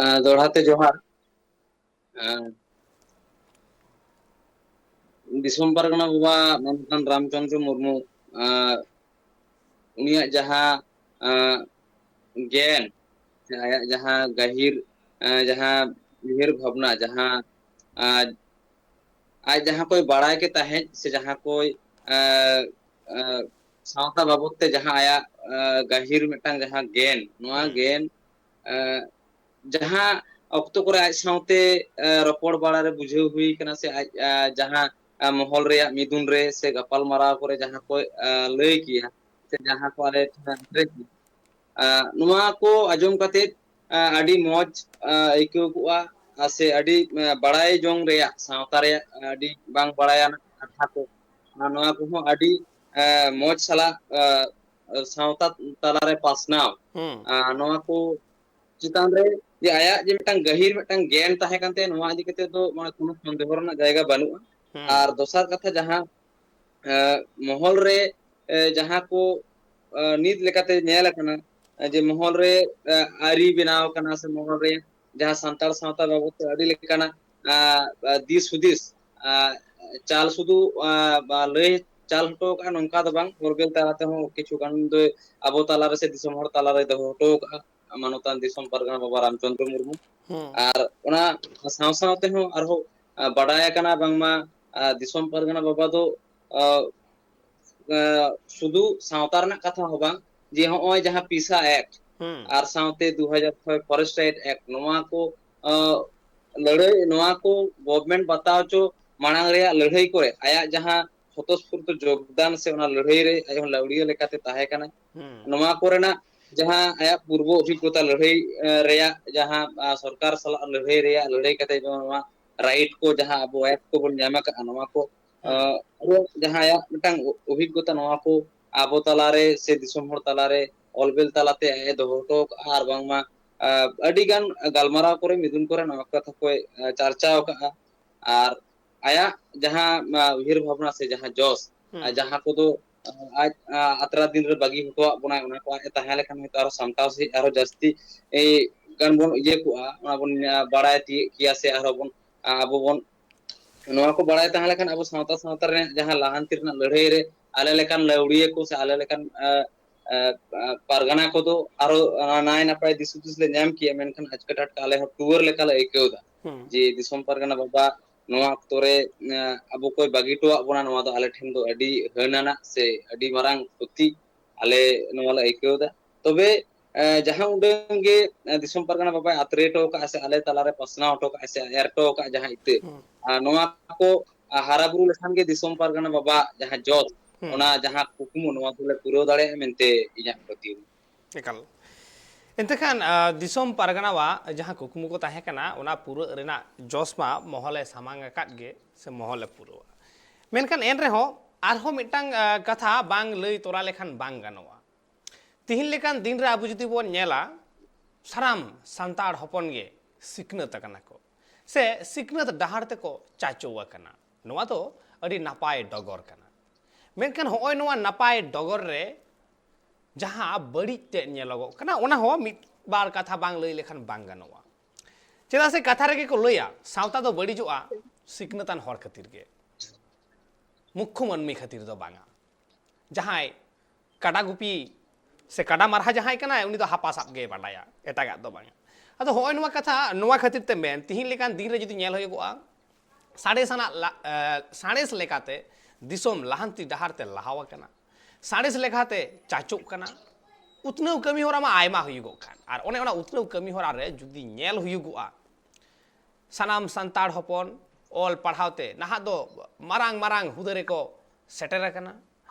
ᱟᱸ, ᱫᱚᱦᱲᱟ ᱛᱮ ᱡᱚᱦᱟᱨ᱾ ᱟᱸ, ᱫᱤᱥᱚᱢ ᱯᱟᱨᱜᱟᱱᱟ ᱵᱟᱵᱟ ᱢᱮᱱᱠᱷᱟᱱ ᱨᱟᱢᱪᱚᱸᱫᱽᱨᱚ ᱢᱩᱨᱢᱩ, ᱟᱸ, ᱩᱱᱤᱭᱟᱜ ᱡᱟᱦᱟᱸ, ᱟᱸ, ᱜᱮᱭᱟᱱ, ᱥᱮ ᱟᱭᱟᱜ ᱡᱟᱦᱟᱸ ᱜᱟᱹᱦᱤᱨ, ᱟᱸ, ᱡᱟᱦᱟᱸ ᱩᱭᱦᱟᱹᱨ ᱵᱷᱟᱵᱽᱱᱟ, ᱡᱟᱦᱟᱸ, ᱟᱸ, ᱟᱡ ᱡᱟᱦᱟᱸ ᱠᱚᱭ ᱵᱟᱲᱟᱭ ᱜᱮ ᱛᱟᱦᱮᱸᱫ, ᱥᱮ ᱡᱟᱦᱟᱸ ᱠᱚᱭ, ᱟᱸ, ᱟᱸ, ᱥᱟᱶᱛᱟ ᱵᱟᱵᱚᱫ ᱛᱮ ᱡᱟᱦᱟᱸ ᱟᱭᱟᱜ, ᱟᱸ, ᱜᱟᱹᱦᱤᱨ ᱢᱤᱫᱴᱟᱝ ᱡᱟᱦᱟᱸ ᱜᱮᱭᱟᱱ, ᱱᱚᱣᱟ ᱦᱩᱸ᱾ ᱜᱮᱭᱟᱱ, ᱟᱸ, ᱡᱟᱦᱟᱸ ᱚᱠᱛᱚ ᱠᱚᱨᱮ ᱟᱡ ᱥᱟᱶᱛᱮ, ᱟᱸ, ᱨᱚᱯᱚᱲ ᱵᱟᱲᱟ ᱨᱮ ᱵᱩᱡᱷᱟᱹᱣ ᱦᱩᱭ ᱠᱟᱱᱟ, ᱥᱮ ᱟᱡ, ᱟᱸ, ᱡᱟᱦᱟᱸ, ᱟᱸ, ᱢᱚᱦᱚᱞ ᱨᱮᱭᱟᱜ ᱢᱤᱫᱩᱱ ᱨᱮ ᱥᱮ ᱜᱟᱯᱟᱞ ᱢᱟᱨᱟᱣ ᱠᱚᱨᱮ ᱡᱟᱦᱟᱸ ᱠᱚᱭ, ᱟᱸ, ᱞᱟᱹᱭ ᱜᱮᱭᱟ, ᱥᱮ ᱡᱟᱦᱟᱸ ᱠᱚ ᱟᱞᱮ ᱴᱷᱮᱱ ᱟᱸ, ᱱᱚᱣᱟ ᱠᱚ ᱟᱸᱡᱚᱢ ᱠᱟᱛᱮᱫ, ᱟᱸ, ᱟᱹᱰᱤ ᱢᱚᱡᱽ, ᱟᱸ, ᱟᱹᱭᱠᱟᱹᱣ ᱠᱚᱜᱼᱟ, ᱟᱨ ᱥᱮ ᱟᱹᱰᱤ, ᱟᱸ, ᱵᱟᱲᱟᱭ ᱡᱚᱝ ᱨᱮᱭᱟᱜ ᱥᱟᱶᱛᱟ ᱨᱮᱭᱟᱜ ᱟᱹᱰᱤ ᱵᱟᱝ ᱵᱟᱲᱟᱭᱟᱱᱟᱜ ᱠᱟᱛᱷᱟ ᱠᱚ, ᱟᱨ ᱱᱚᱣᱟ ᱠᱚᱦᱚᱸ ᱟᱹᱰᱤ, ᱟᱸ, ᱢᱚᱡᱽ ᱥᱟᱞᱟᱜ, ᱟᱸ, ᱥᱟᱶᱛᱟ ᱛᱟᱞᱟᱨᱮ ᱯᱟᱥᱱᱟᱣ, ᱦᱩᱸ᱾ ᱟᱸ, ᱱᱚᱣᱟ ᱠᱚ ᱪᱮᱛᱟᱱ ᱨᱮ ᱡᱮ ᱟᱭᱟᱜ ᱡᱮ ᱢᱤᱫᱴᱟᱝ ᱜᱟᱹᱦᱤᱨ ᱢᱤᱫᱴᱟᱝ ᱜᱮᱭᱟᱱ ᱛᱟᱦᱮᱸ ᱠᱟᱱ ᱛᱟᱭᱟ, ᱱᱚᱣᱟ ᱤᱫᱤ ᱠᱟᱛᱮ ᱫᱚ ᱢᱟᱱᱮ ᱠᱳᱱᱳ ᱥᱚᱱᱫᱮᱦᱚ ᱨᱮᱱᱟᱜ ᱡᱟᱭᱜᱟ ᱵᱟᱹᱱᱩᱜᱼᱟ᱾ ᱦᱩᱸ᱾ ᱟᱨ ᱫᱚᱥᱟᱨ ᱠᱟᱛᱷᱟ, ᱡᱟᱦᱟᱸ ᱮ, ᱢᱚᱦᱚᱞ ᱨᱮ, ᱮ, ᱡᱟᱦᱟᱸ ᱠᱚ, ᱮ, ᱱᱤᱛ ᱞᱮᱠᱟᱛᱮ ᱧᱮᱞ ᱟᱠᱟᱱᱟ, ᱮ, ᱡᱮ ᱢᱚᱦᱚᱞ ᱨᱮ, ᱮ, ᱟᱹᱨᱤ ᱵᱮᱱᱟᱣ ᱟᱠᱟᱱᱟ, ᱥᱮ ᱢᱚᱦᱚᱞ ᱨᱮ ᱡᱟᱦᱟᱸ ᱥᱟᱱᱛᱟᱲ ᱥᱟᱶᱛᱟ ᱵᱟᱵᱚᱫ ᱛᱮ ᱟᱹᱰᱤ ᱞᱮᱠᱟᱱᱟᱜ, ᱟ, ᱟ, ᱫᱤᱥ ᱦᱩᱫᱤᱥ, ᱟ, ᱪᱟᱞ ᱥᱩᱫᱷᱩ, ᱟ, ᱵᱟ, ᱞᱟᱹᱭ ᱪᱟᱞ ᱦᱚᱴᱚ ᱟᱠᱟᱫᱼᱟ, ᱱᱚᱝᱠᱟ ᱫᱚ ᱵᱟᱝ, ᱚᱞᱵᱮᱞ ᱛᱟᱞᱟ ᱛᱮᱦᱚᱸ ᱠᱤᱪᱷᱩ ᱜᱟᱱ ᱫᱚᱭ ᱟᱵᱚ ᱛᱟᱞᱟᱨᱮ ᱥᱮ ᱫᱤᱥᱚᱢ ᱦᱚᱲ ᱛᱟᱞᱟᱨᱮ ᱫᱚᱦᱚ ᱦᱚᱴᱚ ᱟᱠᱟᱫᱼᱟ᱾ ᱢᱟᱱᱚᱛᱟᱱ ᱫᱤᱥᱚᱢ ᱯᱟᱨᱜᱟᱱᱟ ᱵᱟᱵᱟ ᱨᱟᱢᱪᱚᱸᱫᱽᱨᱚ ᱢᱩᱨᱢᱩ᱾ ᱦᱩᱸ᱾ ᱟᱨ ᱚᱱᱟ ᱥᱟᱶ ᱥᱟᱶ ᱛᱮᱦᱚᱸ ᱟᱨᱦᱚᱸ, ᱟ, ᱵᱟᱰᱟᱭ ᱟᱠᱟᱱᱟ ᱵᱟᱝᱢᱟ, ᱟ, ᱫᱤᱥᱚᱢ ᱯᱟᱨᱜᱟᱱᱟ ᱵᱟᱵᱟ ᱫᱚ, ᱟ, ᱟ, ᱥᱩᱫᱷᱩ ᱥᱟᱶᱛᱟ ᱨᱮᱱᱟᱜ ᱠᱟᱛᱷᱟ ᱦᱚᱸ ᱵᱟᱝ, ᱡᱮ ᱦᱚᱸᱜᱼᱚᱭ ᱡᱟᱦᱟᱸ ᱯᱤᱥᱟ ᱮᱠᱴ ᱦᱩᱸ᱾ ᱟᱨ ᱥᱟᱶᱛᱮ ᱫᱩ ᱦᱟᱡᱟᱨ ᱪᱷᱚᱭ ᱯᱷᱚᱨᱮᱥᱴ ᱨᱟᱭᱤᱴ ᱮᱠᱴ, ᱱᱚᱣᱟ ᱠᱚ, ᱟ, ᱞᱟᱹᱲᱦᱟᱹᱭ, ᱱᱚᱣᱟ ᱠᱚ ᱜᱚᱵᱷᱢᱮᱱᱴ ᱵᱟᱛᱟᱣ ᱦᱚᱪᱚ ᱢᱟᱲᱟᱝ ᱨᱮᱭᱟᱜ ᱞᱟᱹᱲᱦᱟᱹᱭ ᱠᱚᱨᱮ ᱟᱭᱟᱜ ᱡᱟᱦᱟᱸ ᱥᱚᱛᱚᱥᱯᱷᱩᱨᱛᱚ ᱡᱳᱜᱽᱫᱟᱱ ᱥᱮ ᱚᱱᱟ ᱞᱟᱹᱲᱦᱟᱹᱭ ᱨᱮ ᱟᱡ ᱦᱚᱸ ᱞᱟᱹᱣᱲᱤᱭᱟᱹ ᱞᱮᱠᱟᱛᱮ ᱛᱟᱦᱮᱸ ᱠᱟᱱᱟ, ᱦᱩᱸ᱾ ᱱᱚᱣᱟ ᱠᱚᱨᱮᱱᱟᱜ ᱡᱟᱦᱟᱸ ᱟᱭᱟᱜ ᱯᱩᱨᱵᱚ ᱚᱵᱷᱤᱜᱽᱜᱚᱛᱟ ᱞᱟᱹᱲᱦᱟᱹᱭ, ᱮ, ᱨᱮᱭᱟᱜ ᱡᱟᱦᱟᱸ, ᱟ, ᱥᱚᱨᱠᱟᱨ ᱥᱟᱞᱟᱜ ᱞᱟᱹᱲᱦᱟᱹᱭ ᱨᱮᱭᱟᱜ, ᱞᱟᱹᱲᱦᱟᱹᱭ ᱠᱟᱛᱮ ᱡᱮᱢᱚᱱ ᱱᱚᱣᱟ ᱨᱟᱭᱤᱴ ᱠᱚ ᱡᱟᱦᱟᱸ ᱟᱵᱚ ᱮᱠᱴ ᱠᱚᱵᱚᱱ ᱧᱟᱢ ᱟᱠᱟᱫᱼᱟ, ᱱᱚᱣᱟ ᱠᱚ, ᱟ, ᱦᱩᱸ᱾ ᱟᱵᱚ ᱡᱟᱦᱟᱸ ᱟᱭᱟᱜ ᱢᱤᱫᱴᱟᱝ ᱚᱵᱷᱤᱜᱽᱜᱚᱛᱟ, ᱱᱚᱣᱟ ᱠᱚ ᱟᱵᱚ ᱛᱟᱞᱟᱨᱮ ᱥᱮ ᱫᱤᱥᱚᱢ ᱦᱚᱲ ᱛᱟᱞᱟᱨᱮ ᱚᱞᱵᱮᱞ ᱛᱟᱞᱟᱛᱮ ᱟᱡ ᱮ ᱫᱚᱦᱚ ᱦᱚᱴᱚ ᱟᱠᱟᱫᱼᱟ, ᱟᱨ ᱵᱟᱝᱢᱟ, ᱟ, ᱟᱹᱰᱤᱜᱟᱱ ᱜᱟᱞᱢᱟᱨᱟᱣ ᱠᱚᱨᱮ, ᱢᱤᱫᱩᱱ ᱠᱚᱨᱮ ᱱᱚᱣᱟ ᱠᱟᱛᱷᱟ ᱠᱚᱭ, ᱟ, ᱪᱟᱨᱪᱟᱣ ᱟᱠᱟᱫᱼᱟ᱾ ᱟᱨ ᱟᱭᱟᱜ ᱡᱟᱦᱟᱸ, ᱟ, ᱩᱭᱦᱟᱹᱨ ᱵᱷᱟᱵᱽᱱᱟ ᱥᱮ ᱡᱟᱦᱟᱸ ᱡᱚᱥ, ᱦᱩᱸ, ᱟ, ᱦᱩᱸ᱾ ᱡᱟᱦᱟᱸ ᱠᱚᱫᱚ, ᱟ, ᱟᱡ, ᱟ, ᱟᱛᱨᱟ ᱫᱤᱱ ᱨᱮ ᱵᱟᱹᱜᱤ ᱦᱚᱴᱚᱣᱟᱜ ᱵᱚᱱᱟᱭ, ᱚᱱᱟ ᱠᱚ ᱟᱡ ᱮ ᱛᱟᱦᱮᱸ ᱞᱮᱠᱷᱟᱱ ᱦᱚᱭᱛᱳ ᱟᱨᱦᱚᱸ ᱥᱟᱢᱴᱟᱣ ᱥᱟᱺᱦᱤᱡ ᱟᱨᱦᱚᱸ ᱡᱟᱹᱥᱛᱤ, ᱮ, ᱜᱟᱱ ᱵᱚᱱ ᱤᱭᱟᱹ ᱠᱚᱜᱼᱟ, ᱚᱱᱟ ᱵᱚᱱ, ᱟ, ᱵᱟᱲᱟᱭ ᱛᱤᱭᱳᱜ ᱠᱮᱭᱟ ᱥᱮ ᱟᱨᱦᱚᱸ ᱵᱚᱱ, ᱟ, ᱟᱵᱚ ᱵᱚᱱ ᱱᱚᱣᱟ ᱠᱚ ᱵᱟᱲᱟᱭ ᱛᱟᱦᱮᱸ ᱞᱮᱠᱷᱟᱱ ᱟᱵᱚ ᱥᱟᱶᱛᱟ, ᱥᱟᱶᱛᱟ ᱨᱮᱱᱟᱜ ᱡᱟᱦᱟᱸ ᱞᱟᱦᱟᱱᱛᱤ ᱨᱮᱱᱟᱜ ᱞᱟᱹᱲᱦᱟᱹᱭ ᱨᱮ ᱟᱞᱮ ᱞᱮᱠᱟᱱ ᱞᱟᱹᱣᱲᱤᱭᱟᱹ ᱠᱚ ᱥᱮ ᱟᱞᱮ ᱞᱮᱠᱟᱱ, ᱟ, ᱟ, ᱟ, ᱯᱟᱨᱜᱟᱱᱟ ᱠᱚᱫᱚ ᱟᱨᱚ, ᱟ, ᱱᱟᱭ ᱱᱟᱯᱟᱭ ᱫᱤᱥ ᱦᱩᱫᱤᱥ ᱞᱮ ᱧᱟᱢ ᱠᱮᱭᱟ, ᱢᱮᱱᱠᱷᱟᱱ ᱟᱪᱠᱟ ᱴᱟᱴᱠᱟ ᱟᱞᱮ ᱦᱚᱸ ᱴᱩᱣᱟᱹᱨ ᱞᱮᱠᱟ ᱞᱮ ᱟᱹᱭᱠᱟᱹᱣ ᱮᱫᱟ᱾ ᱦᱩᱸ᱾ ᱡᱮ ᱫᱤᱥᱚᱢ ᱯᱟᱨᱜᱟᱱᱟ ᱵᱟᱵᱟ ᱱᱚᱣᱟ ᱚᱠᱛᱚ ᱨᱮ, ᱟ, ᱟᱵᱚ ᱠᱚᱭ ᱵᱟᱹᱜᱤ ᱦᱚᱴᱚᱣᱟᱜ ᱵᱚᱱᱟ, ᱱᱚᱣᱟ ᱫᱚ ᱟᱞᱮ ᱴᱷᱮᱱ ᱫᱚ ᱟᱹᱰᱤ ᱦᱟᱹᱱ ᱟᱱᱟᱜ ᱥᱮ ᱟᱹᱰᱤ ᱢᱟᱨᱟᱝ ᱠᱷᱚᱛᱤ ᱟᱞᱮ ᱱᱚᱣᱟ ᱞᱮ ᱟᱹᱭᱠᱟᱹᱣ ᱮᱫᱟ᱾ ᱛᱚᱵᱮ, ᱮ, ᱡᱟᱦᱟᱸ ᱩᱰᱟᱹᱝ ᱜᱮ, ᱮ, ᱫᱤᱥᱚᱢ ᱯᱟᱨᱜᱟᱱᱟ ᱵᱟᱵᱟᱭ ᱟᱛᱨᱮ ᱦᱚᱴᱚ ᱠᱟᱜᱼᱟ ᱥᱮ ᱟᱞᱮ ᱛᱟᱞᱟᱨᱮ ᱯᱟᱥᱱᱟᱣ ᱦᱚᱴᱚ ᱠᱟᱜᱼᱟ ᱥᱮ ᱮᱨ ᱦᱚᱴᱚ ᱠᱟᱜᱼᱟ ᱡᱟᱦᱟᱸ ᱤᱛᱟᱹ, ᱦᱩᱸ᱾ ᱟᱨ ᱱᱚᱣᱟ ᱠᱚ, ᱟ, ᱦᱟᱨᱟ ᱵᱩᱨᱩ ᱞᱮᱠᱷᱟᱱ ᱜᱮ ᱫᱤᱥᱚᱢ ᱯᱟᱨᱜᱟᱱᱟ ᱵᱟᱵᱟᱣᱟᱜ ᱡᱟᱦᱟᱸ ᱡᱚᱥ, ᱦᱩᱸ᱾ ᱚᱱᱟ ᱡᱟᱦᱟᱸ ᱠᱩᱠᱢᱩ, ᱱᱚᱣᱟ ᱫᱚᱞᱮ ᱯᱩᱨᱟᱹᱣ ᱫᱟᱲᱮᱭᱟᱜᱼᱟ ᱢᱮᱱᱛᱮ ᱤᱧᱟᱹᱜ ᱯᱟᱹᱛᱭᱟᱹᱣ᱾ ᱮᱠᱟᱞ᱾ ᱮᱱᱛᱮ ᱠᱷᱟᱱ, ᱟ, ᱫᱤᱥᱚᱢ ᱯᱟᱨᱜᱟᱱᱟᱣᱟᱜ ᱡᱟᱦᱟᱸ ᱠᱩᱠᱢᱩ ᱠᱚ ᱛᱟᱦᱮᱸ ᱠᱟᱱᱟ, ᱚᱱᱟ ᱯᱩᱨᱟᱹᱜ ᱨᱮᱱᱟᱜ ᱡᱚᱥ ᱢᱟ ᱢᱚᱦᱚᱞᱮ ᱥᱟᱢᱟᱝ ᱟᱠᱟᱫ ᱜᱮ, ᱥᱮ ᱢᱚᱦᱚᱞᱮ ᱯᱩᱨᱟᱹᱣᱟ᱾ ᱢᱮᱱᱠᱷᱟᱱ ᱮᱱ ᱨᱮᱦᱚᱸ ᱟᱨᱦᱚᱸ ᱢᱤᱫᱴᱟᱝ, ᱟ, ᱠᱟᱛᱷᱟ ᱵᱟᱝ ᱞᱟᱹᱭ ᱛᱚᱨᱟ ᱞᱮᱠᱷᱟᱱ ᱵᱟᱝ ᱜᱟᱱᱚᱜᱼᱟ᱾ ᱛᱤᱦᱤᱧ ᱞᱮᱠᱟᱱ ᱫᱤᱱ ᱨᱮ ᱟᱵᱚ ᱡᱩᱫᱤ ᱵᱚᱱ ᱧᱮᱞᱟ, ᱥᱟᱱᱟᱢ ᱥᱟᱱᱛᱟᱲ ᱦᱚᱯᱚᱱ ᱜᱮ ᱥᱤᱠᱷᱱᱟᱹᱛ ᱟᱠᱟᱱᱟ ᱠᱚ, ᱥᱮ ᱥᱤᱠᱷᱱᱟᱹᱛ ᱰᱟᱦᱟᱨ ᱛᱮᱠᱚ ᱪᱟᱪᱳ ᱟᱠᱟᱱᱟ᱾ ᱱᱚᱣᱟ ᱫᱚ ᱟᱹᱰᱤ ᱱᱟᱯᱟᱭ ᱰᱚᱜᱚᱨ ᱠᱟᱱᱟ᱾ ᱢᱮᱱᱠᱷᱟᱱ ᱦᱚᱸᱜᱼᱚᱭ ᱱᱚᱣᱟ ᱱᱟᱯᱟᱭ ᱰᱚᱜᱚᱨ ᱨᱮ ᱡᱟᱦᱟᱸ ᱵᱟᱹᱲᱤᱡ ᱛᱮᱫ ᱧᱮᱞᱚᱜᱚᱜ ᱠᱟᱱᱟ, ᱚᱱᱟ ᱦᱚᱸ ᱢᱤᱫ ᱵᱟᱨ ᱠᱟᱛᱷᱟ ᱵᱟᱝ ᱞᱟᱹᱭ ᱞᱮᱠᱷᱟᱱ ᱵᱟᱝ ᱜᱟᱱᱚᱜᱼᱟ᱾ ᱪᱮᱫᱟᱜ ᱥᱮ ᱠᱟᱛᱷᱟ ᱨᱮᱜᱮ ᱠᱚ ᱞᱟᱹᱭᱟ, ᱥᱟᱶᱛᱟ ᱫᱚ ᱵᱟᱹᱲᱤᱡᱚᱜᱼᱟ ᱥᱤᱠᱷᱱᱟᱹᱛᱟᱱ ᱦᱚᱲ ᱠᱷᱟᱹᱛᱤᱨ ᱜᱮ, ᱢᱩᱠᱠᱷᱚ ᱢᱟᱹᱱᱢᱤ ᱠᱷᱟᱹᱛᱤᱨ ᱫᱚ ᱵᱟᱝᱟ᱾ ᱡᱟᱦᱟᱸᱭ ᱠᱟᱰᱟ ᱜᱩᱯᱤ ᱥᱮ ᱠᱟᱰᱟ ᱢᱟᱨᱦᱟ ᱡᱟᱦᱟᱸᱭ ᱠᱟᱱᱟᱭ, ᱩᱱᱤ ᱫᱚ ᱦᱟᱯᱟ ᱥᱟᱵ ᱜᱮᱭ ᱵᱟᱰᱟᱭᱟ, ᱮᱴᱟᱜᱟᱜ ᱫᱚ ᱵᱟᱝᱟ᱾ ᱟᱫᱚ ᱦᱚᱸᱜᱼᱚᱭ ᱱᱚᱣᱟ ᱠᱟᱛᱷᱟ, ᱱᱚᱣᱟ ᱠᱷᱟᱹᱛᱤᱨ ᱛᱮ ᱢᱮᱱ, ᱛᱤᱦᱤᱧ ᱞᱮᱠᱟᱱ ᱫᱤᱱ ᱨᱮ ᱡᱩᱫᱤ ᱧᱮᱞ ᱦᱩᱭᱩᱜᱚᱜᱼᱟ, ᱥᱟᱬᱮᱥ ᱟᱱᱟᱜ ᱞᱟ-, ᱮ, ᱥᱟᱬᱮᱥ ᱞᱮᱠᱟᱛᱮ ᱫᱤᱥᱚᱢ ᱞᱟᱦᱟᱱᱛᱤ ᱰᱟᱦᱟᱨ ᱛᱮ ᱞᱟᱦᱟᱣ ᱟᱠᱟᱱᱟ, ᱥᱟᱬᱮᱥ ᱞᱮᱠᱟᱛᱮ ᱪᱟᱪᱳᱜ ᱠᱟᱱᱟ, ᱩᱛᱱᱟᱹᱣ ᱠᱟᱹᱢᱤ ᱦᱚᱨᱟ ᱢᱟ ᱟᱭᱢᱟ ᱦᱩᱭᱩᱜᱚᱜ ᱠᱟᱱ, ᱟᱨ ᱚᱱᱮ ᱚᱱᱟ ᱩᱛᱱᱟᱹᱣ ᱠᱟᱹᱢᱤ ᱦᱚᱨᱟ ᱨᱮ ᱡᱩᱫᱤ ᱧᱮᱞ ᱦᱩᱭᱩᱜᱚᱜᱼᱟ, ᱥᱟᱱᱟᱢ ᱥᱟᱱᱛᱟᱲ ᱦᱚᱯᱚᱱ ᱚᱞ ᱯᱟᱲᱦᱟᱣ ᱛᱮ ᱱᱟᱦᱟᱜ ᱫᱚ ᱢᱟᱨᱟᱝ ᱢᱟᱨᱟᱝ ᱦᱩᱫᱟᱹ ᱨᱮᱠᱚ ᱥᱮᱴᱮᱨ ᱟᱠᱟᱱᱟ᱾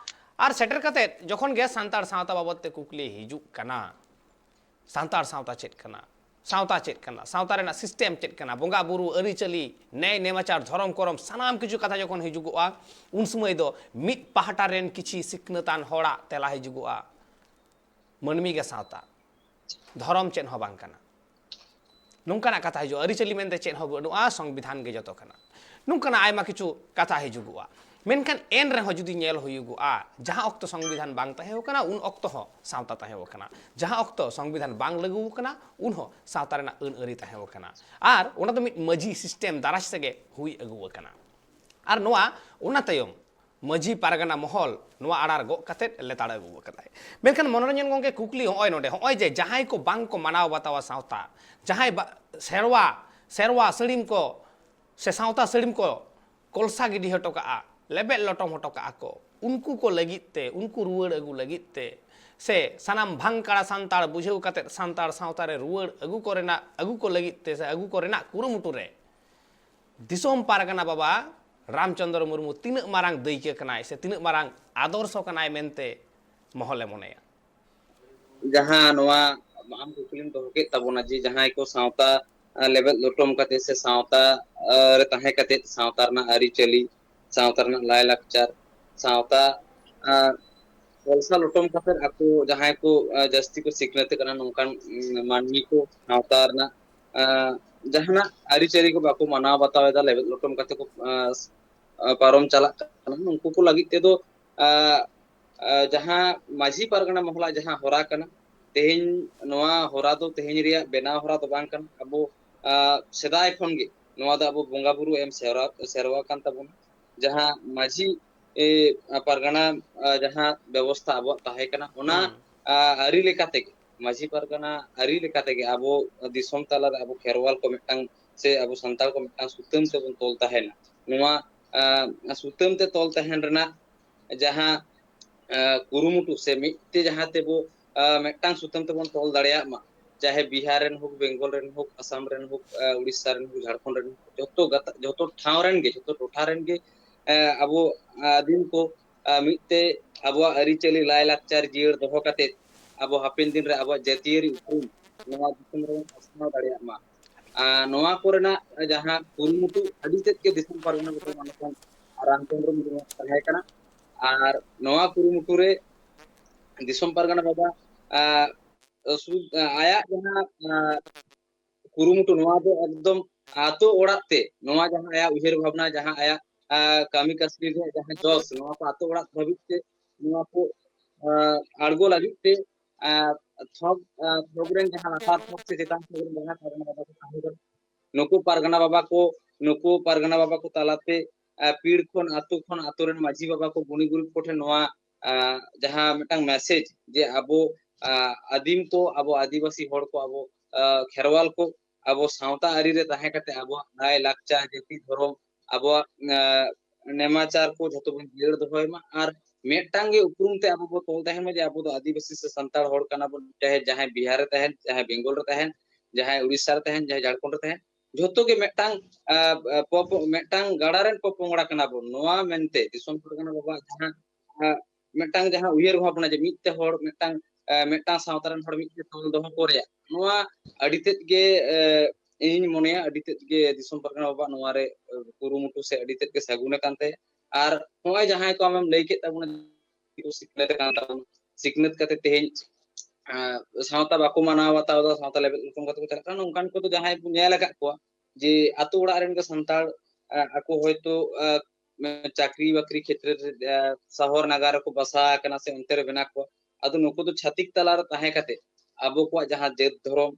ᱟᱨ ᱥᱮᱴᱮᱨ ᱠᱟᱛᱮᱫ ᱡᱚᱠᱷᱚᱱ ᱜᱮ ᱥᱟᱱᱛᱟᱲ ᱥᱟᱶᱛᱟ ᱵᱟᱵᱚᱫ ᱛᱮ ᱠᱩᱠᱞᱤ ᱦᱤᱡᱩᱜ ᱠᱟᱱᱟ, ᱥᱟᱱᱛᱟᱲ ᱥᱟᱶᱛᱟ ᱪᱮᱫ ᱠᱟᱱᱟ, ᱥᱟᱶᱛᱟ ᱪᱮᱫ ᱠᱟᱱᱟ, ᱥᱟᱶᱛᱟ ᱨᱮᱱᱟᱜ ᱥᱤᱥᱴᱮᱢ ᱪᱮᱫ ᱠᱟᱱᱟ, ᱵᱚᱸᱜᱟ ᱵᱩᱨᱩ, ᱟᱹᱨᱤᱪᱟᱹᱞᱤ, ᱱᱮᱭ ᱱᱮᱢᱟᱪᱟᱨ, ᱫᱷᱚᱨᱚᱢ ᱠᱚᱨᱚᱢ, ᱥᱟᱱᱟᱢ ᱠᱤᱪᱷᱩ ᱠᱟᱛᱷᱟ ᱡᱚᱠᱷᱚᱱ ᱦᱤᱡᱩᱜᱚᱜᱼᱟ, ᱩᱱ ᱥᱚᱢᱚᱭ ᱫᱚ ᱢᱤᱫ ᱯᱟᱦᱴᱟ ᱨᱮᱱ ᱠᱤᱪᱷᱤ ᱥᱤᱠᱷᱱᱟᱹᱛᱟᱱ ᱦᱚᱲᱟᱜ ᱛᱮᱞᱟ ᱦᱤᱡᱩᱜᱚᱜᱼᱟ, ᱢᱟᱹᱱᱢᱤ ᱜᱮ ᱥᱟᱶᱛᱟ, ᱫᱷᱚᱨᱚᱢ ᱪᱮᱫ ᱦᱚᱸ ᱵᱟᱝ ᱠᱟᱱᱟ᱾ ᱱᱚᱝᱠᱟᱱᱟᱜ ᱠᱟᱛᱷᱟ ᱦᱤᱡᱩᱜᱼᱟ, ᱟᱹᱨᱤᱪᱟᱹᱞᱤ ᱢᱮᱱᱛᱮ ᱪᱮᱫ ᱦᱚᱸ ᱵᱟᱹᱱᱩᱜᱼᱟ, ᱥᱚᱝᱵᱤᱫᱷᱟᱱ ᱜᱮ ᱡᱚᱛᱚ ᱠᱟᱱᱟ᱾ ᱱᱚᱝᱠᱟᱱᱟᱜ ᱟᱭᱢᱟ ᱠᱤᱪᱷᱩ ᱠᱟᱛᱷᱟ ᱦᱤᱡᱩᱜᱚᱜᱼᱟ᱾ ᱢᱮᱱᱠᱷᱟᱱ ᱮᱱ ᱨᱮᱦᱚᱸ ᱡᱩᱫᱤ ᱧᱮᱞ ᱦᱩᱭᱩᱜᱚᱜᱼᱟ, ᱡᱟᱦᱟᱸ ᱚᱠᱛᱚ ᱥᱚᱝᱵᱤᱫᱷᱟᱱ ᱵᱟᱝ ᱛᱟᱦᱮᱸ ᱠᱟᱱᱟ, ᱩᱱ ᱚᱠᱛᱚ ᱦᱚᱸ ᱥᱟᱶᱛᱟ ᱛᱟᱦᱮᱸ ᱠᱟᱱᱟ᱾ ᱡᱟᱦᱟᱸ ᱚᱠᱛᱚ ᱥᱚᱝᱵᱤᱫᱷᱟᱱ ᱵᱟᱝ ᱞᱟᱹᱜᱩ ᱟᱠᱟᱱᱟ, ᱩᱱ ᱦᱚᱸ ᱥᱟᱶᱛᱟ ᱨᱮᱱᱟᱜ ᱟᱹᱱ ᱟᱹᱨᱤ ᱛᱟᱦᱮᱸ ᱠᱟᱱᱟ᱾ ᱟᱨ ᱚᱱᱟ ᱫᱚ ᱢᱤᱫ ᱢᱟᱹᱡᱷᱤ ᱥᱤᱥᱴᱮᱢ ᱫᱟᱨᱟᱭ ᱛᱮᱜᱮ ᱦᱩᱭ ᱟᱹᱜᱩ ᱟᱠᱟᱱᱟ᱾ ᱟᱨ ᱱᱚᱣᱟ, ᱚᱱᱟ ᱛᱟᱭᱚᱢ ᱢᱟᱹᱡᱷᱤ ᱯᱟᱨᱜᱟᱱᱟ ᱢᱚᱦᱚᱞ ᱱᱚᱣᱟ ᱟᱲᱟᱨ ᱜᱚᱜ ᱠᱟᱛᱮᱫ ᱞᱮᱛᱟᱲ ᱟᱹᱜᱩ ᱟᱠᱟᱫᱟᱭ᱾ ᱢᱮᱱᱠᱷᱟᱱ ᱢᱚᱱᱚᱨᱚᱧᱡᱚᱱ ᱜᱚᱢᱠᱮ, ᱠᱩᱠᱞᱤ ᱦᱚᱸᱜᱼᱚᱭ ᱱᱚᱰᱮ, ᱦᱚᱸᱜᱼᱚᱭ ᱡᱮ ᱡᱟᱦᱟᱸᱭ ᱠᱚ ᱵᱟᱝ ᱠᱚ ᱢᱟᱱᱟᱣ ᱵᱟᱛᱟᱣᱟ ᱥᱟᱶᱛᱟ, ᱡᱟᱦᱟᱸᱭ ᱵᱟ-, ᱥᱮᱨᱣᱟ, ᱥᱮᱨᱣᱟ ᱥᱟᱹᱲᱤᱢ ᱠᱚ ᱥᱮ ᱥᱟᱶᱛᱟ ᱥᱟᱹᱲᱤᱢ ᱠᱚ ᱠᱚᱞᱥᱟ ᱜᱤᱰᱤ ᱦᱚᱴᱚ ᱠᱟᱜᱼᱟ, ᱞᱮᱵᱮᱫ ᱞᱚᱴᱚᱢ ᱦᱚᱴᱚ ᱠᱟᱜᱼᱟ ᱠᱚ, ᱩᱱᱠᱩ ᱠᱚ ᱞᱟᱹᱜᱤᱫ ᱛᱮ, ᱩᱱᱠᱩ ᱨᱩᱣᱟᱹᱲ ᱟᱹᱜᱩ ᱞᱟᱹᱜᱤᱫ ᱛᱮ, ᱥᱮ ᱥᱟᱱᱟᱢ ᱵᱷᱟᱝᱠᱟᱲᱟ ᱥᱟᱱᱛᱟᱲ ᱵᱩᱡᱷᱟᱹᱣ ᱠᱟᱛᱮᱫ ᱥᱟᱱᱛᱟᱲ ᱥᱟᱶᱛᱟ ᱨᱮ ᱨᱩᱣᱟᱹᱲ ᱟᱹᱜᱩ ᱠᱚᱨᱮᱱᱟᱜ, ᱟᱹᱜᱩ ᱠᱚ ᱞᱟᱹᱜᱤᱫ ᱛᱮ ᱥᱮ ᱟᱹᱜᱩ ᱠᱚᱨᱮᱱᱟᱜ ᱠᱩᱨᱩᱢᱩᱴᱩ ᱨᱮ ᱫᱤᱥᱚᱢ ᱯᱟᱨᱜᱟᱱᱟ ᱵᱟᱵᱟ ᱨᱟᱢᱪᱚᱸᱫᱽᱨᱚ ᱢᱩᱨᱢᱩ ᱛᱤᱱᱟᱹᱜ ᱢᱟᱨᱟᱝ ᱫᱟᱹᱭᱠᱟᱹ ᱠᱟᱱᱟᱭ ᱥᱮ ᱛᱤᱱᱟᱹᱜ ᱢᱟᱨᱟᱝ ᱟᱫᱚᱨᱥᱚ ᱠᱟᱱᱟᱭ ᱢᱮᱱᱛᱮ ᱢᱚᱦᱚᱞᱮ ᱢᱚᱱᱮᱭᱟ? ᱡᱟᱦᱟᱸ ᱱᱚᱣᱟ ᱟᱢ ᱠᱩᱠᱞᱤᱢ ᱫᱚᱦᱚ ᱠᱮᱫ ᱛᱟᱵᱚᱱᱟ ᱡᱮ ᱡᱟᱦᱟᱸᱭ ᱠᱚ ᱥᱟᱶᱛᱟ, ᱟᱸ, ᱞᱮᱵᱮᱫ ᱞᱚᱴᱚᱢ ᱠᱟᱛᱮ ᱥᱮ ᱥᱟᱶᱛᱟ, ᱟᱸ, ᱨᱮ ᱛᱟᱦᱮᱸ ᱠᱟᱛᱮ ᱥᱟᱶᱛᱟ ᱨᱮᱱᱟᱜ ᱟᱹᱨᱤᱪᱟᱹᱞᱤ, ᱥᱟᱶᱛᱟ ᱨᱮᱱᱟᱜ ᱞᱟᱭᱼᱞᱟᱠᱪᱟᱨ, ᱥᱟᱶᱛᱟ, ᱟᱸ, ᱯᱚᱭᱥᱟ ᱞᱚᱴᱚᱢ ᱠᱟᱛᱮ ᱟᱠᱚ ᱡᱟᱦᱟᱸᱭ ᱠᱚ, ᱟᱸ, ᱡᱟᱹᱥᱛᱤ ᱠᱚ ᱥᱤᱠᱷᱱᱟᱹᱛ ᱠᱟᱱᱟ, ᱱᱚᱝᱠᱟᱱ, ᱩᱸ, ᱢᱟᱹᱱᱢᱤ ᱠᱚ ᱥᱟᱶᱛᱟ ᱨᱮᱱᱟᱜ, ᱟᱸ, ᱡᱟᱦᱟᱱᱟᱜ ᱟᱹᱨᱤᱪᱟᱹᱞᱤ ᱠᱚ ᱵᱟᱠᱚ ᱢᱟᱱᱟᱣ ᱵᱟᱛᱟᱣ ᱮᱫᱟ, ᱞᱮᱵᱮᱫ ᱞᱚᱴᱚᱢ ᱠᱟᱛᱮ ᱠᱚ, ᱟᱸ, ᱟᱸ, ᱯᱟᱨᱚᱢ ᱪᱟᱞᱟᱜ ᱠᱟᱱᱟ, ᱩᱱᱠᱩ ᱠᱚ ᱞᱟᱹᱜᱤᱫ ᱛᱮᱫᱚ, ᱟᱸ, ᱟᱸ, ᱡᱟᱦᱟᱸ ᱢᱟᱹᱡᱷᱤ ᱯᱟᱨᱜᱟᱱᱟ ᱢᱚᱦᱚᱞᱟᱜ ᱡᱟᱦᱟᱸ ᱦᱚᱨᱟ ᱠᱟᱱᱟ, ᱛᱮᱦᱮᱧ ᱱᱚᱣᱟ ᱦᱚᱨᱟ ᱫᱚ ᱛᱮᱦᱮᱧ ᱨᱮᱭᱟᱜ ᱵᱮᱱᱟᱣ ᱦᱚᱨᱟ ᱫᱚ ᱵᱟᱝ ᱠᱟᱱᱟ᱾ ᱟᱵᱚ, ᱟᱸ, ᱥᱮᱫᱟᱭ ᱠᱷᱚᱱ ᱜᱮ ᱱᱚᱣᱟ ᱫᱚ ᱟᱵᱚ ᱵᱚᱸᱜᱟ ᱵᱩᱨᱩ ᱮᱢ ᱥᱮᱨᱣᱟ, ᱥᱮᱨᱣᱟ ᱠᱟᱱ ᱛᱟᱵᱚᱱᱟ᱾ ᱡᱟᱦᱟᱸ ᱢᱟᱹᱡᱷᱤ, ᱮ, ᱯᱟᱨᱜᱟᱱᱟ, ᱟᱸ, ᱡᱟᱦᱟᱸ ᱵᱮᱵᱚᱥᱛᱷᱟ ᱟᱵᱚᱣᱟᱜ ᱛᱟᱦᱮᱸ ᱠᱟᱱᱟ, ᱚᱱᱟ, ᱦᱩᱸ᱾ ᱟᱸ, ᱟᱹᱨᱤ ᱞᱮᱠᱟ ᱛᱮᱜᱮ, ᱢᱟᱹᱡᱷᱤ ᱯᱟᱨᱜᱟᱱᱟ ᱟᱹᱨᱤ ᱞᱮᱠᱟ ᱛᱮᱜᱮ ᱟᱵᱚ ᱫᱤᱥᱚᱢ ᱛᱟᱞᱟᱨᱮ ᱟᱵᱚ ᱠᱷᱮᱨᱣᱟᱞ ᱠᱚ ᱢᱤᱫᱴᱟᱝ, ᱥᱮ ᱟᱵᱚ ᱥᱟᱱᱛᱟᱲ ᱠᱚ ᱢᱤᱫᱴᱟᱝ ᱥᱩᱛᱟᱹᱢ ᱛᱮᱵᱚᱱ ᱛᱚᱞ ᱛᱟᱦᱮᱱᱟ᱾ ᱱᱚᱣᱟ, ᱟᱸ, ᱥᱩᱛᱟᱹᱢ ᱛᱮ ᱛᱚᱞ ᱛᱟᱦᱮᱱ ᱨᱮᱱᱟᱜ ᱡᱟᱦᱟᱸ, ᱟᱸ, ᱠᱩᱨᱩᱢᱩᱴᱩ ᱥᱮ ᱢᱤᱫ ᱛᱮ ᱡᱟᱦᱟᱸ ᱛᱮᱵᱚ, ᱟᱸ, ᱢᱤᱫᱴᱟᱝ ᱥᱩᱛᱟᱹᱢ ᱛᱮᱵᱚᱱ ᱛᱚᱞ ᱫᱟᱲᱮᱭᱟᱜ ᱢᱟ, ᱪᱟᱦᱮ ᱵᱤᱦᱟᱨ ᱨᱮᱱ ᱦᱳᱠ, ᱵᱮᱝᱜᱚᱞ ᱨᱮᱱ ᱦᱳᱠ, ᱟᱥᱟᱢ ᱨᱮᱱ ᱦᱳᱠ, ᱟᱸ, ᱩᱲᱤᱥᱥᱟ ᱨᱮᱱ ᱦᱳᱠ, ᱡᱷᱟᱲᱠᱷᱚᱸᱰ ᱨᱮᱱ ᱦᱳᱠ, ᱡᱚᱛᱚ ᱜᱟᱛᱟ-, ᱡᱚᱛᱚ ᱴᱷᱟᱶ ᱨᱮᱱ ᱜᱮ, ᱡᱚᱛᱚ ᱴᱚᱴᱷᱟ ᱨᱮᱱ ᱜᱮ, ᱟᱸ, ᱟᱵᱚ ᱟᱹᱫᱤᱢ ᱠᱚ, ᱟᱸ, ᱢᱤᱫ ᱛᱮ ᱟᱵᱚᱣᱟᱜ ᱟᱹᱨᱤᱪᱟᱹᱞᱤ, ᱞᱟᱭᱼᱞᱟᱠᱪᱟᱨ ᱡᱤᱭᱟᱹᱲ ᱫᱚᱦᱚ ᱠᱟᱛᱮ ᱟᱵᱚ ᱦᱟᱯᱮᱱ ᱫᱤᱱ ᱨᱮ ᱟᱵᱚᱣᱟᱜ ᱡᱟᱹᱛᱤᱭᱟᱹᱨᱤ ᱩᱯᱨᱩᱢ ᱱᱚᱣᱟ ᱫᱤᱥᱚᱢ ᱨᱮᱵᱚᱱ ᱯᱟᱥᱱᱟᱣ ᱫᱟᱲᱮᱭᱟᱜ ᱢᱟ᱾ ᱟᱨ ᱱᱚᱣᱟ ᱠᱚᱨᱮᱱᱟᱜ ᱡᱟᱦᱟᱸ ᱠᱩᱨᱩᱢᱩᱴᱩ ᱟᱹᱰᱤ ᱛᱮᱫ ᱜᱮ ᱫᱤᱥᱚᱢ ᱯᱟᱨᱜᱟᱱᱟ ᱵᱟᱵᱟ ᱢᱟᱱᱚᱛᱟᱱ ᱨᱟᱢᱪᱚᱸᱫᱽᱨᱚ ᱢᱩᱨᱢᱩᱣᱟᱜ ᱛᱟᱦᱮᱸ ᱠᱟᱱᱟ᱾ ᱟᱨ ᱱᱚᱣᱟ ᱠᱩᱨᱩᱢᱩᱴᱩ ᱨᱮ ᱫᱤᱥᱚᱢ ᱯᱟᱨᱜᱟᱱᱟ ᱵᱟᱵᱟ, ᱟᱸ, ᱥᱩᱫ-, ᱟᱸ, ᱟᱭᱟᱜ ᱡᱟᱦᱟᱸ, ᱟᱸ, ᱠᱩᱨᱩᱢᱩᱴᱩ, ᱱᱚᱣᱟ ᱫᱚ ᱮᱠᱫᱚᱢ ᱟᱛᱳ ᱚᱲᱟᱜ ᱛᱮ, ᱱᱚᱣᱟ ᱡᱟᱦᱟᱸ ᱟᱭᱟᱜ ᱩᱭᱦᱟᱹᱨ ᱵᱷᱟᱵᱽᱱᱟ, ᱡᱟᱦᱟᱸ ᱟᱭᱟᱜ, ᱟᱸ, ᱠᱟᱹᱢᱤ ᱠᱟᱹᱥᱱᱤ ᱨᱮᱭᱟᱜ ᱡᱟᱦᱟᱸ ᱡᱚᱥ, ᱱᱚᱣᱟ ᱠᱚ ᱟᱛᱳ ᱚᱲᱟᱜ ᱫᱷᱟᱹᱵᱤᱡ ᱛᱮ ᱱᱚᱣᱟ ᱠᱚ, ᱟᱸ, ᱟᱬᱜᱚ ᱞᱟᱹᱜᱤᱫ ᱛᱮ, ᱟᱸ, ᱛᱷᱚᱠ, ᱟᱸ, ᱛᱷᱚᱠ ᱨᱮᱱ ᱡᱟᱦᱟᱸ ᱞᱟᱛᱟᱨ ᱛᱷᱚᱠ ᱥᱮ ᱪᱮᱛᱟᱱ ᱛᱷᱚᱠ ᱨᱮᱱ ᱡᱟᱦᱟᱸ ᱯᱟᱨᱜᱟᱱᱟ ᱵᱟᱵᱟ ᱠᱚ ᱛᱟᱦᱮᱸ ᱠᱟᱱᱟ, ᱱᱩᱠᱩ ᱯᱟᱨᱜᱟᱱᱟ ᱵᱟᱵᱟ ᱠᱚ, ᱱᱩᱠᱩ ᱯᱟᱨᱜᱟᱱᱟ ᱵᱟᱵᱟ ᱠᱚ ᱛᱟᱞᱟᱛᱮ, ᱟᱸ, ᱯᱤᱲ ᱠᱷᱚᱱ, ᱟᱛᱳ ᱠᱷᱚᱱ, ᱟᱛᱳ ᱨᱮᱱ ᱢᱟᱹᱡᱷᱤ ᱵᱟᱵᱟ ᱠᱚ, ᱜᱩᱱᱤ ᱜᱩᱨᱤᱵ ᱠᱚᱴᱷᱮᱱ ᱱᱚᱣᱟ, ᱟᱸ, ᱡᱟᱦᱟᱸ ᱢᱤᱫᱴᱟᱝ message ᱡᱮ ᱟᱵᱚ, ᱟᱸ, ᱟᱹᱫᱤᱢ ᱠᱚ, ᱟᱵᱚ ᱟᱹᱫᱤᱵᱟᱹᱥᱤ ᱦᱚᱲ ᱠᱚ, ᱟᱵᱚ, ᱟᱸ, ᱠᱷᱮᱨᱣᱟᱞ ᱠᱚ, ᱟᱵᱚ ᱥᱟᱶᱛᱟ ᱟᱹᱨᱤ ᱨᱮ ᱛᱟᱦᱮᱸ ᱠᱟᱛᱮ ᱟᱵᱚᱣᱟᱜ ᱞᱟᱭ ᱞᱟᱠᱪᱟᱨ, ᱡᱟᱹᱛᱤ ᱫᱷᱚᱨᱚᱢ, ᱟᱵᱚᱣᱟᱜ, ᱟᱸ, ᱱᱮᱢᱟᱪᱟᱨ ᱠᱚ ᱡᱷᱚᱛᱚ ᱵᱚᱱ ᱡᱤᱭᱟᱹᱲ ᱫᱚᱦᱚᱭ ᱢᱟ᱾ ᱟᱨ ᱢᱤᱫᱴᱟᱝ ᱜᱮ ᱩᱯᱨᱩᱢ ᱛᱮ ᱟᱵᱚ ᱵᱚ ᱛᱚᱞ ᱛᱟᱦᱮᱱ ᱢᱟ ᱡᱮ ᱟᱵᱚ ᱫᱚ ᱟᱹᱫᱤᱵᱟᱹᱥᱤ ᱥᱮ ᱥᱟᱱᱛᱟᱲ ᱦᱚᱲ ᱠᱟᱱᱟ ᱵᱚᱱ, ᱪᱟᱦᱮ ᱡᱟᱦᱟᱸᱭ ᱵᱤᱦᱟᱨ ᱨᱮ ᱛᱟᱦᱮᱱ, ᱡᱟᱦᱟᱸᱭ ᱵᱮᱝᱜᱚᱞ ᱨᱮ ᱛᱟᱦᱮᱱ, ᱡᱟᱦᱟᱸᱭ ᱩᱲᱤᱥᱥᱟ ᱨᱮ ᱛᱟᱦᱮᱱ, ᱡᱟᱦᱟᱸᱭ ᱡᱷᱟᱲᱠᱷᱚᱸᱰ ᱨᱮ ᱛᱟᱦᱮᱱ, ᱡᱷᱚᱛᱚ ᱜᱮ ᱢᱤᱫᱴᱟᱝ, ᱟᱸ, ᱯᱚᱯ-, ᱢᱤᱫᱴᱟᱝ ᱜᱟᱲᱟ ᱨᱮᱱ ᱯᱚᱯᱚᱝᱲᱟ ᱠᱟᱱᱟ ᱵᱚᱱ᱾ ᱱᱚᱣᱟ ᱢᱮᱱᱛᱮ ᱫᱤᱥᱚᱢ ᱯᱟᱨᱜᱟᱱᱟ ᱵᱟᱵᱟᱣᱟᱜ ᱡᱟᱦᱟᱸ, ᱟᱸ, ᱢᱤᱫᱴᱟᱝ ᱡᱟᱦᱟᱸ ᱩᱭᱦᱟᱹᱨ ᱵᱷᱟᱵᱽᱱᱟ ᱡᱮ ᱢᱤᱫ ᱛᱮ ᱦᱚᱲ, ᱢᱤᱫᱴᱟᱝ, ᱟᱸ, ᱢᱤᱫᱴᱟᱝ ᱥᱟᱶᱛᱟ ᱨᱮᱱ ᱦᱚᱲ ᱢᱤᱫ ᱛᱮ ᱛᱚᱞ ᱫᱚᱦᱚ ᱠᱚ ᱨᱮᱭᱟᱜ, ᱱᱚᱣᱟ ᱟᱹᱰᱤ ᱛᱮᱫ ᱜᱮ, ᱟᱸ, ᱤᱧᱤᱧ ᱢᱚᱱᱮᱭᱟ ᱟᱹᱰᱤ ᱛᱮᱫ ᱜᱮ ᱫᱤᱥᱚᱢ ᱯᱟᱨᱜᱟᱱᱟ ᱵᱟᱵᱟᱣᱟᱜ ᱱᱚᱣᱟ ᱨᱮ, ᱟᱸ, ᱠᱩᱨᱩᱢᱩᱴᱩ ᱥᱮ ᱟᱹᱰᱤ ᱛᱮᱫ ᱜᱮ ᱥᱟᱹᱜᱩᱱ ᱟᱠᱟᱱ ᱛᱟᱭᱟ᱾ ᱟᱨ ᱱᱚᱜᱼᱚᱭ ᱡᱟᱦᱟᱸᱭ ᱠᱚ ᱟᱢᱮᱢ ᱞᱟᱹᱭ ᱠᱮᱫ ᱛᱟᱵᱚᱱᱟ, ᱠᱚ ᱥᱤᱠᱷᱱᱟᱹᱛ ᱟᱠᱟᱱ ᱛᱟᱵᱚᱱᱟ᱾ ᱥᱤᱠᱷᱱᱟᱹᱛ ᱠᱟᱛᱮ ᱛᱮᱦᱮᱧ, ᱟᱸ, ᱥᱟᱶᱛᱟ ᱵᱟᱠᱚ ᱢᱟᱱᱟᱣ ᱵᱟᱛᱟᱣ ᱮᱫᱟ, ᱥᱟᱶᱛᱟ ᱞᱮᱵᱮᱫ ᱞᱚᱴᱚᱢ ᱠᱟᱛᱮ ᱠᱚ ᱪᱟᱞᱟᱜ ᱠᱟᱱᱟ᱾ ᱱᱚᱝᱠᱟᱱ ᱠᱚᱫᱚ ᱡᱟᱦᱟᱸᱭ ᱵᱚᱱ ᱧᱮᱞ ᱟᱠᱟᱫ ᱠᱚᱣᱟ ᱡᱮ ᱟᱛᱳ ᱚᱲᱟᱜ ᱨᱮᱱ ᱜᱮ ᱥᱟᱱᱛᱟᱲ, ᱟᱸ, ᱟᱠᱚ ᱦᱚᱭᱛᱳ, ᱟᱸ, ᱪᱟᱹᱠᱨᱤ ᱵᱟᱹᱠᱨᱤ ᱠᱷᱮᱛᱨᱮ ᱨᱮ, ᱟᱸ, ᱥᱚᱦᱚᱨ ᱱᱟᱜᱟᱨ ᱨᱮᱠᱚ ᱵᱟᱥᱟ ᱟᱠᱟᱱᱟ ᱥᱮ ᱚᱱᱛᱮ ᱨᱮ ᱢᱮᱱᱟᱜ ᱠᱚᱣᱟ᱾ ᱟᱫᱚ ᱱᱩᱠᱩ ᱫᱚ ᱪᱷᱟᱹᱛᱤᱠ ᱛᱟᱞᱟ ᱨᱮ ᱛᱟᱦᱮᱸ ᱠᱟᱛᱮ ᱟᱵᱚ ᱠᱚᱣᱟᱜ ᱡᱟᱦᱟᱸ ᱡᱟᱹᱛ ᱫᱷᱚᱨᱚᱢ,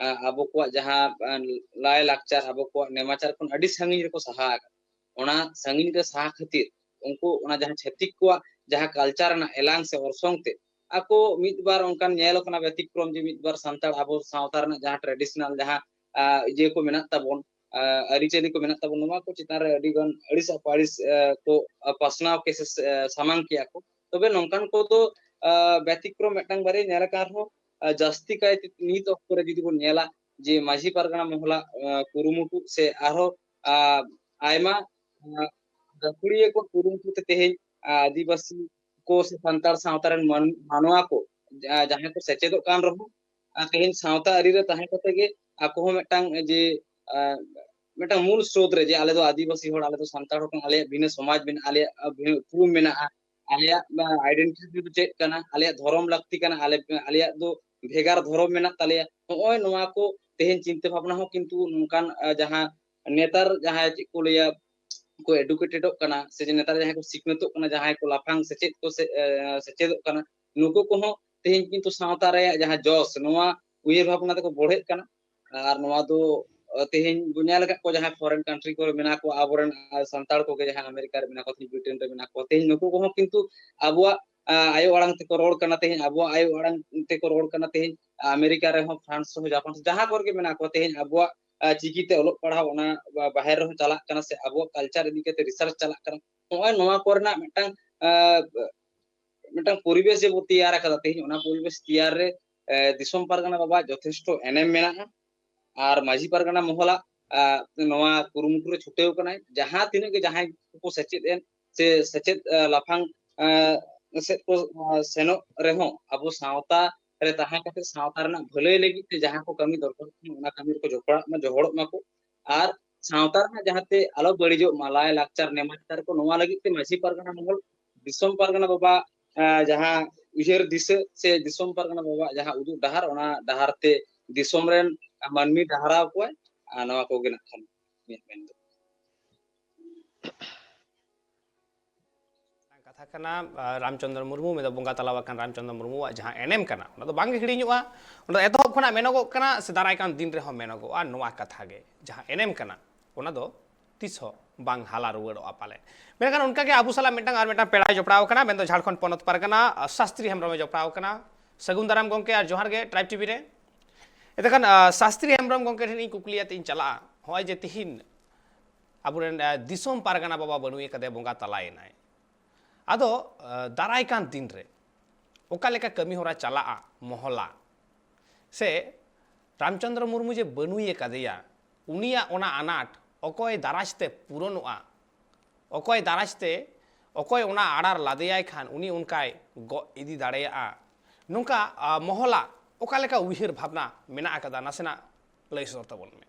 ᱟᱸ, ᱟᱵᱚ ᱠᱚᱣᱟᱜ ᱡᱟᱦᱟᱸ, ᱟᱸ, ᱞᱟᱭ ᱞᱟᱠᱪᱟᱨ, ᱟᱵᱚ ᱠᱚᱣᱟᱜ ᱱᱮᱢᱟᱪᱟᱨ ᱠᱷᱚᱱ ᱟᱹᱰᱤ ᱥᱟᱺᱜᱤᱧ ᱨᱮᱠᱚ ᱥᱟᱦᱟ ᱟᱠᱟᱱᱟ᱾ ᱚᱱᱟ ᱥᱟᱺᱜᱤᱧ ᱨᱮ ᱥᱟᱦᱟ ᱠᱷᱟᱹᱛᱤᱨ ᱩᱱᱠᱩ ᱚᱱᱟ ᱡᱟᱦᱟᱸ ᱪᱷᱟᱹᱛᱤᱠ ᱠᱚᱣᱟᱜ ᱡᱟᱦᱟᱸ culture ᱨᱮᱱᱟᱜ ᱮᱞᱟᱝ ᱥᱮ ᱚᱨᱥᱚᱝ ᱛᱮ ᱟᱠᱚ ᱢᱤᱫ ᱵᱟᱨ ᱚᱱᱠᱟᱱ ᱧᱮᱞ ᱟᱠᱟᱱᱟ ᱵᱮᱛᱤᱠᱨᱚᱢ ᱡᱮ ᱢᱤᱫ ᱵᱟᱨ ᱥᱟᱱᱛᱟᱲ ᱟᱵᱚ ᱥᱟᱶᱛᱟ ᱨᱮᱱᱟᱜ ᱡᱟᱦᱟᱸ traditional ᱡᱟᱦᱟᱸ, ᱟᱸ, ᱤᱭᱟᱹ ᱠᱚ ᱢᱮᱱᱟᱜ ᱛᱟᱵᱚᱱ, ᱟᱸ, ᱟᱹᱨᱤᱪᱟᱹᱞᱤ ᱠᱚ ᱢᱮᱱᱟᱜ ᱛᱟᱵᱚᱱ, ᱱᱚᱣᱟ ᱠᱚ ᱪᱮᱛᱟᱱ ᱨᱮ ᱟᱹᱰᱤ ᱜᱟᱱ ᱟᱹᱲᱤᱥ ᱟᱯᱟᱲᱤᱥ, ᱟᱸ, ᱠᱚ, ᱟᱸ, ᱯᱟᱥᱱᱟᱣ ᱠᱮ ᱥᱮ, ᱟᱸ, ᱥᱟᱢᱟᱝ ᱠᱮᱭᱟ ᱠᱚ᱾ ᱛᱚᱵᱮ ᱱᱚᱝᱠᱟᱱ ᱠᱚᱫᱚ, ᱟᱸ, ᱵᱮᱛᱤᱠᱨᱚᱢ ᱢᱤᱫᱴᱟᱝ ᱵᱟᱨᱭᱟ ᱧᱮᱞ ᱟᱠᱟᱱ ᱨᱮᱦᱚᱸ, ᱟᱸ, ᱡᱟᱹᱥᱛᱤ ᱠᱟᱭᱛᱮ ᱱᱤᱛ ᱚᱠᱛᱚ ᱨᱮ ᱡᱩᱫᱤ ᱵᱚᱱ ᱧᱮᱞᱟ ᱡᱮ ᱢᱟᱹᱡᱷᱤ ᱯᱟᱨᱜᱟᱱᱟ ᱢᱚᱦᱚᱞᱟᱜ, ᱟᱸ, ᱠᱩᱨᱩᱢᱩᱴᱩ ᱥᱮ ᱟᱨᱦᱚᱸ, ᱟᱸ, ᱟᱭᱢᱟ, ᱟᱸ, ᱜᱟᱹᱠᱷᱩᱲᱤᱭᱟᱹ ᱠᱚ ᱠᱩᱨᱩᱢᱩᱴᱩ ᱛᱮ ᱛᱮᱦᱮᱧ, ᱟᱸ, ᱟᱹᱫᱤᱵᱟᱹᱥᱤ ᱠᱚ ᱥᱮ ᱥᱟᱱᱛᱟᱲ ᱥᱟᱶᱛᱟ ᱨᱮᱱ ᱢᱟᱱ-, ᱢᱟᱱᱣᱟ ᱠᱚ ᱡᱟ-, ᱡᱟᱦᱟᱸᱭ ᱠᱚ ᱥᱮᱪᱮᱫᱚᱜ ᱠᱟᱱ ᱨᱮᱦᱚᱸ, ᱟᱨ ᱛᱮᱦᱮᱧ ᱥᱟᱶᱛᱟ ᱟᱹᱨᱤ ᱨᱮ ᱛᱟᱦᱮᱸ ᱠᱟᱛᱮ ᱜᱮ ᱟᱠᱚ ᱦᱚᱸ ᱢᱤᱫᱴᱟᱝ ᱡᱮ, ᱟᱸ, ᱢᱤᱫᱴᱟᱝ ᱢᱩᱞ ᱥᱨᱳᱛ ᱨᱮ ᱡᱮ ᱟᱞᱮ ᱫᱚ ᱟᱹᱫᱤᱵᱟᱹᱥᱤ ᱦᱚᱲ, ᱟᱞᱮ ᱫᱚ ᱥᱟᱱᱛᱟᱲ ᱦᱚᱯᱚᱱ, ᱟᱞᱮᱭᱟᱜ ᱵᱷᱤᱱᱟᱹ ᱥᱚᱢᱟᱡᱽ ᱢᱮᱱᱟᱜᱼᱟ, ᱟᱞᱮᱭᱟᱜ, ᱟᱸ, ᱵᱷᱤᱱᱟᱹ ᱩᱯᱨᱩᱢ ᱢᱮᱱᱟᱜᱼᱟ, ᱟᱞᱮᱭᱟᱜ, ᱟᱸ, identity ᱫᱚ ᱪᱮᱫ ᱠᱟᱱᱟ, ᱟᱞᱮᱭᱟᱜ ᱫᱷᱚᱨᱚᱢ ᱞᱟᱹᱠᱛᱤ ᱠᱟᱱᱟ, ᱟᱞᱮ, ᱟᱞᱮᱭᱟᱜ ᱫᱚ ᱵᱷᱮᱜᱟᱨ ᱫᱷᱚᱨᱚᱢ ᱢᱮᱱᱟᱜ ᱛᱟᱞᱮᱭᱟ᱾ ᱱᱚᱜᱼᱚᱭ ᱱᱚᱣᱟ ᱠᱚ ᱛᱮᱦᱮᱧ ᱪᱤᱱᱛᱟᱹ ᱵᱷᱟᱵᱽᱱᱟ ᱦᱚᱸ ᱠᱤᱱᱛᱩ ᱱᱚᱝᱠᱟᱱ, ᱟᱸ, ᱡᱟᱦᱟᱸ ᱱᱮᱛᱟᱨ ᱡᱟᱦᱟᱸᱭ ᱪᱮᱫ ᱠᱚ ᱞᱟᱹᱭᱟ, ᱠᱚ educatedᱚᱜ ᱠᱟᱱᱟ, ᱥᱮ ᱡᱮ ᱱᱮᱛᱟᱨ ᱡᱟᱦᱟᱸᱭ ᱠᱚ ᱥᱤᱠᱷᱱᱟᱹᱛᱚᱜ ᱠᱟᱱᱟ, ᱡᱟᱦᱟᱸᱭ ᱠᱚ ᱞᱟᱯᱷᱟᱝ ᱥᱮᱪᱮᱫ ᱠᱚ ᱥᱮ, ᱮ, ᱥᱮᱪᱮᱫᱚᱜ ᱠᱟᱱᱟ, ᱱᱩᱠᱩ ᱠᱚᱦᱚᱸ ᱛᱮᱦᱮᱧ ᱠᱤᱱᱛᱩ ᱥᱟᱶᱛᱟ ᱨᱮᱭᱟᱜ ᱡᱟᱦᱟᱸ ᱡᱚᱥ, ᱱᱚᱣᱟ ᱩᱭᱦᱟᱹᱨ ᱵᱷᱟᱵᱽᱱᱟ ᱛᱮᱠᱚ ᱵᱚᱲᱦᱮᱜ ᱠᱟᱱᱟ᱾ ᱟᱨ ᱱᱚᱣᱟ ᱫᱚ, ᱮ, ᱛᱮᱦᱮᱧ ᱵᱚᱱ ᱧᱮᱞ ᱟᱠᱟᱫ ᱠᱚᱣᱟ, ᱡᱟᱦᱟᱸᱭ foreign country ᱠᱚᱨᱮ ᱢᱮᱱᱟᱜ ᱠᱚᱣᱟ, ᱟᱵᱚᱨᱮᱱ, ᱟ, ᱥᱟᱱᱛᱟᱲ ᱠᱚᱜᱮ ᱡᱟᱦᱟᱸᱭ ᱟᱢᱮᱨᱤᱠᱟ ᱨᱮ ᱢᱮᱱᱟᱜ ᱠᱚᱣᱟ, ᱵᱨᱤᱴᱮᱱ ᱨᱮ ᱢᱮᱱᱟᱜ ᱠᱚᱣᱟ, ᱛᱮᱦᱮᱧ ᱱᱩᱠᱩ ᱠᱚᱦᱚᱸ ᱠᱤᱱᱛᱩ ᱟᱵᱚᱣᱟᱜ, ᱟ, ᱟᱭᱳ ᱟᱲᱟᱝ ᱛᱮᱠᱚ ᱨᱚᱲ ᱠᱟᱱᱟ, ᱛᱮᱦᱮᱧ ᱟᱵᱚᱣᱟᱜ ᱟᱭᱳ ᱟᱲᱟᱝ ᱛᱮᱠᱚ ᱨᱚᱲ ᱠᱟᱱᱟ, ᱛᱮᱦᱮᱧ ᱟᱢᱮᱨᱤᱠᱟ ᱨᱮᱦᱚᱸ, ᱯᱷᱨᱟᱱᱥ ᱨᱮᱦᱚᱸ, ᱡᱟᱯᱟᱱ ᱨᱮᱦᱚᱸ, ᱡᱟᱦᱟᱸ ᱠᱚᱨᱮ ᱜᱮ ᱢᱮᱱᱟᱜ ᱠᱚᱣᱟ, ᱛᱮᱦᱮᱧ ᱟᱵᱚᱣᱟᱜ, ᱟ, ᱪᱤᱠᱤᱛᱮ ᱚᱞᱚᱜ ᱯᱟᱲᱦᱟᱣ ᱚᱱᱟ ᱵᱟ-, ᱵᱟᱦᱮᱨ ᱨᱮᱦᱚᱸ ᱪᱟᱞᱟᱜ ᱠᱟᱱᱟ, ᱥᱮ ᱟᱵᱚᱣᱟᱜ culture ᱤᱫᱤ ᱠᱟᱛᱮ research ᱪᱟᱞᱟᱜ ᱠᱟᱱᱟ᱾ ᱱᱚᱜᱼᱚᱭ ᱱᱚᱣᱟ ᱠᱚᱨᱮᱱᱟᱜ ᱢᱤᱫᱴᱟᱝ, ᱟ, ᱢᱤᱫᱴᱟᱝ ᱯᱚᱨᱤᱵᱮᱥ ᱡᱮ ᱵᱚ ᱛᱮᱭᱟᱨ ᱟᱠᱟᱫᱟ ᱛᱮᱦᱮᱧ, ᱚᱱᱟ ᱯᱚᱨᱤᱵᱮᱥ ᱛᱮᱭᱟᱨ ᱨᱮ, ᱮ, ᱫᱤᱥᱚᱢ ᱯᱟᱨᱜᱟᱱᱟ ᱵᱟᱵᱟᱣᱟᱜ ᱡᱚᱛᱷᱮᱥᱴᱚ ᱮᱱᱮᱢ ᱢᱮᱱᱟᱜᱼᱟ᱾ ᱟᱨ ᱢᱟᱹᱡᱷᱤ ᱯᱟᱨᱜᱟᱱᱟ ᱢᱚᱦᱚᱞᱟᱜ, ᱟ, ᱱᱚᱣᱟ ᱠᱩᱨᱩᱢᱩᱴᱩ ᱨᱮ ᱪᱷᱩᱴᱟᱹᱣ ᱠᱟᱱᱟᱭ᱾ ᱡᱟᱦᱟᱸ ᱛᱤᱱᱟᱹᱜ ᱜᱮ ᱡᱟᱦᱟᱸᱭ ᱠᱚᱠᱚ ᱥᱮᱪᱮᱫ ᱮᱱ, ᱥᱮ ᱥᱮᱪᱮᱫ, ᱟ, ᱞᱟᱯᱷᱟᱝ, ᱟ, ᱥᱮᱫ ᱠᱚ, ᱟ, ᱥᱮᱱᱚᱜ ᱨᱮᱦᱚᱸ, ᱟᱵᱚ ᱥᱟᱶᱛᱟ ᱨᱮ ᱛᱟᱦᱮᱸ ᱠᱟᱛᱮ ᱥᱟᱶᱛᱟ ᱨᱮᱱᱟᱜ ᱵᱷᱟᱹᱞᱟᱹᱭ ᱞᱟᱹᱜᱤᱫ ᱛᱮ ᱡᱟᱦᱟᱸ ᱠᱚ ᱠᱟᱹᱢᱤ ᱫᱚᱨᱠᱟᱨ, ᱚᱱᱟ ᱠᱟᱹᱢᱤ ᱨᱮᱠᱚ ᱡᱚᱯᱲᱟᱜ ᱢᱟ, ᱡᱚᱦᱚᱲᱚᱜ ᱢᱟᱠᱚ᱾ ᱟᱨ ᱥᱟᱶᱛᱟ ᱨᱮᱱᱟᱜ ᱡᱟᱦᱟᱸᱛᱮ ᱟᱞᱚ ᱵᱟᱹᱲᱤᱡᱚᱜ ᱢᱟ, ᱞᱟᱭ ᱞᱟᱠᱪᱟᱨ ᱱᱮᱢᱟᱪᱟᱨ ᱠᱚ, ᱱᱚᱣᱟ ᱞᱟᱹᱜᱤᱫ ᱛᱮ ᱢᱟᱹᱡᱷᱤ ᱯᱟᱨᱜᱟᱱᱟ ᱢᱚᱦᱚᱞ ᱫᱤᱥᱚᱢ ᱯᱟᱨᱜᱟᱱᱟ ᱵᱟᱵᱟ ᱟᱸ, ᱡᱟᱦᱟᱸ ᱩᱭᱦᱟᱹᱨ ᱫᱤᱥᱟᱹ ᱥᱮ ᱫᱤᱥᱚᱢ ᱯᱟᱨᱜᱟᱱᱟ ᱵᱟᱵᱟᱣᱟᱜ ᱡᱟᱦᱟᱸ ᱩᱫᱩᱜ ᱰᱟᱦᱟᱨ, ᱚᱱᱟ ᱰᱟᱦᱟᱨ ᱛᱮ ᱫᱤᱥᱚᱢ ᱨᱮᱱ ᱢᱟᱹᱱᱢᱤ ᱰᱟᱦᱟᱨᱟᱣ ᱠᱚᱣᱟᱭ᱾ ᱟᱨ ᱱᱚᱣᱟ ᱠᱚᱜᱮ ᱱᱟᱜ ᱠᱷᱟᱱ ᱤᱧᱟᱹᱜ ᱢᱮᱱ ᱫᱚ᱾ ᱠᱟᱛᱷᱟ ᱠᱟᱱᱟ, ᱟᱸ, ᱨᱟᱢᱪᱚᱸᱫᱽᱨᱚ ᱢᱩᱨᱢᱩ, ᱢᱮᱱᱫᱚ ᱵᱚᱸᱜᱟ ᱛᱟᱞᱟ ᱟᱠᱟᱱ ᱨᱟᱢᱪᱚᱸᱫᱽᱨᱚ ᱢᱩᱨᱢᱩᱣᱟᱜ ᱡᱟᱦᱟᱸ ᱮᱱᱮᱢ ᱠᱟᱱᱟ, ᱚᱱᱟ ᱫᱚ ᱵᱟᱝ ᱜᱮ ᱦᱤᱲᱤᱧᱚᱜᱼᱟ᱾ ᱚᱱᱟ ᱫᱚ ᱮᱛᱚᱦᱚᱵ ᱠᱷᱚᱱᱟᱜ ᱢᱮᱱᱚᱜᱚᱜ ᱠᱟᱱᱟ ᱥᱮ ᱫᱟᱨᱟᱭ ᱠᱟᱱ ᱫᱤᱱ ᱨᱮᱦᱚᱸ ᱢᱮᱱᱚᱜᱚᱜᱼᱟ ᱱᱚᱣᱟ ᱠᱟᱛᱷᱟ ᱜᱮ, ᱡᱟᱦᱟᱸ ᱮᱱᱮᱢ ᱠᱟᱱᱟ, ᱚᱱᱟ ᱫᱚ ᱛᱤᱥ ᱦᱚᱸ ᱵᱟᱝ ᱦᱟᱞᱟ ᱨᱩᱣᱟᱹᱲᱚᱜᱼᱟ ᱯᱟᱞᱮ᱾ ᱢᱮᱱᱠᱷᱟᱱ ᱚᱱᱠᱟ ᱜᱮ ᱟᱵᱚ ᱥᱟᱞᱟᱜ ᱢᱤᱫᱴᱟᱝ ᱟᱨ ᱢᱤᱫᱴᱟᱝ ᱯᱮᱲᱟᱭ ᱡᱚᱯᱲᱟᱣ ᱟᱠᱟᱱᱟ, ᱢᱮᱱᱫᱚ ᱡᱷᱟᱲᱠᱷᱚᱸᱰ ᱯᱚᱱᱚᱛ ᱯᱟᱨᱜᱟᱱᱟ, ᱟᱸ, ᱥᱟᱥᱛᱨᱤ ᱦᱮᱢᱵᱨᱚᱢᱮ ᱡᱚᱯᱲᱟᱣ ᱟᱠᱟᱱᱟ᱾ ᱥᱟᱹᱜᱩᱱ ᱫᱟᱨᱟᱢ ᱜᱚᱢᱠᱮ, ᱟᱨ ᱡᱚᱦᱟᱨ ᱜᱮ Tribe TV ᱨᱮ᱾ ᱮᱱᱛᱮᱠᱷᱟᱱ, ᱟᱸ, ᱥᱟᱥᱛᱨᱤ ᱦᱮᱢᱵᱨᱚᱢ ᱜᱚᱢᱠᱮ ᱴᱷᱮᱱ ᱤᱧ ᱠᱩᱠᱞᱤ ᱟᱛᱮ ᱤᱧ ᱪᱟᱞᱟᱜᱼᱟ, ᱱᱚᱜᱼᱚᱭ ᱡᱮ ᱛᱤᱦᱤᱧ ᱟᱵᱚᱨᱮᱱ, ᱟᱸ, ᱫᱤᱥᱚᱢ ᱯᱟᱨᱜᱟᱱᱟ ᱵᱟᱵᱟ ᱵᱟᱹᱱᱩᱭ ᱠᱟᱫᱮ, ᱵᱚᱸᱜᱟ ᱛᱟᱞᱟᱭᱮᱱᱟᱭ, ᱟᱫᱚ, ᱟᱸ, ᱫᱟᱨᱟᱭ ᱠᱟᱱ ᱫᱤᱱ ᱨᱮ ᱚᱠᱟ ᱞᱮᱠᱟ ᱠᱟᱹᱢᱤ ᱦᱚᱨᱟ ᱪᱟᱞᱟᱜᱼᱟ ᱢᱚᱦᱚᱞᱟ, ᱥᱮ ᱨᱟᱢᱪᱚᱸᱫᱽᱨᱚ ᱢᱩᱨᱢᱩ ᱡᱮ ᱵᱟᱹᱱᱩᱭ ᱟᱠᱟᱫᱮᱭᱟ, ᱩᱱᱤᱭᱟᱜ ᱚᱱᱟ ᱟᱱᱟᱴ ᱚᱠᱚᱭ ᱫᱟᱨᱟᱡᱽ ᱛᱮ ᱯᱩᱨᱚᱱᱚᱜᱼᱟ, ᱚᱠᱚᱭ ᱫᱟᱨᱟᱡᱽ ᱛᱮ, ᱚᱠᱚᱭ ᱚᱱᱟ ᱟᱲᱟᱨ ᱞᱟᱫᱮᱭᱟᱭ ᱠᱷᱟᱱ ᱩᱱᱤ ᱚᱱᱠᱟᱭ ᱜᱚᱜ ᱤᱫᱤ ᱫᱟᱲᱮᱭᱟᱜᱼᱟ, ᱱᱚᱝᱠᱟ, ᱟᱸ, ᱢᱚᱦᱚᱞᱟ ᱚᱠᱟ ᱞᱮᱠᱟ ᱩᱭᱦᱟᱹᱨ ᱵᱷᱟᱵᱽᱱᱟ ᱢᱮᱱᱟᱜ ᱟᱠᱟᱫᱟ, ᱱᱟᱥᱮᱱᱟᱜ ᱞᱟᱹᱭ ᱥᱚᱫᱚᱨ ᱛᱟᱵᱚᱱ ᱢᱮ᱾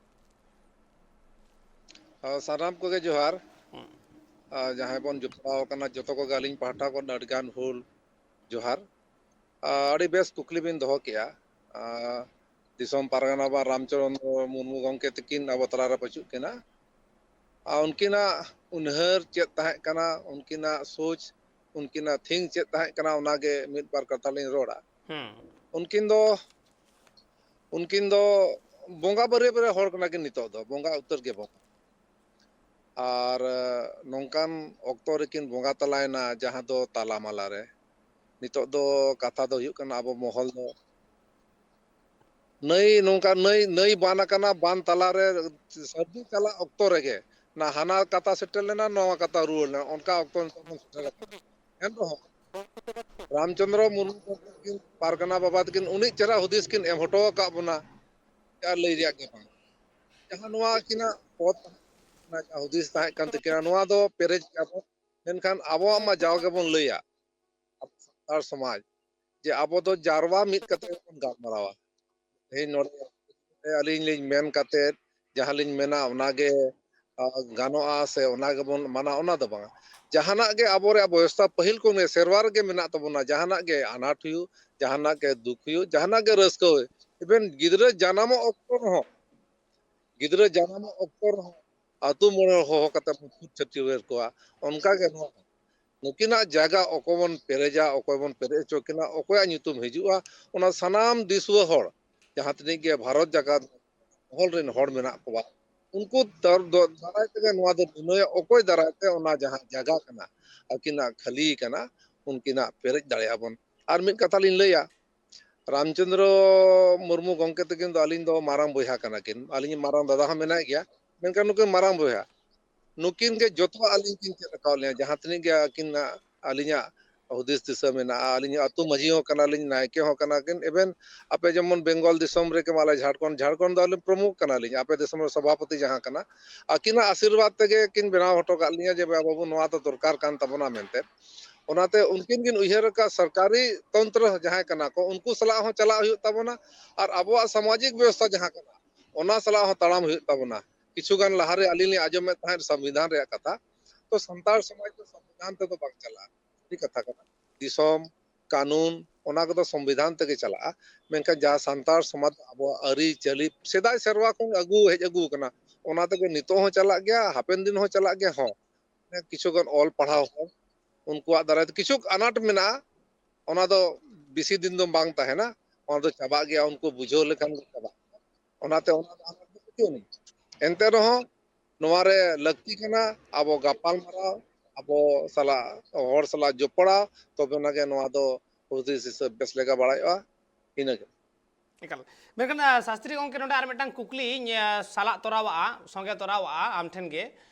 ᱟᱸ, ᱥᱟᱱᱟᱢ ᱠᱚᱜᱮ ᱡᱚᱦᱟᱨ᱾ ᱦᱩᱸ᱾ ᱟᱸ, ᱡᱟᱦᱟᱸᱭ ᱵᱚᱱ ᱡᱚᱯᱲᱟᱣ ᱟᱠᱟᱱᱟ, ᱡᱚᱛᱚ ᱠᱚᱜᱮ ᱟᱹᱞᱤᱧ ᱯᱟᱦᱴᱟ ᱠᱷᱚᱱ ᱟᱹᱰᱤᱜᱟᱱ ᱦᱩᱞ ᱡᱚᱦᱟᱨ᱾ ᱟᱸ, ᱟᱹᱰᱤ ᱵᱮᱥ ᱠᱩᱠᱞᱤ ᱵᱤᱱ ᱫᱚᱦᱚ ᱠᱮᱜᱼᱟ᱾ ᱟᱸ, ᱫᱤᱥᱚᱢ ᱯᱟᱨᱜᱟᱱᱟ ᱵᱟ ᱨᱟᱢᱪᱚᱸᱫᱽᱨᱚ ᱢᱩᱨᱢᱩ ᱜᱚᱢᱠᱮ ᱛᱤᱠᱤᱱ ᱟᱵᱚ ᱛᱟᱞᱟᱨᱮ ᱵᱟᱹᱪᱩᱜ ᱠᱤᱱᱟ᱾ ᱟᱨ ᱩᱱᱠᱤᱱᱟᱜ ᱩᱱᱦᱟᱹᱨ ᱪᱮᱫ ᱛᱟᱦᱮᱸ ᱠᱟᱱᱟ, ᱩᱱᱠᱤᱱᱟᱜ ᱥᱳᱪ, ᱩᱱᱠᱤᱱᱟᱜ ᱛᱷᱤᱝ ᱪᱮᱫ ᱛᱟᱦᱮᱸ ᱠᱟᱱᱟ, ᱚᱱᱟᱜᱮ ᱢᱤᱫ ᱵᱟᱨ ᱠᱟᱛᱷᱟ ᱞᱤᱧ ᱨᱚᱲᱟ᱾ ᱦᱩᱸ᱾ ᱩᱱᱠᱤᱱ ᱫᱚ, ᱩᱱᱠᱤᱱ ᱫᱚ ᱵᱚᱸᱜᱟ ᱵᱟᱹᱨᱭᱟᱹ ᱵᱟᱹᱨᱭᱟᱹ ᱦᱚᱲ ᱠᱟᱱᱟ ᱠᱤᱱ, ᱱᱤᱛᱚᱜ ᱫᱚ ᱵᱚᱸᱜᱟ ᱩᱛᱟᱹᱨ ᱜᱮ ᱵᱚᱸᱜᱟ᱾ ᱟᱨ, ᱮ, ᱱᱚᱝᱠᱟᱱ ᱚᱠᱛᱚ ᱨᱮᱠᱤᱱ ᱵᱚᱸᱜᱟ ᱛᱟᱞᱟᱭᱮᱱᱟ, ᱡᱟᱦᱟᱸ ᱫᱚ ᱛᱟᱞᱟ ᱢᱟᱞᱟ ᱨᱮ᱾ ᱱᱤᱛᱚᱜ ᱫᱚ ᱠᱟᱛᱷᱟ ᱫᱚ ᱦᱩᱭᱩᱜ ᱠᱟᱱᱟ, ᱟᱵᱚ ᱢᱚᱦᱚᱞ ᱫᱚ ᱱᱟᱹᱭ, ᱱᱚᱝᱠᱟ ᱱᱟᱹᱭ, ᱱᱟᱹᱭ ᱵᱟᱱ ᱟᱠᱟᱱᱟ, ᱵᱟᱱ ᱛᱟᱞᱟᱨᱮ ᱥᱟᱹᱨᱫᱤ ᱪᱟᱞᱟᱜ ᱚᱠᱛᱚ ᱨᱮᱜᱮ ᱱᱟ ᱦᱟᱱᱟ ᱠᱟᱛᱷᱟ ᱥᱮᱴᱮᱨ ᱞᱮᱱᱟ, ᱱᱚᱣᱟ ᱠᱟᱛᱷᱟ ᱨᱩᱣᱟᱹᱲ ᱞᱮᱱᱟ, ᱚᱱᱠᱟ ᱚᱠᱛᱚ ᱱᱤᱛᱚᱜ ᱵᱚᱱ ᱥᱮᱴᱮᱨ ᱟᱠᱟᱱᱟ᱾ ᱮᱱ ᱨᱮᱦᱚᱸ ᱨᱟᱢᱪᱚᱸᱫᱽᱨᱚ ᱢᱩᱨᱢᱩ ᱛᱟᱹᱠᱤᱱ, ᱯᱟᱨᱜᱟᱱᱟ ᱵᱟᱵᱟ ᱛᱟᱹᱠᱤᱱ ᱩᱱᱤ ᱪᱮᱦᱨᱟ ᱦᱩᱫᱤᱥ ᱠᱤᱱ ᱮᱢ ᱦᱚᱴᱚ ᱟᱠᱟᱫ ᱵᱚᱱᱟ, ᱟᱨ ᱞᱟᱹᱭ ᱨᱮᱭᱟᱜ ᱜᱮ ᱵᱟᱝ᱾ ᱡᱟᱦᱟᱸ ᱱᱚᱣᱟ ᱟᱹᱠᱤᱱᱟᱜ ᱯᱚᱫ, ᱡᱟᱦᱟᱸ ᱦᱩᱫᱤᱥ ᱛᱟᱦᱮᱸ ᱠᱟᱱ ᱛᱟᱹᱠᱤᱱᱟ, ᱱᱚᱣᱟ ᱫᱚ ᱯᱮᱨᱮᱡ ᱜᱮᱭᱟ ᱵᱚᱱ᱾ ᱢᱮᱱᱠᱷᱟᱱ ᱟᱵᱚᱣᱟᱜ ᱢᱟ ᱡᱟᱣ ᱜᱮᱵᱚᱱ ᱞᱟᱹᱭᱟ, ᱟᱵᱚ ᱥᱟᱱᱛᱟᱲ ᱥᱚᱢᱟᱡᱽ, ᱡᱮ ᱟᱵᱚ ᱫᱚ ᱡᱟᱨᱣᱟ ᱢᱤᱫ ᱠᱟᱛᱮ ᱵᱚᱱ ᱜᱟᱞᱢᱟᱨᱟᱣᱟ᱾ ᱛᱮᱦᱮᱧ ᱱᱚᱰᱮ ᱟᱹᱞᱤᱧ ᱞᱤᱧ ᱢᱮᱱ ᱠᱟᱛᱮ ᱡᱟᱦᱟᱸ ᱞᱤᱧ ᱢᱮᱱᱟ ᱚᱱᱟᱜᱮ, ᱟ, ᱜᱟᱱᱚᱜᱼᱟ ᱥᱮ ᱚᱱᱟ ᱜᱮᱵᱚᱱ ᱢᱟᱱᱟᱣᱟ, ᱚᱱᱟ ᱫᱚ ᱵᱟᱝᱟ᱾ ᱡᱟᱦᱟᱱᱟᱜ ᱜᱮ ᱟᱵᱚ ᱨᱮᱭᱟᱜ ᱵᱮᱵᱚᱥᱛᱷᱟ ᱯᱟᱹᱦᱤᱞ ᱠᱷᱚᱱ ᱜᱮ ᱥᱮᱨᱣᱟ ᱨᱮᱜᱮ ᱢᱮᱱᱟᱜ ᱛᱟᱵᱚᱱᱟ᱾ ᱡᱟᱦᱟᱱᱟᱜ ᱜᱮ ᱟᱱᱟᱴ ᱦᱩᱭᱩᱜ, ᱡᱟᱦᱟᱱᱟᱜ ᱜᱮ ᱫᱩᱠ ᱦᱩᱭᱩᱜ, ᱡᱟᱦᱟᱱᱟᱜ ᱜᱮ ᱨᱟᱹᱥᱠᱟᱹ ᱦᱩᱭᱩᱜ, ᱤᱵᱷᱮᱱ ᱜᱤᱫᱽᱨᱟᱹ ᱡᱟᱱᱟᱢᱚᱜ ᱚᱠᱛᱚ ᱨᱮᱦᱚᱸ, ᱜᱤᱫᱽᱨᱟᱹ ᱡᱟᱱᱟᱢᱚᱜ ᱚᱠᱛᱚ ᱨᱮᱦᱚᱸ ᱟᱹᱛᱩ ᱢᱚᱬᱮ ᱦᱚᱲ ᱦᱚᱦᱚ ᱠᱟᱛᱮ ᱵᱚᱱ ᱪᱷᱩᱛ ᱪᱷᱟᱹᱴᱭᱟᱹᱨ ᱠᱚᱣᱟ᱾ ᱚᱱᱠᱟ ᱜᱮ ᱱᱚᱣᱟ ᱱᱩᱠᱤᱱᱟᱜ ᱡᱟᱭᱜᱟ ᱚᱠᱚᱭ ᱵᱚᱱ ᱯᱮᱨᱮᱡᱟ, ᱚᱠᱚᱭ ᱵᱚᱱ ᱯᱮᱨᱮᱡ ᱦᱚᱪᱚ ᱠᱤᱱᱟ, ᱚᱠᱚᱭᱟᱜ ᱧᱩᱛᱩᱢ ᱦᱤᱡᱩᱜᱼᱟ, ᱚᱱᱟ ᱥᱟᱱᱟᱢ ᱫᱤᱥᱩᱣᱟᱹ ᱦᱚᱲ, ᱡᱟᱦᱟᱸ ᱛᱤᱱᱟᱹᱜ ᱜᱮ ᱵᱷᱟᱨᱚᱛ ᱡᱟᱠᱟᱛ ᱢᱚᱦᱚᱞ ᱨᱮᱱ ᱦᱚᱲ ᱢᱮᱱᱟᱜ ᱠᱚᱣᱟ, ᱩᱱᱠᱩ ᱫᱟᱨ-, ᱫᱚ-, ᱫᱟᱨᱟᱭ ᱛᱮᱜᱮ ᱱᱚᱣᱟ ᱫᱚ ᱱᱤᱨᱬᱚᱭᱟ, ᱚᱠᱚᱭ ᱫᱟᱨᱟᱭ ᱛᱮ ᱚᱱᱟ ᱡᱟᱦᱟᱸ ᱡᱟᱭᱜᱟ ᱠᱟᱱᱟ, ᱟᱹᱠᱤᱱᱟᱜ ᱠᱷᱟᱹᱞᱤ ᱠᱟᱱᱟ, ᱩᱱᱠᱤᱱᱟᱜ ᱯᱮᱨᱮᱡ ᱫᱟᱲᱮᱭᱟᱜᱼᱟ ᱵᱚᱱ᱾ ᱟᱨ ᱢᱤᱫ ᱠᱟᱛᱷᱟ ᱞᱤᱧ ᱞᱟᱹᱭᱟ, ᱨᱟᱢᱪᱚᱸᱫᱽᱨᱚ ᱢᱩᱨᱢᱩ ᱜᱚᱢᱠᱮ ᱛᱟᱹᱠᱤᱱ ᱫᱚ ᱟᱹᱞᱤᱧ ᱫᱚ ᱢᱟᱨᱟᱝ ᱵᱚᱭᱦᱟ ᱠᱟᱱᱟ ᱠᱤᱱ, ᱟᱹᱞᱤᱧ ᱢᱟᱨᱟᱝ ᱫᱟᱫᱟ ᱦᱚᱸ ᱢᱮᱱᱟᱭ ᱜᱮᱭᱟ, ᱢᱮᱱᱠᱷᱟᱱ ᱱᱩᱠᱤᱱ ᱢᱟᱨᱟᱝ ᱵᱚᱭᱦᱟ, ᱱᱩᱠᱤᱱ ᱜᱮ ᱡᱚᱛᱚᱣᱟᱜ ᱟᱹᱞᱤᱧ ᱠᱤᱱ ᱪᱮᱫ ᱟᱠᱟᱣᱟᱫ ᱞᱤᱧᱟ, ᱡᱟᱦᱟᱸ ᱛᱤᱱᱟᱹᱜ ᱜᱮ ᱟᱹᱠᱤᱱᱟᱜ ᱟᱹᱞᱤᱧᱟᱜ ᱦᱩᱫᱤᱥ ᱫᱤᱥᱟᱹ ᱢᱮᱱᱟᱜᱼᱟ᱾ ᱟᱹᱞᱤᱧ ᱟᱹᱛᱩ ᱢᱟᱹᱡᱷᱤ ᱦᱚᱸ ᱠᱟᱱᱟᱞᱤᱧ, ᱱᱟᱭᱠᱮ ᱦᱚᱸ ᱠᱟᱱᱟ ᱠᱤᱱ, ᱮᱵᱷᱮᱱ ᱟᱯᱮ ᱡᱮᱢᱚᱱ ᱵᱮᱝᱜᱚᱞ ᱫᱤᱥᱚᱢ ᱨᱮ ᱠᱤ ᱟᱞᱮ ᱡᱷᱟᱲᱠᱷᱚᱸᱰ, ᱡᱷᱟᱲᱠᱷᱚᱸᱰ ᱫᱚ ᱟᱹᱞᱤᱧ ᱯᱨᱚᱢᱩᱠᱷ ᱠᱟᱱᱟᱞᱤᱧ, ᱟᱯᱮ ᱫᱤᱥᱚᱢ ᱨᱮ ᱥᱚᱵᱷᱟᱯᱚᱛᱤ ᱡᱟᱦᱟᱸ ᱠᱟᱱᱟ, ᱟᱹᱠᱤᱱᱟᱜ ᱟᱥᱤᱨᱵᱟᱫᱽ ᱛᱮᱜᱮ ᱠᱤᱱ ᱵᱮᱱᱟᱣ ᱦᱚᱴᱚ ᱠᱟᱜ ᱞᱤᱧᱟ ᱡᱮ, "ᱵᱟᱹᱵᱩ, ᱱᱚᱣᱟ ᱫᱚ ᱫᱚᱨᱠᱟᱨ ᱠᱟᱱ ᱛᱟᱵᱚᱱᱟ" ᱢᱮᱱᱛᱮ᱾ ᱚᱱᱟᱛᱮ ᱩᱱᱠᱤᱱ ᱠᱤᱱ ᱩᱭᱦᱟᱹᱨ ᱟᱠᱟᱫ ᱥᱚᱨᱠᱟᱨᱤ ᱛᱚᱱᱛᱨᱚ ᱡᱟᱦᱟᱸᱭ ᱠᱟᱱᱟ ᱠᱚ, ᱩᱱᱠᱩ ᱥᱟᱞᱟᱜ ᱦᱚᱸ ᱪᱟᱞᱟᱜ ᱦᱩᱭᱩᱜ ᱛᱟᱵᱚᱱᱟ, ᱟᱨ ᱟᱵᱚᱣᱟᱜ ᱥᱟᱢᱟᱡᱤᱠ ᱵᱮᱵᱚᱥᱛᱷᱟ ᱡᱟᱦᱟᱸ ᱠᱟᱱᱟ, ᱚᱱᱟ ᱥᱟᱞᱟᱜ ᱦᱚᱸ ᱛᱟᱲᱟᱢ ᱦᱩᱭᱩᱜ ᱛᱟᱵᱚᱱᱟ᱾ ᱠᱤᱪᱷᱩ ᱜᱟᱱ ᱞᱟᱦᱟᱨᱮ ᱟᱹᱞᱤᱧ ᱞᱤᱧ ᱟᱸᱡᱚᱢᱮᱫ ᱛᱟᱦᱮᱸᱫ ᱥᱚᱝᱵᱤᱫᱷᱟᱱ ᱨᱮᱭᱟᱜ ᱠᱟᱛᱷᱟ, ᱛᱚ ᱥᱟᱱᱛᱟᱲ ᱥᱚᱢᱟᱡᱽ ᱫᱚ ᱥᱚᱝᱵᱤᱫᱷᱟᱱ ᱛᱮᱫᱚ ᱵᱟᱝ ᱪᱟᱞᱟᱜᱼᱟ, ᱥᱟᱹᱨᱤ ᱠᱟᱛᱷᱟ ᱠᱟᱱᱟ᱾ ᱫᱤᱥᱚᱢ, ᱠᱟᱹᱱᱩᱱ, ᱚᱱᱟ ᱠᱚᱫᱚ ᱥᱚᱝᱵᱤᱫᱷᱟᱱ ᱛᱮᱜᱮ ᱪᱟᱞᱟᱜᱼᱟ, ᱢᱮᱱᱠᱷᱟᱱ ᱡᱟᱦᱟᱸ ᱥᱟᱱᱛᱟᱲ ᱥᱚᱢᱟᱡᱽ ᱟᱵᱚᱣᱟᱜ ᱟᱹᱨᱤᱪᱟᱹᱞᱤ ᱥᱮᱫᱟᱭ ᱥᱮᱨᱣᱟ ᱠᱷᱚᱱ ᱟᱹᱜᱩ ᱦᱮᱡ ᱟᱹᱜᱩ ᱟᱠᱟᱱᱟ, ᱚᱱᱟ ᱛᱮᱜᱮ ᱱᱤᱛᱚᱜ ᱦᱚᱸ ᱪᱟᱞᱟᱜ ᱜᱮᱭᱟ, ᱦᱟᱯᱮᱱ ᱫᱤᱱ ᱦᱚᱸ ᱪᱟᱞᱟᱜ ᱜᱮᱭᱟ᱾ ᱦᱚᱸ, ᱠᱤᱪᱷᱩ ᱜᱟᱱ ᱚᱞ ᱯᱟᱲᱦᱟᱣ ᱦᱚᱲ, ᱩᱱᱠᱩᱣᱟᱜ ᱫᱟᱨᱟᱭ ᱛᱮ ᱠᱤᱪᱷᱩ ᱟᱱᱟᱴ ᱢᱮᱱᱟᱜᱼᱟ, ᱚᱱᱟ ᱫᱚ ᱵᱮᱥᱤ ᱫᱤᱱ ᱫᱚ ᱵᱟᱝ ᱛᱟᱦᱮᱱᱟ, ᱚᱱᱟ ᱫᱚ ᱪᱟᱵᱟᱜ ᱜᱮᱭᱟ, ᱩᱱᱠᱩ ᱵᱩᱡᱷᱟᱹᱣ ᱞᱮᱠᱷᱟᱱ ᱜᱮ ᱪᱟᱵᱟᱜ᱾ ᱚᱱᱟᱛᱮ ᱚᱱᱟ ᱫᱚ ᱟᱱᱟᱴ ᱫᱚ ᱵᱟᱹᱪᱩᱜ ᱟᱹᱱᱤᱡ᱾ ᱮᱱᱛᱮ ᱨᱮᱦᱚᱸ ᱱᱚᱣᱟ ᱨᱮ ᱞᱟᱹᱠᱛᱤ ᱠᱟᱱᱟ ᱟᱵᱚ ᱜᱟᱯᱟᱞ ᱢᱟᱨᱟᱣ, ᱟᱵᱚ ᱥᱟᱞᱟᱜ, ᱦᱚᱲ ᱥᱟᱞᱟᱜ ᱡᱚᱯᱲᱟᱣ, ᱛᱚᱵᱮ ᱟᱱᱟᱜ ᱜᱮ ᱱᱚᱣᱟ ᱫᱚ ᱦᱩᱫᱤᱥ ᱦᱤᱥᱟᱹᱵ ᱵᱮᱥ ᱞᱮᱠᱟ ᱵᱟᱲᱟᱭᱚᱜᱼᱟ᱾ ᱤᱱᱟᱹᱜᱮ᱾ ᱮᱠᱟᱞ᱾ ᱢᱮᱱᱠᱷᱟᱱ, ᱟ, ᱥᱟᱥᱛᱨᱤ ᱜᱚᱢᱠᱮ, ᱱᱚᱰᱮ ᱟᱨ ᱢᱤᱫᱴᱟᱝ ᱠᱩᱠᱞᱤᱧ, ᱟ, ᱥᱟᱞᱟᱜ ᱛᱚᱨᱟᱣᱟᱜᱼᱟ, ᱥᱚᱸᱜᱮ ᱛᱚᱨᱟᱣᱟᱜᱼᱟ ᱟᱢ ᱴᱷᱮᱱ ᱜᱮ᱾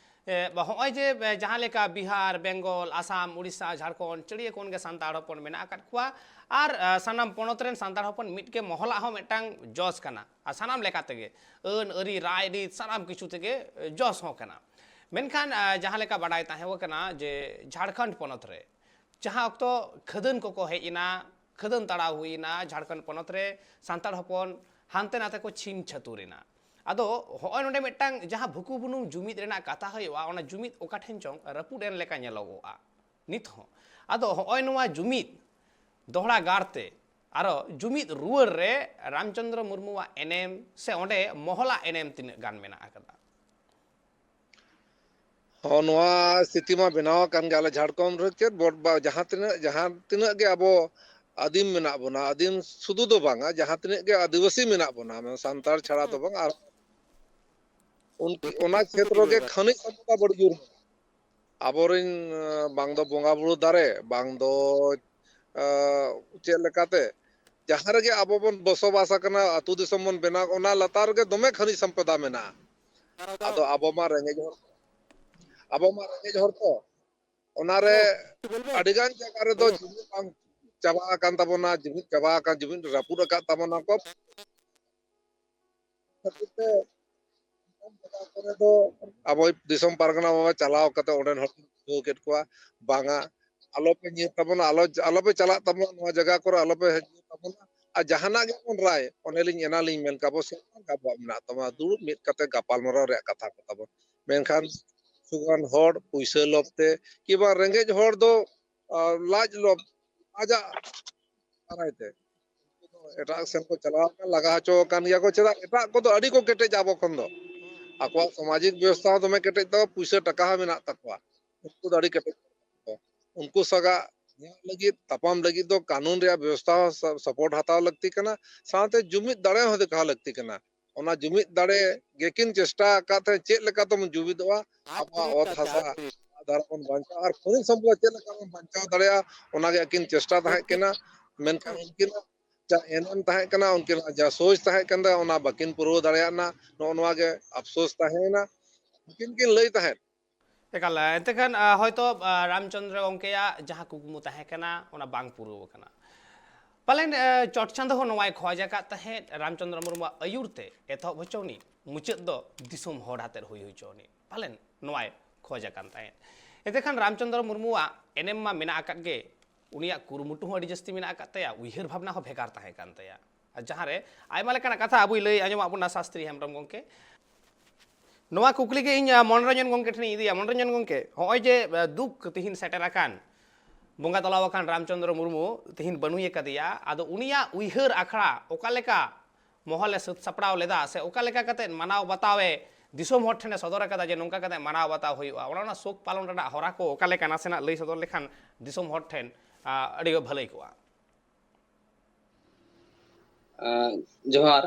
ᱮ, ᱵᱟ-, ᱦᱚᱸᱜᱼᱚᱭ ᱡᱮ, ᱮ, ᱡᱟᱦᱟᱸ ᱞᱮᱠᱟ ᱵᱤᱦᱟᱨ, ᱵᱮᱝᱜᱚᱞ, ᱟᱥᱟᱢ, ᱩᱲᱤᱥᱥᱟ, ᱡᱷᱟᱲᱠᱷᱚᱸᱰ, ᱪᱟᱹᱲᱤᱭᱟᱹ ᱠᱚᱱ ᱜᱮ ᱥᱟᱱᱛᱟᱲ ᱦᱚᱯᱚᱱ ᱢᱮᱱᱟᱜ ᱟᱠᱟᱫ ᱠᱚᱣᱟ, ᱟᱨ, ᱟ, ᱥᱟᱱᱟᱢ ᱯᱚᱱᱚᱛ ᱨᱮᱱ ᱥᱟᱱᱛᱟᱲ ᱦᱚᱯᱚᱱ ᱢᱤᱫ ᱜᱮ ᱢᱚᱦᱚᱞᱟᱜ ᱦᱚᱸ ᱢᱤᱫᱴᱟᱝ ᱡᱚᱥ ᱠᱟᱱᱟ, ᱟᱨ ᱥᱟᱱᱟᱢ ᱞᱮᱠᱟ ᱛᱮᱜᱮ ᱟᱹᱱ, ᱟᱹᱨᱤ, ᱨᱟᱭᱨᱤᱛ, ᱥᱟᱱᱟᱢ ᱠᱤᱪᱷᱩ ᱛᱮᱜᱮ, ᱮ, ᱡᱚᱥ ᱦᱚᱸ ᱠᱟᱱᱟ᱾ ᱢᱮᱱᱠᱷᱟᱱ, ᱟ, ᱡᱟᱦᱟᱸ ᱞᱮᱠᱟ ᱵᱟᱰᱟᱭ ᱛᱟᱦᱮᱸ ᱠᱟᱱᱟ ᱡᱮ ᱡᱷᱟᱲᱠᱷᱚᱸᱰ ᱯᱚᱱᱚᱛ ᱨᱮ ᱡᱟᱦᱟᱸ ᱚᱠᱛᱚ ᱠᱷᱟᱹᱫᱟᱹᱱ ᱠᱚᱠᱚ ᱦᱮᱡ ᱮᱱᱟ, ᱠᱷᱟᱹᱫᱟᱹᱱ ᱛᱟᱲᱟᱣ ᱦᱩᱭ ᱮᱱᱟ, ᱡᱷᱟᱲᱠᱷᱚᱸᱰ ᱯᱚᱱᱚᱛ ᱨᱮ ᱥᱟᱱᱛᱟᱲ ᱦᱚᱯᱚᱱ ᱦᱟᱱᱛᱮ ᱱᱟᱛᱮ ᱠᱚ ᱪᱷᱤᱝ ᱪᱷᱟᱹᱛᱩᱨ ᱮᱱᱟ᱾ ᱟᱫᱚ ᱦᱚᱸᱜᱼᱚᱭ ᱱᱚᱰᱮ ᱢᱤᱫᱴᱟᱝ ᱡᱟᱦᱟᱸ ᱵᱷᱩᱠᱩ ᱵᱩᱱᱩᱢ ᱡᱩᱢᱤᱫ ᱨᱮᱱᱟᱜ ᱠᱟᱛᱷᱟ ᱦᱩᱭᱩᱜᱼᱟ, ᱚᱱᱟ ᱡᱩᱢᱤᱫ ᱚᱠᱟ ᱴᱷᱮᱱ ᱪᱚᱝ ᱨᱟᱹᱯᱩᱫ ᱮᱱ ᱞᱮᱠᱟ ᱧᱮᱞᱚᱜᱚᱜᱼᱟ ᱱᱤᱛ ᱦᱚᱸ᱾ ᱟᱫᱚ ᱦᱚᱸᱜᱼᱚᱭ ᱱᱚᱣᱟ ᱡᱩᱢᱤᱫ ᱫᱚᱦᱲᱟ ᱜᱟᱲ ᱛᱮ ᱟᱨᱚ ᱡᱩᱢᱤᱫ ᱨᱩᱣᱟᱹᱲ ᱨᱮ ᱨᱟᱢᱪᱚᱸᱫᱽᱨᱚ ᱢᱩᱨᱢᱩᱣᱟᱜ ᱮᱱᱮᱢ ᱥᱮ ᱚᱸᱰᱮ ᱢᱚᱦᱚᱞᱟᱜ ᱮᱱᱮᱢ ᱛᱤᱱᱟᱹᱜ ᱜᱟᱱ ᱢᱮᱱᱟᱜ ᱟᱠᱟᱫᱟ? ᱦᱚᱸ, ᱱᱚᱣᱟ ᱥᱛᱷᱤᱛᱤ ᱢᱟ ᱵᱮᱱᱟᱣ ᱟᱠᱟᱱ ᱜᱮ᱾ ᱟᱞᱮ ᱡᱷᱟᱲᱠᱷᱚᱸᱰ ᱨᱮ ᱪᱮᱫ ᱵᱚᱴ ᱵᱟ-, ᱡᱟᱦᱟᱸ ᱛᱤᱱᱟᱹᱜ, ᱡᱟᱦᱟᱸ ᱛᱤᱱᱟᱹᱜ ᱜᱮ ᱟᱵᱚ ᱟᱹᱫᱤᱢ ᱢᱮᱱᱟᱜ ᱵᱚᱱᱟ, ᱟᱹᱫᱤᱢ ᱥᱩᱫᱷᱩ ᱫᱚ ᱵᱟᱝᱟ, ᱡᱟᱦᱟᱸ ᱛᱤᱱᱟᱹᱜ ᱜᱮ ᱟᱹᱫᱤᱵᱟᱹᱥᱤ ᱢᱮᱱᱟᱜ ᱵᱚᱱᱟ, ᱢᱟᱱᱮ ᱥᱟᱱᱛᱟᱲ ᱪᱷᱟᱲᱟ ᱫᱚ ᱵᱟᱝ, ᱟᱨ ᱩᱱᱠᱩ, ᱚᱱᱟ ᱠᱷᱮᱛᱨᱚ ᱜᱮ ᱠᱷᱟᱹᱱᱤᱡ ᱥᱟᱢᱯᱚᱫᱟ ᱵᱟᱹᱲᱤᱡ ᱡᱳᱨ ᱢᱮᱱᱟᱜᱼᱟ᱾ ᱟᱵᱚᱨᱮᱱ, ᱟᱸ, ᱵᱟᱝ ᱫᱚ ᱵᱚᱸᱜᱟ ᱵᱩᱨᱩ ᱫᱟᱨᱮ, ᱵᱟᱝ ᱫᱚ, ᱟᱸ, ᱪᱮᱫ ᱞᱮᱠᱟᱛᱮ, ᱡᱟᱦᱟᱸ ᱨᱮᱜᱮ ᱟᱵᱚ ᱵᱚᱱ ᱵᱚᱥᱚᱵᱟᱥ ᱟᱠᱟᱱᱟ, ᱟᱹᱛᱩ ᱫᱤᱥᱚᱢ ᱵᱚᱱ ᱵᱮᱱᱟᱣ, ᱚᱱᱟ ᱞᱟᱛᱟᱨ ᱨᱮᱜᱮ ᱫᱚᱢᱮ ᱠᱷᱟᱹᱱᱤᱡ ᱥᱟᱢᱯᱚᱫᱟ ᱢᱮᱱᱟᱜᱼᱟ᱾ ᱟᱫᱚ ᱟᱵᱚ ᱢᱟ ᱨᱮᱸᱜᱮᱡ ᱦᱚᱲ, ᱟᱵᱚ ᱢᱟ ᱨᱮᱸᱜᱮᱡ ᱦᱚᱲ ᱛᱚ, ᱚᱱᱟᱨᱮ ᱟᱹᱰᱤᱜᱟᱱ ᱡᱟᱭᱜᱟ ᱨᱮᱫᱚ ᱡᱩᱢᱤᱫ ᱵᱟᱝ ᱪᱟᱵᱟ ᱟᱠᱟᱱ ᱛᱟᱵᱚᱱᱟ, ᱡᱩᱢᱤᱫ ᱪᱟᱵᱟ ᱟᱠᱟᱱ, ᱡᱩᱢᱤᱫ ᱨᱟᱹᱯᱩᱫ ᱟᱠᱟᱫ ᱛᱟᱵᱚᱱᱟ ᱠᱚ᱾ ᱠᱷᱟᱹᱛᱤᱨ ᱛᱮ ᱚᱱᱠᱟᱱ ᱡᱟᱭᱜᱟ ᱠᱚᱨᱮ ᱫᱚ ᱟᱵᱚ ᱫᱤᱥᱚᱢ ᱯᱟᱨᱜᱟᱱᱟ ᱵᱟᱵᱟ ᱪᱟᱞᱟᱣ ᱠᱟᱛᱮ ᱚᱸᱰᱮᱱ ᱦᱚᱲ ᱠᱚ ᱵᱩᱡᱷᱟᱹᱣ ᱠᱮᱫ ᱠᱚᱣᱟ, ᱵᱟᱝᱟ, ᱟᱞᱚᱯᱮ ᱧᱤᱨ ᱛᱟᱵᱚᱱᱟ, ᱟᱞᱚ, ᱟᱞᱚᱯᱮ ᱪᱟᱞᱟᱜ ᱛᱟᱵᱚᱱᱟ, ᱱᱚᱣᱟ ᱡᱟᱭᱜᱟ ᱠᱚᱨᱮ ᱟᱞᱚᱯᱮ ᱧᱤᱨ ᱛᱟᱵᱚᱱᱟ᱾ ᱟᱨ ᱡᱟᱦᱟᱱᱟᱜ ᱜᱮᱵᱚᱱ ᱨᱟᱭ, ᱚᱱᱮᱞᱤᱧ ᱮᱱᱟᱞᱤᱧ ᱢᱮᱱ ᱠᱟᱜ, ᱟᱵᱚ ᱥᱚᱨᱠᱟᱨ ᱜᱮ ᱟᱵᱚᱣᱟᱜ ᱢᱮᱱᱟᱜ ᱛᱟᱵᱚᱱᱟ, ᱫᱩᱲᱩᱵ ᱢᱤᱫ ᱠᱟᱛᱮ ᱜᱟᱯᱟᱞᱢᱟᱨᱟᱣ ᱨᱮᱭᱟᱜ ᱠᱟᱛᱷᱟ ᱠᱚ ᱛᱟᱵᱚᱱ᱾ ᱢᱮᱱᱠᱷᱟᱱ ᱠᱤᱪᱷᱩᱜᱟᱱ ᱦᱚᱲ ᱯᱩᱭᱥᱟᱹ ᱞᱚᱵᱷ ᱛᱮ, ᱠᱤᱵᱟ ᱨᱮᱸᱜᱮᱡ ᱦᱚᱲ ᱫᱚ, ᱟᱨ, ᱞᱟᱡ ᱞᱚᱵᱷ, ᱟᱡᱟᱜ ᱫᱟᱨᱟᱭ ᱛᱮ ᱮᱴᱟᱜ ᱥᱮᱱ ᱠᱚ ᱪᱟᱞᱟᱣ ᱟᱠᱟᱱ, ᱞᱟᱜᱟ ᱦᱚᱪᱚ ᱟᱠᱟᱱ ᱜᱮᱭᱟ ᱠᱚ᱾ ᱪᱮᱫᱟᱜ? ᱮᱴᱟᱜ ᱠᱚᱫᱚ ᱟᱹᱰᱤ ᱠᱚ ᱠᱮᱴᱮᱡᱟ ᱟᱵᱚ ᱠᱷᱚᱱ ᱫᱚ, ᱟᱠᱚᱣᱟᱜ ᱥᱟᱢᱟᱡᱤᱠ ᱵᱮᱵᱚᱥᱛᱷᱟ ᱦᱚᱸ ᱫᱚᱢᱮ ᱠᱮᱴᱮᱡ ᱛᱟᱠᱚᱣᱟ, ᱯᱩᱭᱥᱟᱹ ᱴᱟᱠᱟ ᱦᱚᱸ ᱢᱮᱱᱟᱜ ᱛᱟᱠᱚᱣᱟ᱾ ᱩᱱᱠᱩ ᱫᱚ ᱟᱹᱰᱤ ᱠᱮᱴᱮᱡ ᱛᱟᱠᱚᱣᱟ᱾ ᱩᱱᱠᱩ ᱥᱟᱜᱟᱜ ᱧᱟᱜ ᱞᱟᱹᱜᱤᱫ, ᱛᱟᱯᱟᱢ ᱞᱟᱹᱜᱤᱫ ᱫᱚ ᱠᱟᱹᱱᱩᱱ ᱨᱮᱭᱟᱜ ᱵᱮᱵᱚᱥᱛᱷᱟ ᱦᱚᱸ ᱥᱟ-, ᱥᱟᱯᱳᱨᱴ ᱦᱟᱛᱟᱣ ᱞᱟᱹᱠᱛᱤ ᱠᱟᱱᱟ, ᱥᱟᱶᱛᱮ ᱡᱩᱢᱤᱫ ᱫᱟᱲᱮ ᱦᱚᱸ ᱫᱮᱠᱷᱟᱣ ᱞᱟᱹᱠᱛᱤ ᱠᱟᱱᱟ᱾ ᱚᱱᱟ ᱡᱩᱢᱤᱫ ᱫᱟᱲᱮ ᱜᱮᱠᱤᱱ ᱪᱮᱥᱴᱟ ᱟᱠᱟᱫ ᱛᱟᱦᱮᱸᱫ, ᱪᱮᱫ ᱞᱮᱠᱟ ᱛᱮᱵᱚᱱ ᱡᱩᱢᱤᱫᱚᱜᱼᱟ, ᱟᱵᱚᱣᱟᱜ ᱚᱛ ᱦᱟᱥᱟ ᱫᱷᱟᱨᱟ ᱵᱚᱱ ᱵᱟᱧᱪᱟᱣᱟ ᱟᱨ ᱠᱷᱚᱱᱤᱡ ᱥᱚᱢᱯᱚᱫ ᱪᱮᱫ ᱞᱮᱠᱟ ᱵᱚᱱ ᱵᱟᱧᱪᱟᱣ ᱫᱟᱲᱮᱭᱟᱜᱼᱟ, ᱚᱱᱟ ᱜᱮ ᱟᱹᱠᱤᱱ ᱪᱮᱥᱴᱟ ᱛᱟᱦᱮᱸ ᱠᱟᱱᱟ᱾ ᱢᱮᱱᱠᱷᱟᱱ ᱩᱱᱠᱤᱱᱟᱜ ᱡᱟ ᱮᱱᱮᱢ ᱛᱟᱦᱮᱸ ᱠᱟᱱᱟ, ᱩᱱᱠᱤᱱᱟᱜ ᱡᱟ ᱥᱳᱪ ᱛᱟᱦᱮᱸ ᱠᱟᱱ ᱛᱟᱭᱟ, ᱚᱱᱟ ᱵᱟᱹᱠᱤᱱ ᱯᱩᱨᱟᱹᱣ ᱫᱟᱲᱮᱭᱟᱜᱼᱟ᱾ ᱱᱚᱜᱼᱚ ᱱᱚᱣᱟ ᱜᱮ ᱟᱯᱥᱳᱥ ᱛᱟᱦᱮᱸᱭᱮᱱᱟ᱾ ᱩᱱᱠᱤᱱ ᱠᱤᱱ ᱞᱟᱹᱭ ᱛᱟᱦᱮᱸᱫ᱾ ᱮᱠᱟᱞ, ᱮᱱᱛᱮ ᱠᱷᱟᱱ, ᱟ, ᱦᱚᱭᱛᱚ, ᱟ, ᱨᱟᱢᱪᱚᱸᱫᱽᱨᱚ ᱜᱚᱢᱠᱮᱭᱟᱜ ᱡᱟᱦᱟᱸ ᱠᱩᱠᱢᱩ ᱛᱟᱦᱮᱸ ᱠᱟᱱᱟ, ᱚᱱᱟ ᱵᱟᱝ ᱯᱩᱨᱟᱹᱣ ᱟᱠᱟᱱᱟ᱾ ᱯᱟᱞᱮᱱ, ᱟ, ᱪᱚᱴ ᱪᱟᱸᱫᱚ ᱦᱚᱸ ᱱᱚᱣᱟᱭ ᱠᱷᱚᱡᱽ ᱟᱠᱟᱫ ᱛᱟᱦᱮᱸᱫ, ᱨᱟᱢᱪᱚᱸᱫᱽᱨᱚ ᱢᱩᱨᱢᱩᱣᱟᱜ ᱟᱹᱭᱩᱨ ᱛᱮ ᱮᱛᱚᱦᱚᱵ ᱦᱚᱪᱚ ᱩᱱᱤ, ᱢᱩᱪᱟᱹᱫ ᱫᱚ ᱫᱤᱥᱚᱢ ᱦᱚᱲ ᱟᱛᱮᱫ ᱦᱩᱭ ᱦᱚᱪᱚ ᱩᱱᱤ᱾ ᱯᱟᱞᱮᱱ ᱱᱚᱣᱟᱭ ᱠᱷᱚᱡᱽ ᱟᱠᱟᱱ ᱛᱟᱦᱮᱸᱫ᱾ ᱮᱱᱛᱮ ᱠᱷᱟᱱ ᱨᱟᱢᱪᱚᱸᱫᱽᱨᱚ ᱢᱩᱨᱢᱩᱣᱟᱜ ᱮᱱᱮᱢ ᱢᱟ ᱢᱮᱱᱟᱜ ᱟᱠᱟᱫ ᱜᱮ, ᱩᱱᱤᱭᱟᱜ ᱠᱩᱨᱩᱢᱩᱴᱩ ᱦᱚᱸ ᱟᱹᱰᱤ ᱡᱟᱹᱥᱛᱤ ᱢᱮᱱᱟᱜ ᱟᱠᱟᱫ ᱛᱟᱭᱟ, ᱩᱭᱦᱟᱹᱨ ᱵᱷᱟᱵᱽᱱᱟ ᱦᱚᱸ ᱵᱷᱮᱜᱟᱨ ᱛᱟᱦᱮᱸ ᱠᱟᱱ ᱛᱟᱭᱟ᱾ ᱡᱟᱦᱟᱸ ᱨᱮ ᱟᱭᱢᱟ ᱞᱮᱠᱟᱱᱟᱜ ᱠᱟᱛᱷᱟ ᱟᱵᱚᱭ ᱞᱟᱹᱭ ᱟᱸᱡᱚᱢᱟᱜ ᱵᱚᱱᱟ ᱥᱟᱥᱛᱨᱤ ᱦᱮᱢᱵᱨᱚᱢ ᱜᱚᱢᱠᱮ᱾ ᱱᱚᱣᱟ ᱠᱩᱠᱞᱤ ᱜᱮ ᱤᱧ, ᱟᱸ, ᱢᱚᱱᱳᱨᱚᱧᱡᱚᱱ ᱜᱚᱢᱠᱮ ᱴᱷᱮᱱᱤᱧ ᱤᱫᱤᱭᱟ᱾ ᱢᱚᱱᱳᱨᱚᱧᱡᱚᱱ ᱜᱚᱢᱠᱮ, ᱦᱚᱸᱜᱼᱚᱭ ᱡᱮ, ᱟᱸ, ᱫᱩᱠ ᱛᱤᱦᱤᱧ ᱥᱮᱴᱮᱨ ᱟᱠᱟᱱ, ᱵᱚᱸᱜᱟ ᱛᱟᱞᱟ ᱟᱠᱟᱱ ᱨᱟᱢᱪᱚᱸᱫᱽᱨᱚ ᱢᱩᱨᱢᱩ ᱛᱤᱦᱤᱧ ᱵᱟᱹᱱᱩᱭ ᱟᱠᱟᱫᱮᱭᱟ, ᱟᱫᱚ ᱩᱱᱤᱭᱟᱜ ᱩᱭᱦᱟᱹᱨ ᱟᱠᱷᱲᱟ ᱚᱠᱟ ᱞᱮᱠᱟ ᱢᱚᱦᱚᱞᱮ ᱥᱟᱹᱛ ᱥᱟᱯᱲᱟᱣ ᱞᱮᱫᱟ, ᱥᱮ ᱚᱠᱟ ᱞᱮᱠᱟ ᱠᱟᱛᱮ ᱢᱟᱱᱟᱣ ᱵᱟᱛᱟᱣ ᱮ ᱫᱤᱥᱚᱢ ᱦᱚᱲ ᱴᱷᱮᱱᱮ ᱥᱚᱫᱚᱨ ᱟᱠᱟᱫᱟ ᱡᱮ ᱱᱚᱝᱠᱟ ᱠᱟᱛᱮ ᱢᱟᱱᱟᱣ ᱵᱟᱛᱟᱣ ᱦᱩᱭᱩᱜᱼᱟ, ᱚᱱᱟ, ᱚᱱᱟ ᱥᱳᱠ ᱯᱟᱞᱚᱱ ᱨᱮᱱᱟᱜ ᱦᱚᱨᱟ ᱠᱚ ᱚᱠᱟ ᱞᱮᱠᱟ, ᱱᱟᱥᱮᱱᱟᱜ ᱞᱟᱹᱭ ᱥᱚᱫᱚᱨ ᱞᱮᱠᱷᱟᱱ ᱫᱤᱥᱚᱢ ᱦᱚᱲ ᱴᱷᱮᱱ, ᱟᱸ, ᱟᱹᱰᱤ ᱜᱮ ᱵᱷᱟᱹᱞᱟᱹᱭ ᱠᱚᱜᱼᱟ᱾ ᱟᱸ, ᱡᱚᱦᱟᱨ᱾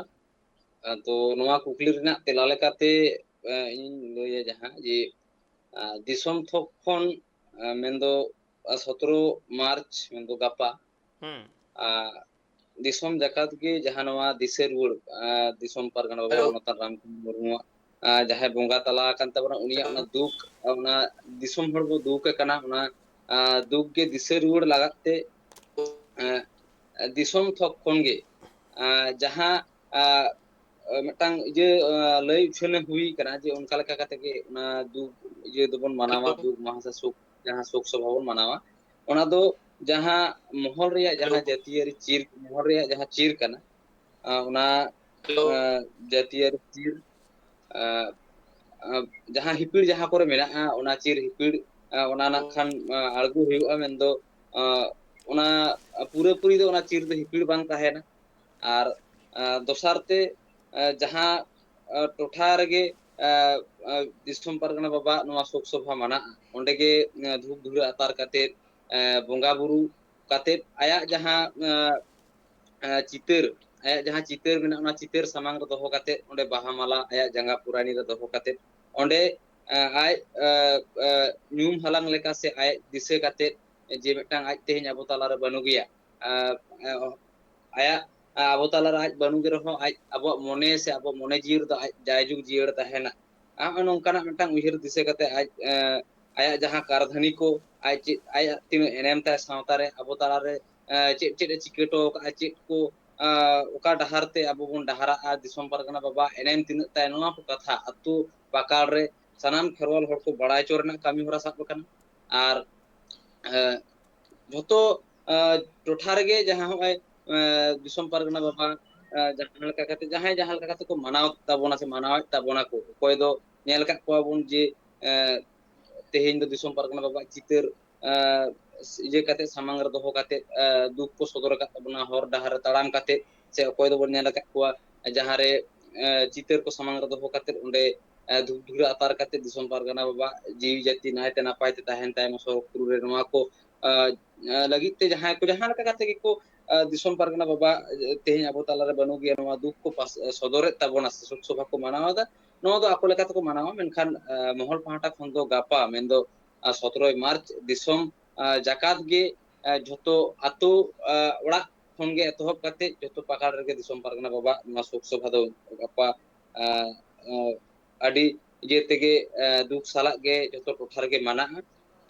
ᱟᱸ, ᱛᱚ, ᱱᱚᱣᱟ ᱠᱩᱠᱞᱤ ᱨᱮᱱᱟᱜ ᱛᱮᱞᱟ ᱞᱮᱠᱟᱛᱮ, ᱟᱸ, ᱤᱧᱤᱧ ᱞᱟᱹᱭᱟ ᱡᱟᱦᱟᱸ ᱡᱮ, ᱟᱸ, ᱫᱤᱥᱚᱢ ᱛᱷᱚᱠ ᱠᱷᱚᱱ, ᱟᱸ, ᱢᱮᱱᱫᱚ, ᱟᱸ, ᱥᱚᱛᱨᱚ ᱢᱟᱨᱪ, ᱢᱮᱱᱫᱚ ᱜᱟᱯᱟ, ᱦᱩᱸ᱾ ᱟᱸ, ᱫᱤᱥᱚᱢ ᱡᱟᱠᱟᱛ ᱜᱮ ᱡᱟᱦᱟᱸ ᱱᱚᱣᱟ ᱫᱤᱥᱟᱹ ᱨᱩᱣᱟᱹᱲ, ᱟᱸ, ᱫᱤᱥᱚᱢ ᱯᱟᱨᱜᱟᱱᱟ ᱵᱟᱵᱟ ᱦᱮᱞᱳ᱾ ᱢᱟᱱᱚᱛᱟᱱ ᱨᱟᱢᱠᱟᱱᱛ ᱢᱩᱨᱢᱩᱣᱟᱜ, ᱟᱸ, ᱡᱟᱦᱟᱸᱭ ᱵᱚᱸᱜᱟ ᱛᱟᱞᱟ ᱟᱠᱟᱱ ᱛᱟᱵᱚᱱᱟ, ᱩᱱᱤᱭᱟᱜ ᱦᱮᱞᱳ᱾ ᱚᱱᱟ ᱫᱩᱠ, ᱚᱱᱟ ᱫᱤᱥᱚᱢ ᱦᱚᱲ ᱵᱚ ᱫᱩᱠ ᱟᱠᱟᱱᱟ, ᱚᱱᱟ, ᱟᱸ, ᱫᱩᱠ ᱜᱮ ᱫᱤᱥᱟᱹ ᱨᱩᱣᱟᱹᱲ ᱞᱟᱜᱟᱫ ᱛᱮ, ᱟᱸ, ᱫᱤᱥᱚᱢ ᱛᱷᱚᱠ ᱠᱷᱚᱱ ᱜᱮ, ᱟᱸ, ᱡᱟᱦᱟᱸ, ᱟᱸ, ᱢᱤᱫᱴᱟᱝ ᱤᱭᱟᱹ, ᱟᱸ, ᱞᱟᱹᱭ ᱩᱪᱷᱟᱹᱱ ᱦᱩᱭ ᱠᱟᱱᱟ ᱡᱮ ᱚᱱᱠᱟ ᱞᱮᱠᱟ ᱠᱟᱛᱮ ᱜᱮ ᱚᱱᱟ ᱫᱩᱠ ᱤᱭᱟᱹ ᱫᱚᱵᱚᱱ ᱢᱟᱱᱟᱣᱟ, ᱦᱮᱞᱳ᱾ ᱫᱩᱠ ᱢᱟᱦᱟ ᱥᱮ ᱥᱳᱠ, ᱡᱟᱦᱟᱸ ᱥᱳᱠ ᱥᱚᱵᱷᱟ ᱵᱚᱱ ᱢᱟᱱᱟᱣᱟ, ᱚᱱᱟ ᱫᱚ ᱡᱟᱦᱟᱸ ᱢᱚᱦᱚᱞ ᱨᱮᱭᱟᱜ ᱦᱮᱞᱳ᱾ ᱡᱟᱦᱟᱸ ᱡᱟᱹᱛᱤᱭᱟᱹᱨᱤ ᱪᱤᱨ, ᱢᱚᱦᱚᱞ ᱨᱮᱭᱟᱜ ᱡᱟᱦᱟᱸ ᱪᱤᱨ ᱠᱟᱱᱟ, ᱟᱸ, ᱚᱱᱟ, ᱦᱮᱞᱳ᱾ ᱟᱸ, ᱡᱟᱹᱛᱤᱭᱟᱹᱨᱤ ᱪᱤᱨ, ᱟᱸ, ᱟᱸ, ᱡᱟᱦᱟᱸ ᱦᱤᱯᱤᱲ ᱡᱟᱦᱟᱸ ᱠᱚᱨᱮ ᱢᱮᱱᱟᱜᱼᱟ, ᱚᱱᱟ ᱪᱤᱨ ᱦᱤᱯᱤᱲ, ᱟᱸ, ᱚᱱᱟ ᱱᱟᱜ ᱠᱷᱟᱱ, ᱟᱸ, ᱟᱬᱜᱚ ᱦᱩᱭᱩᱜᱼᱟ, ᱢᱮᱱᱫᱚ, ᱟᱸ, ᱚᱱᱟ ᱯᱩᱨᱟᱹᱯᱩᱨᱤ ᱫᱚ ᱚᱱᱟ ᱪᱤᱨ ᱫᱚ ᱦᱤᱯᱤᱲ ᱵᱟᱝ ᱛᱟᱦᱮᱱᱟ᱾ ᱟᱨ, ᱟᱸ, ᱫᱚᱥᱟᱨ ᱛᱮ, ᱟᱸ, ᱡᱟᱦᱟᱸ, ᱟᱸ, ᱴᱚᱴᱷᱟ ᱨᱮᱜᱮ, ᱟᱸ, ᱟᱸ, ᱫᱤᱥᱚᱢ ᱯᱟᱨᱜᱟᱱᱟ ᱵᱟᱵᱟᱣᱟᱜ ᱱᱚᱣᱟ ᱥᱳᱠ ᱥᱚᱵᱷᱟ ᱢᱟᱱᱟᱜᱼᱟ, ᱚᱸᱰᱮ ᱜᱮ, ᱟᱸ, ᱫᱷᱩᱯ ᱫᱷᱩᱲᱟᱹ ᱟᱛᱟᱨ ᱠᱟᱛᱮᱫ, ᱟᱸ, ᱵᱚᱸᱜᱟ ᱵᱩᱨᱩ ᱠᱟᱛᱮᱫ, ᱟᱭᱟᱜ ᱡᱟᱦᱟᱸ, ᱟᱸ, ᱟᱸ, ᱪᱤᱛᱟᱹᱨ, ᱟᱭᱟᱜ ᱡᱟᱦᱟᱸ ᱪᱤᱛᱟᱹᱨ ᱢᱮᱱᱟᱜᱼᱟ, ᱚᱱᱟ ᱪᱤᱛᱟᱹᱨ ᱥᱟᱢᱟᱝ ᱨᱮ ᱫᱚᱦᱚ ᱠᱟᱛᱮᱫ, ᱚᱸᱰᱮ ᱵᱟᱦᱟ ᱢᱟᱞᱟ ᱟᱭᱟᱜ ᱡᱟᱸᱜᱟ ᱯᱩᱨᱟᱭᱱᱤ ᱨᱮ ᱫᱚᱦᱚ ᱠᱟᱛᱮᱫ, ᱚᱸᱰᱮ, ᱟᱸ, ᱟᱡ, ᱟᱸ, ᱟᱸ, ᱧᱩᱢ ᱦᱟᱞᱟᱝ ᱞᱮᱠᱟ ᱥᱮ ᱟᱡ ᱫᱤᱥᱟᱹ ᱠᱟᱛᱮᱫ ᱡᱮ ᱢᱤᱫᱴᱟᱝ ᱟᱡ ᱛᱮᱦᱮᱧ ᱟᱵᱚ ᱛᱟᱞᱟᱨᱮ ᱵᱟᱹᱱᱩᱜ ᱜᱮᱭᱟ, ᱟᱸ, ᱟᱸ, ᱟᱭᱟᱜ, ᱟᱸ, ᱟᱵᱚ ᱛᱟᱞᱟᱨᱮ ᱟᱡ ᱵᱟᱹᱱᱩᱜ ᱜᱮ ᱨᱮᱦᱚᱸ, ᱟᱡ ᱟᱵᱚᱣᱟᱜ ᱢᱚᱱᱮ ᱥᱮ ᱟᱵᱚᱣᱟᱜ ᱢᱚᱱᱮ ᱡᱤᱣᱤ ᱨᱮᱫᱚ ᱟᱡ ᱡᱟᱭᱡᱩᱜᱽ ᱡᱤᱭᱟᱹᱲ ᱛᱟᱦᱮᱱᱟ᱾ ᱟᱸ, ᱱᱚᱜᱼᱚ ᱱᱚᱝᱠᱟᱱᱟᱜ ᱢᱤᱫᱴᱟᱝ ᱩᱭᱦᱟᱹᱨ ᱫᱤᱥᱟᱹ ᱠᱟᱛᱮ ᱟᱡ, ᱟᱸ, ᱟᱭᱟᱜ ᱡᱟᱦᱟᱸ ᱠᱟᱨᱫᱷᱟᱹᱱᱤ ᱠᱚ, ᱟᱡ ᱪᱮᱫ, ᱟᱭᱟᱜ ᱛᱤᱱᱟᱹᱜ ᱮᱱᱮᱢ ᱛᱟᱭ ᱥᱟᱶᱛᱟ ᱨᱮ, ᱟᱵᱚ ᱛᱟᱞᱟᱨᱮ, ᱟᱸ, ᱪᱮᱫ ᱪᱮᱫ ᱮ ᱪᱤᱠᱟᱹ ᱦᱚᱴᱚ ᱟᱠᱟᱫᱼᱟ, ᱪᱮᱫ ᱠᱚ, ᱟᱸ, ᱚᱠᱟ ᱰᱟᱦᱟᱨ ᱛᱮ ᱟᱵᱚ ᱵᱚᱱ ᱰᱟᱦᱟᱨᱟᱜᱼᱟ, ᱫᱤᱥᱚᱢ ᱯᱟᱨᱜᱟᱱᱟ ᱵᱟᱵᱟ ᱮᱱᱮᱢ ᱛᱤᱱᱟᱹᱜ ᱛᱟᱭ, ᱱᱚᱣᱟ ᱠᱚ ᱠᱟᱛᱷᱟ ᱟᱹᱛᱩ ᱯᱟᱠᱟᱲ ᱨᱮ ᱥᱟᱱᱟᱢ ᱠᱷᱮᱨᱣᱟᱞ ᱦᱚᱲ ᱠᱚ ᱵᱟᱲᱟᱭ ᱦᱚᱪᱚ ᱨᱮᱱᱟᱜ ᱠᱟᱹᱢᱤ ᱦᱚᱨᱟ ᱥᱟᱵ ᱟᱠᱟᱱᱟ᱾ ᱟᱨ, ᱟᱸ, ᱡᱷᱚᱛᱚ, ᱟᱸ, ᱴᱚᱴᱷᱟ ᱨᱮᱜᱮ ᱡᱟᱦᱟᱸ ᱦᱚᱸᱜᱼᱚᱭ, ᱮ, ᱫᱤᱥᱚᱢ ᱯᱟᱨᱜᱟᱱᱟ ᱵᱟᱵᱟ, ᱮ, ᱡᱟᱦᱟᱸ ᱞᱮᱠᱟ ᱠᱟᱛᱮ, ᱡᱟᱦᱟᱸᱭ ᱡᱟᱦᱟᱸ ᱞᱮᱠᱟ ᱠᱟᱛᱮ ᱠᱚ ᱢᱟᱱᱟᱣ ᱛᱟᱵᱚᱱᱟ ᱥᱮ ᱢᱟᱱᱟᱣᱮᱫ ᱛᱟᱵᱚᱱᱟ ᱠᱚ, ᱚᱠᱚᱭ ᱫᱚ ᱧᱮᱞ ᱟᱠᱟᱫ ᱠᱚᱣᱟ ᱵᱚᱱ ᱡᱮ, ᱮ, ᱛᱮᱦᱮᱧ ᱫᱚ ᱫᱤᱥᱚᱢ ᱯᱟᱨᱜᱟᱱᱟ ᱵᱟᱵᱟᱣᱟᱜ ᱪᱤᱛᱟᱹᱨ, ᱮ, ᱤᱭᱟᱹ ᱠᱟᱛᱮ, ᱥᱟᱢᱟᱝ ᱨᱮ ᱫᱚᱦᱚ ᱠᱟᱛᱮ, ᱮ, ᱫᱩᱠ ᱠᱚ ᱥᱚᱫᱚᱨ ᱟᱠᱟᱫ ᱛᱟᱵᱚᱱᱟ ᱦᱚᱨ ᱰᱟᱦᱟᱨ ᱨᱮ ᱛᱟᱲᱟᱢ ᱠᱟᱛᱮ, ᱥᱮ ᱚᱠᱚᱭ ᱫᱚᱵᱚᱱ ᱧᱮᱞ ᱟᱠᱟᱫ ᱠᱚᱣᱟ ᱡᱟᱦᱟᱸ ᱨᱮ, ᱮ, ᱪᱤᱛᱟᱹᱨ ᱠᱚ ᱥᱟᱢᱟᱝ ᱨᱮ ᱫᱚᱦᱚ ᱠᱟᱛᱮ, ᱚᱸᱰᱮ, ᱮ, ᱫᱷᱩᱯ ᱫᱷᱩᱲᱟᱹ ᱟᱛᱟᱨ ᱠᱟᱛᱮ ᱫᱤᱥᱚᱢ ᱯᱟᱨᱜᱟᱱᱟ ᱵᱟᱵᱟ ᱡᱤᱣᱤ ᱡᱟᱹᱛᱤ ᱱᱟᱭᱛᱮ ᱱᱟᱯᱟᱭ ᱛᱮ ᱛᱟᱦᱮᱱ ᱛᱟᱭ ᱢᱟ, ᱥᱚᱨᱚᱜᱽ ᱯᱩᱨᱤ ᱨᱮ ᱱᱚᱣᱟ ᱠᱚ, ᱮ, ᱮ, ᱞᱟᱹᱜᱤᱫ ᱛᱮ ᱡᱟᱦᱟᱸᱭ ᱠᱚ ᱡᱟᱦᱟᱸ ᱞᱮᱠᱟ ᱠᱟᱛᱮ ᱜᱮᱠᱚ, ᱮ, ᱫᱤᱥᱚᱢ ᱯᱟᱨᱜᱟᱱᱟ ᱵᱟᱵᱟ, ᱮ, ᱛᱮᱦᱮᱧ ᱟᱵᱚ ᱛᱟᱞᱟᱨᱮ ᱵᱟᱹᱱᱩᱜ ᱜᱮᱭᱟ, ᱱᱚᱣᱟ ᱫᱩᱠ ᱠᱚ ᱯᱟᱥ-, ᱮ, ᱥᱚᱫᱚᱨᱮᱫ ᱛᱟᱵᱚᱱᱟ ᱥᱮ ᱥᱳᱠ ᱥᱚᱵᱷᱟ ᱠᱚ ᱢᱟᱱᱟᱣ ᱮᱫᱟ, ᱱᱚᱣᱟ ᱫᱚ ᱟᱠᱚ ᱞᱮᱠᱟ ᱛᱮᱠᱚ ᱢᱟᱱᱟᱣᱟ, ᱢᱮᱱᱠᱷᱟᱱ, ᱮ, ᱢᱚᱦᱚᱞ ᱯᱟᱦᱴᱟ ᱠᱷᱚᱱ ᱫᱚ ᱜᱟᱯᱟ, ᱢᱮᱱᱫᱚ, ᱮ, ᱥᱚᱛᱨᱚᱭ ᱢᱟᱨᱪ ᱫᱤᱥᱚᱢ, ᱮ, ᱡᱟᱠᱟᱛ ᱜᱮ, ᱮ, ᱡᱷᱚᱛᱚ ᱟᱛᱳ, ᱮ, ᱚᱲᱟᱜ ᱠᱷᱚᱱ ᱜᱮ ᱮᱛᱚᱦᱚᱵ ᱠᱟᱛᱮ ᱡᱷᱚᱛᱚ ᱯᱟᱠᱟᱲ ᱨᱮᱜᱮ ᱫᱤᱥᱚᱢ ᱯᱟᱨᱜᱟᱱᱟ ᱵᱟᱵᱟ ᱱᱚᱣᱟ ᱥᱳᱠ ᱥᱚᱵᱷᱟ ᱫᱚ ᱜᱟᱯᱟ, ᱮ, ᱮ, ᱟᱹᱰᱤ ᱤᱭᱟᱹ ᱛᱮᱜᱮ, ᱮ, ᱫᱩᱠ ᱥᱟᱞᱟᱜ ᱜᱮ ᱡᱷᱚᱛᱚ ᱴᱚᱴᱷᱟ ᱨᱮᱜᱮ ᱢᱟᱱᱟᱜᱼᱟ᱾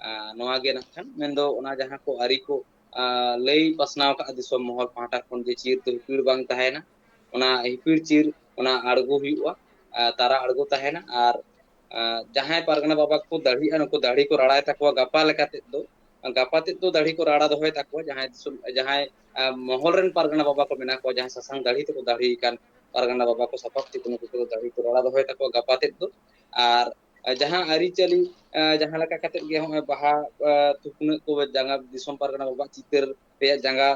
ᱮ, ᱱᱚᱣᱟ ᱜᱮ ᱱᱟᱜ ᱠᱷᱟᱱ ᱢᱮᱱᱫᱚ ᱚᱱᱟ ᱡᱟᱦᱟᱸ ᱠᱚ ᱟᱹᱨᱤ ᱠᱚ, ᱮ, ᱞᱟᱹᱭ ᱯᱟᱥᱱᱟᱣ ᱠᱟᱜᱼᱟ ᱫᱤᱥᱚᱢ ᱢᱚᱦᱚᱞ ᱯᱟᱦᱴᱟ ᱠᱷᱚᱱ ᱡᱮ ᱪᱤᱨ ᱫᱚ ᱦᱤᱯᱤᱲ ᱵᱟᱝ ᱛᱟᱦᱮᱱᱟ, ᱚᱱᱟ ᱦᱤᱯᱤᱲ ᱪᱤᱨ ᱚᱱᱟ ᱟᱬᱜᱚ ᱦᱩᱭᱩᱜᱼᱟ, ᱮ, ᱛᱟᱨᱟ ᱟᱬᱜᱚ ᱛᱟᱦᱮᱱᱟ᱾ ᱟᱨ, ᱮ, ᱡᱟᱦᱟᱸᱭ ᱯᱟᱨᱜᱟᱱᱟ ᱵᱟᱵᱟ ᱠᱚ ᱫᱟᱲᱦᱤᱜᱼᱟ, ᱱᱩᱠᱩ ᱫᱟᱲᱦᱤ ᱠᱚ ᱨᱟᱲᱟᱭ ᱛᱟᱠᱚᱣᱟ ᱜᱟᱯᱟ ᱞᱮᱠᱟ ᱛᱮᱫ ᱫᱚ, ᱜᱟᱯᱟ ᱛᱮᱫ ᱫᱚ ᱫᱟᱲᱦᱤ ᱠᱚ ᱨᱟᱲᱟ ᱫᱚᱦᱚᱭ ᱛᱟᱠᱚᱣᱟ, ᱡᱟᱦᱟᱸᱭ ᱫᱤᱥᱚᱢ, ᱡᱟᱦᱟᱸᱭ, ᱮ, ᱢᱚᱦᱚᱞ ᱨᱮᱱ ᱯᱟᱨᱜᱟᱱᱟ ᱵᱟᱵᱟ ᱠᱚ ᱢᱮᱱᱟᱜ ᱠᱚᱣᱟ, ᱡᱟᱦᱟᱸᱭ ᱥᱟᱥᱟᱝ ᱫᱟᱲᱦᱤ ᱛᱮᱠᱚ ᱫᱟᱲᱦᱤ ᱟᱠᱟᱱ ᱯᱟᱨᱜᱟᱱᱟ ᱵᱟᱵᱟ ᱠᱚ ᱥᱟᱯᱟᱵ ᱛᱮᱠᱚ ᱱᱩᱠᱩ ᱠᱚᱫᱚ ᱫᱟᱲᱦᱤ ᱠᱚ ᱨᱟᱲᱟ ᱫᱚᱦᱚᱭ ᱛᱟᱠᱚᱣᱟ ᱜᱟᱯᱟ ᱛᱮᱫ ᱫᱚ᱾ ᱟᱨ, ᱮ, ᱡᱟᱦᱟᱸ ᱟᱹᱨᱤᱪᱟᱹᱞᱤ, ᱮ, ᱡᱟᱦᱟᱸ ᱞᱮᱠᱟ ᱠᱟᱛᱮᱫ ᱜᱮ ᱦᱚᱸᱜᱼᱚᱭ ᱵᱟᱦᱟ, ᱮ, ᱛᱷᱩᱯᱱᱟᱹᱜ ᱠᱚ ᱡᱟᱸᱜᱟ, ᱫᱤᱥᱚᱢ ᱯᱟᱨᱜᱟᱱᱟ ᱵᱟᱵᱟᱣᱟᱜ ᱪᱤᱛᱟᱹᱨ ᱨᱮᱭᱟᱜ ᱡᱟᱸᱜᱟ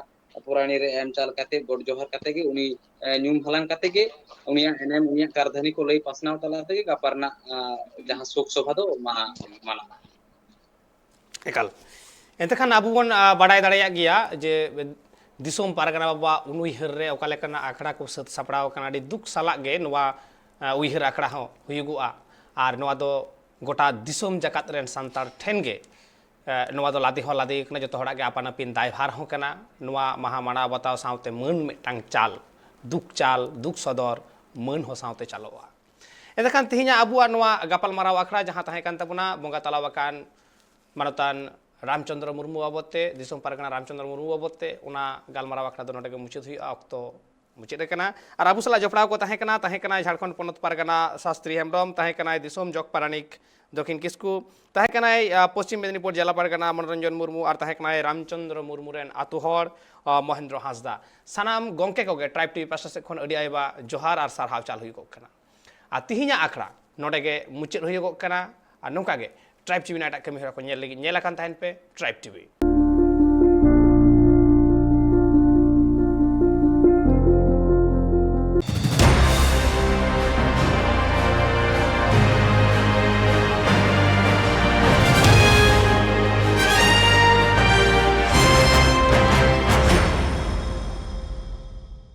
ᱯᱚᱨᱟᱭᱱᱤ ᱨᱮ ᱮᱢ ᱪᱟᱞ ᱠᱟᱛᱮ, ᱜᱚᱰ ᱡᱚᱦᱟᱨ ᱠᱟᱛᱮ ᱜᱮ, ᱩᱱᱤ, ᱮ, ᱧᱩᱢ ᱦᱟᱞᱟᱝ ᱠᱟᱛᱮ ᱜᱮ, ᱩᱱᱤᱭᱟᱜ ᱮᱱᱮᱢ, ᱩᱱᱤᱭᱟᱜ ᱠᱟᱨᱫᱷᱟᱹᱱᱤ ᱠᱚ ᱞᱟᱹᱭ ᱯᱟᱥᱱᱟᱣ ᱛᱟᱞᱟ ᱛᱮᱜᱮ ᱜᱟᱯᱟ ᱨᱮᱱᱟᱜ, ᱮ, ᱡᱟᱦᱟᱸ ᱥᱳᱠ ᱥᱚᱵᱷᱟ ᱫᱚ ᱢᱟᱱᱟ-, ᱢᱟᱱᱟᱜᱼᱟ᱾ ᱮᱠᱟᱞ᱾ ᱮᱱᱛᱮ ᱠᱷᱟᱱ ᱟᱵᱚ ᱵᱚᱱ, ᱟ, ᱵᱟᱰᱟᱭ ᱫᱟᱲᱮᱭᱟᱜ ᱜᱮᱭᱟ ᱡᱮ ᱫᱤᱥᱚᱢ ᱯᱟᱨᱜᱟᱱᱟ ᱵᱟᱵᱟᱣᱟᱜ ᱩᱱᱩᱭᱦᱟᱹᱨ ᱨᱮ ᱚᱠᱟ ᱞᱮᱠᱟᱱᱟᱜ ᱟᱠᱷᱲᱟ ᱠᱚ ᱥᱟᱹᱛ ᱥᱟᱯᱲᱟᱣ ᱟᱠᱟᱱᱟ᱾ ᱟᱹᱰᱤ ᱫᱩᱠ ᱥᱟᱞᱟᱜ ᱜᱮ ᱱᱚᱣᱟ, ᱟ, ᱩᱭᱦᱟᱹᱨ ᱟᱠᱷᱲᱟ ᱦᱚᱸ ᱦᱩᱭᱩᱜᱚᱜᱼᱟ᱾ ᱟᱨ ᱱᱚᱣᱟ ᱫᱚ ᱜᱚᱴᱟ ᱫᱤᱥᱚᱢ ᱡᱟᱠᱟᱛ ᱨᱮᱱ ᱥᱟᱱᱛᱟᱲ ᱴᱷᱮᱱ ᱜᱮ, ᱟ, ᱱᱚᱣᱟ ᱫᱚ ᱞᱟᱫᱮ ᱦᱚᱸ ᱞᱟᱫᱮ ᱠᱟᱱᱟ, ᱡᱚᱛᱚ ᱦᱚᱲᱟᱜ ᱜᱮ ᱟᱯᱟᱱ ᱟᱹᱯᱤᱱ ᱫᱟᱭᱵᱷᱟᱨ ᱦᱚᱸ ᱠᱟᱱᱟ᱾ ᱱᱚᱣᱟ ᱢᱟᱦᱟ ᱢᱟᱱᱟᱣ ᱵᱟᱛᱟᱣ ᱥᱟᱶᱛᱮ ᱢᱟᱹᱱ ᱢᱤᱫᱴᱟᱝ ᱪᱟᱞ, ᱫᱩᱠ ᱪᱟᱞ, ᱫᱩᱠ ᱥᱚᱫᱚᱨ, ᱢᱟᱹᱱ ᱦᱚᱸ ᱥᱟᱶᱛᱮ ᱪᱟᱞᱚᱜᱼᱟ᱾ ᱮᱱᱛᱮ ᱠᱷᱟᱱ ᱛᱮᱦᱮᱧᱟᱜ ᱟᱵᱚᱣᱟᱜ ᱱᱚᱣᱟ ᱜᱟᱯᱟᱞᱢᱟᱨᱟᱣ ᱟᱠᱷᱲᱟ ᱡᱟᱦᱟᱸ ᱛᱟᱦᱮᱸ ᱠᱟᱱ ᱛᱟᱵᱚᱱᱟ, ᱵᱚᱸᱜᱟ ᱛᱟᱞᱟ ᱟᱠᱟᱱ ᱢᱟᱱᱚᱛᱟᱱ ᱨᱟᱢᱪᱚᱸᱫᱽᱨᱚ ᱢᱩᱨᱢᱩ ᱵᱟᱵᱚᱫ ᱛᱮ, ᱫᱤᱥᱚᱢ ᱯᱟᱨᱜᱟᱱᱟ ᱨᱟᱢᱪᱚᱸᱫᱽᱨᱚ ᱢᱩᱨᱢᱩ ᱵᱟᱵᱚᱫ ᱛᱮ, ᱚᱱᱟ ᱜᱟᱞᱢᱟᱨᱟᱣ ᱟᱠᱷᱲᱟ ᱫᱚ ᱱᱚᱰᱮ ᱜᱮ ᱢᱩᱪᱟᱹᱫ ᱦᱩᱭᱩᱜᱼᱟ᱾ ᱚᱠᱛᱚ ᱢᱩᱪᱟᱹᱫ ᱟᱠᱟᱱᱟ᱾ ᱟᱨ ᱟᱵᱚ ᱥᱟᱞᱟᱜ ᱡᱚᱯᱲᱟᱣ ᱠᱚ ᱛᱟᱦᱮᱸ ᱠᱟᱱᱟ, ᱛᱟᱦᱮᱸ ᱠᱟᱱᱟᱭ ᱡᱷᱟᱲᱠᱷᱚᱸᱰ ᱯᱚᱱᱚᱛ ᱯᱟᱨᱜᱟᱱᱟ ᱥᱟᱥᱛᱨᱤ ᱦᱮᱢᱵᱽᱨᱚᱢ, ᱛᱟᱦᱮᱸ ᱠᱟᱱᱟᱭ ᱫᱤᱥᱚᱢ ᱡᱚᱜᱽ ᱯᱟᱨᱟᱱᱤᱠ ᱫᱚᱠᱷᱤᱱ ᱠᱤᱥᱠᱩ, ᱛᱟᱦᱮᱸ ᱠᱟᱱᱟᱭ ᱟᱨ, ᱯᱚᱥᱪᱤᱢ ᱢᱮᱫᱽᱱᱤᱯᱩᱨ ᱡᱮᱞᱟ ᱯᱟᱨᱜᱟᱱᱟ ᱢᱚᱱᱳᱨᱚᱧᱡᱚᱱ ᱢᱩᱨᱢᱩ, ᱟᱨ ᱛᱟᱦᱮᱸ ᱠᱟᱱᱟᱭ ᱨᱟᱢᱪᱚᱸᱫᱽᱨᱚ ᱢᱩᱨᱢᱩ ᱨᱮᱱ ᱟᱛᱳ ᱦᱚᱲ, ᱟᱨ, ᱢᱚᱦᱮᱱᱫᱨᱚ ᱦᱟᱸᱥᱫᱟ᱾ ᱥᱟᱱᱟᱢ ᱜᱚᱢᱠᱮ ᱠᱚᱜᱮ ᱴᱨᱟᱭᱤᱵᱽ ᱴᱤᱵᱷᱤ ᱯᱟᱥᱴᱟ ᱥᱮᱫ ᱠᱷᱚᱱ ᱟᱹᱰᱤ ᱟᱭᱢᱟ ᱡᱚᱦᱟᱨ ᱟᱨ ᱥᱟᱨᱦᱟᱣ ᱪᱟᱞ ᱦᱩᱭᱩᱜᱚᱜ ᱠᱟᱱᱟ᱾ ᱟᱨ ᱛᱤᱦᱤᱧᱟᱜ ᱟᱠᱷᱲᱟ ᱱᱚᱰᱮ ᱜᱮ ᱢᱩᱪᱟᱹᱫ ᱦᱩᱭᱩᱜᱚᱜ ᱠᱟᱱᱟ᱾ ᱟᱨ ᱱᱚᱝᱠᱟ ᱜᱮ ᱴᱨᱟᱭᱤᱵᱽ ᱴᱤᱵᱷᱤ ᱨᱮᱱᱟᱜ ᱮᱴᱟᱜ ᱠᱟᱹᱢᱤ ᱦᱚᱨᱟ ᱠᱚ ᱧᱮᱞ ᱞᱟᱹᱜᱤᱫ ᱧᱮᱞ ᱟᱠᱟᱱ ᱛᱟᱦᱮᱱ ᱯᱮ ᱴᱨᱟᱭᱤᱵᱽ ᱴᱤᱵᱷᱤ᱾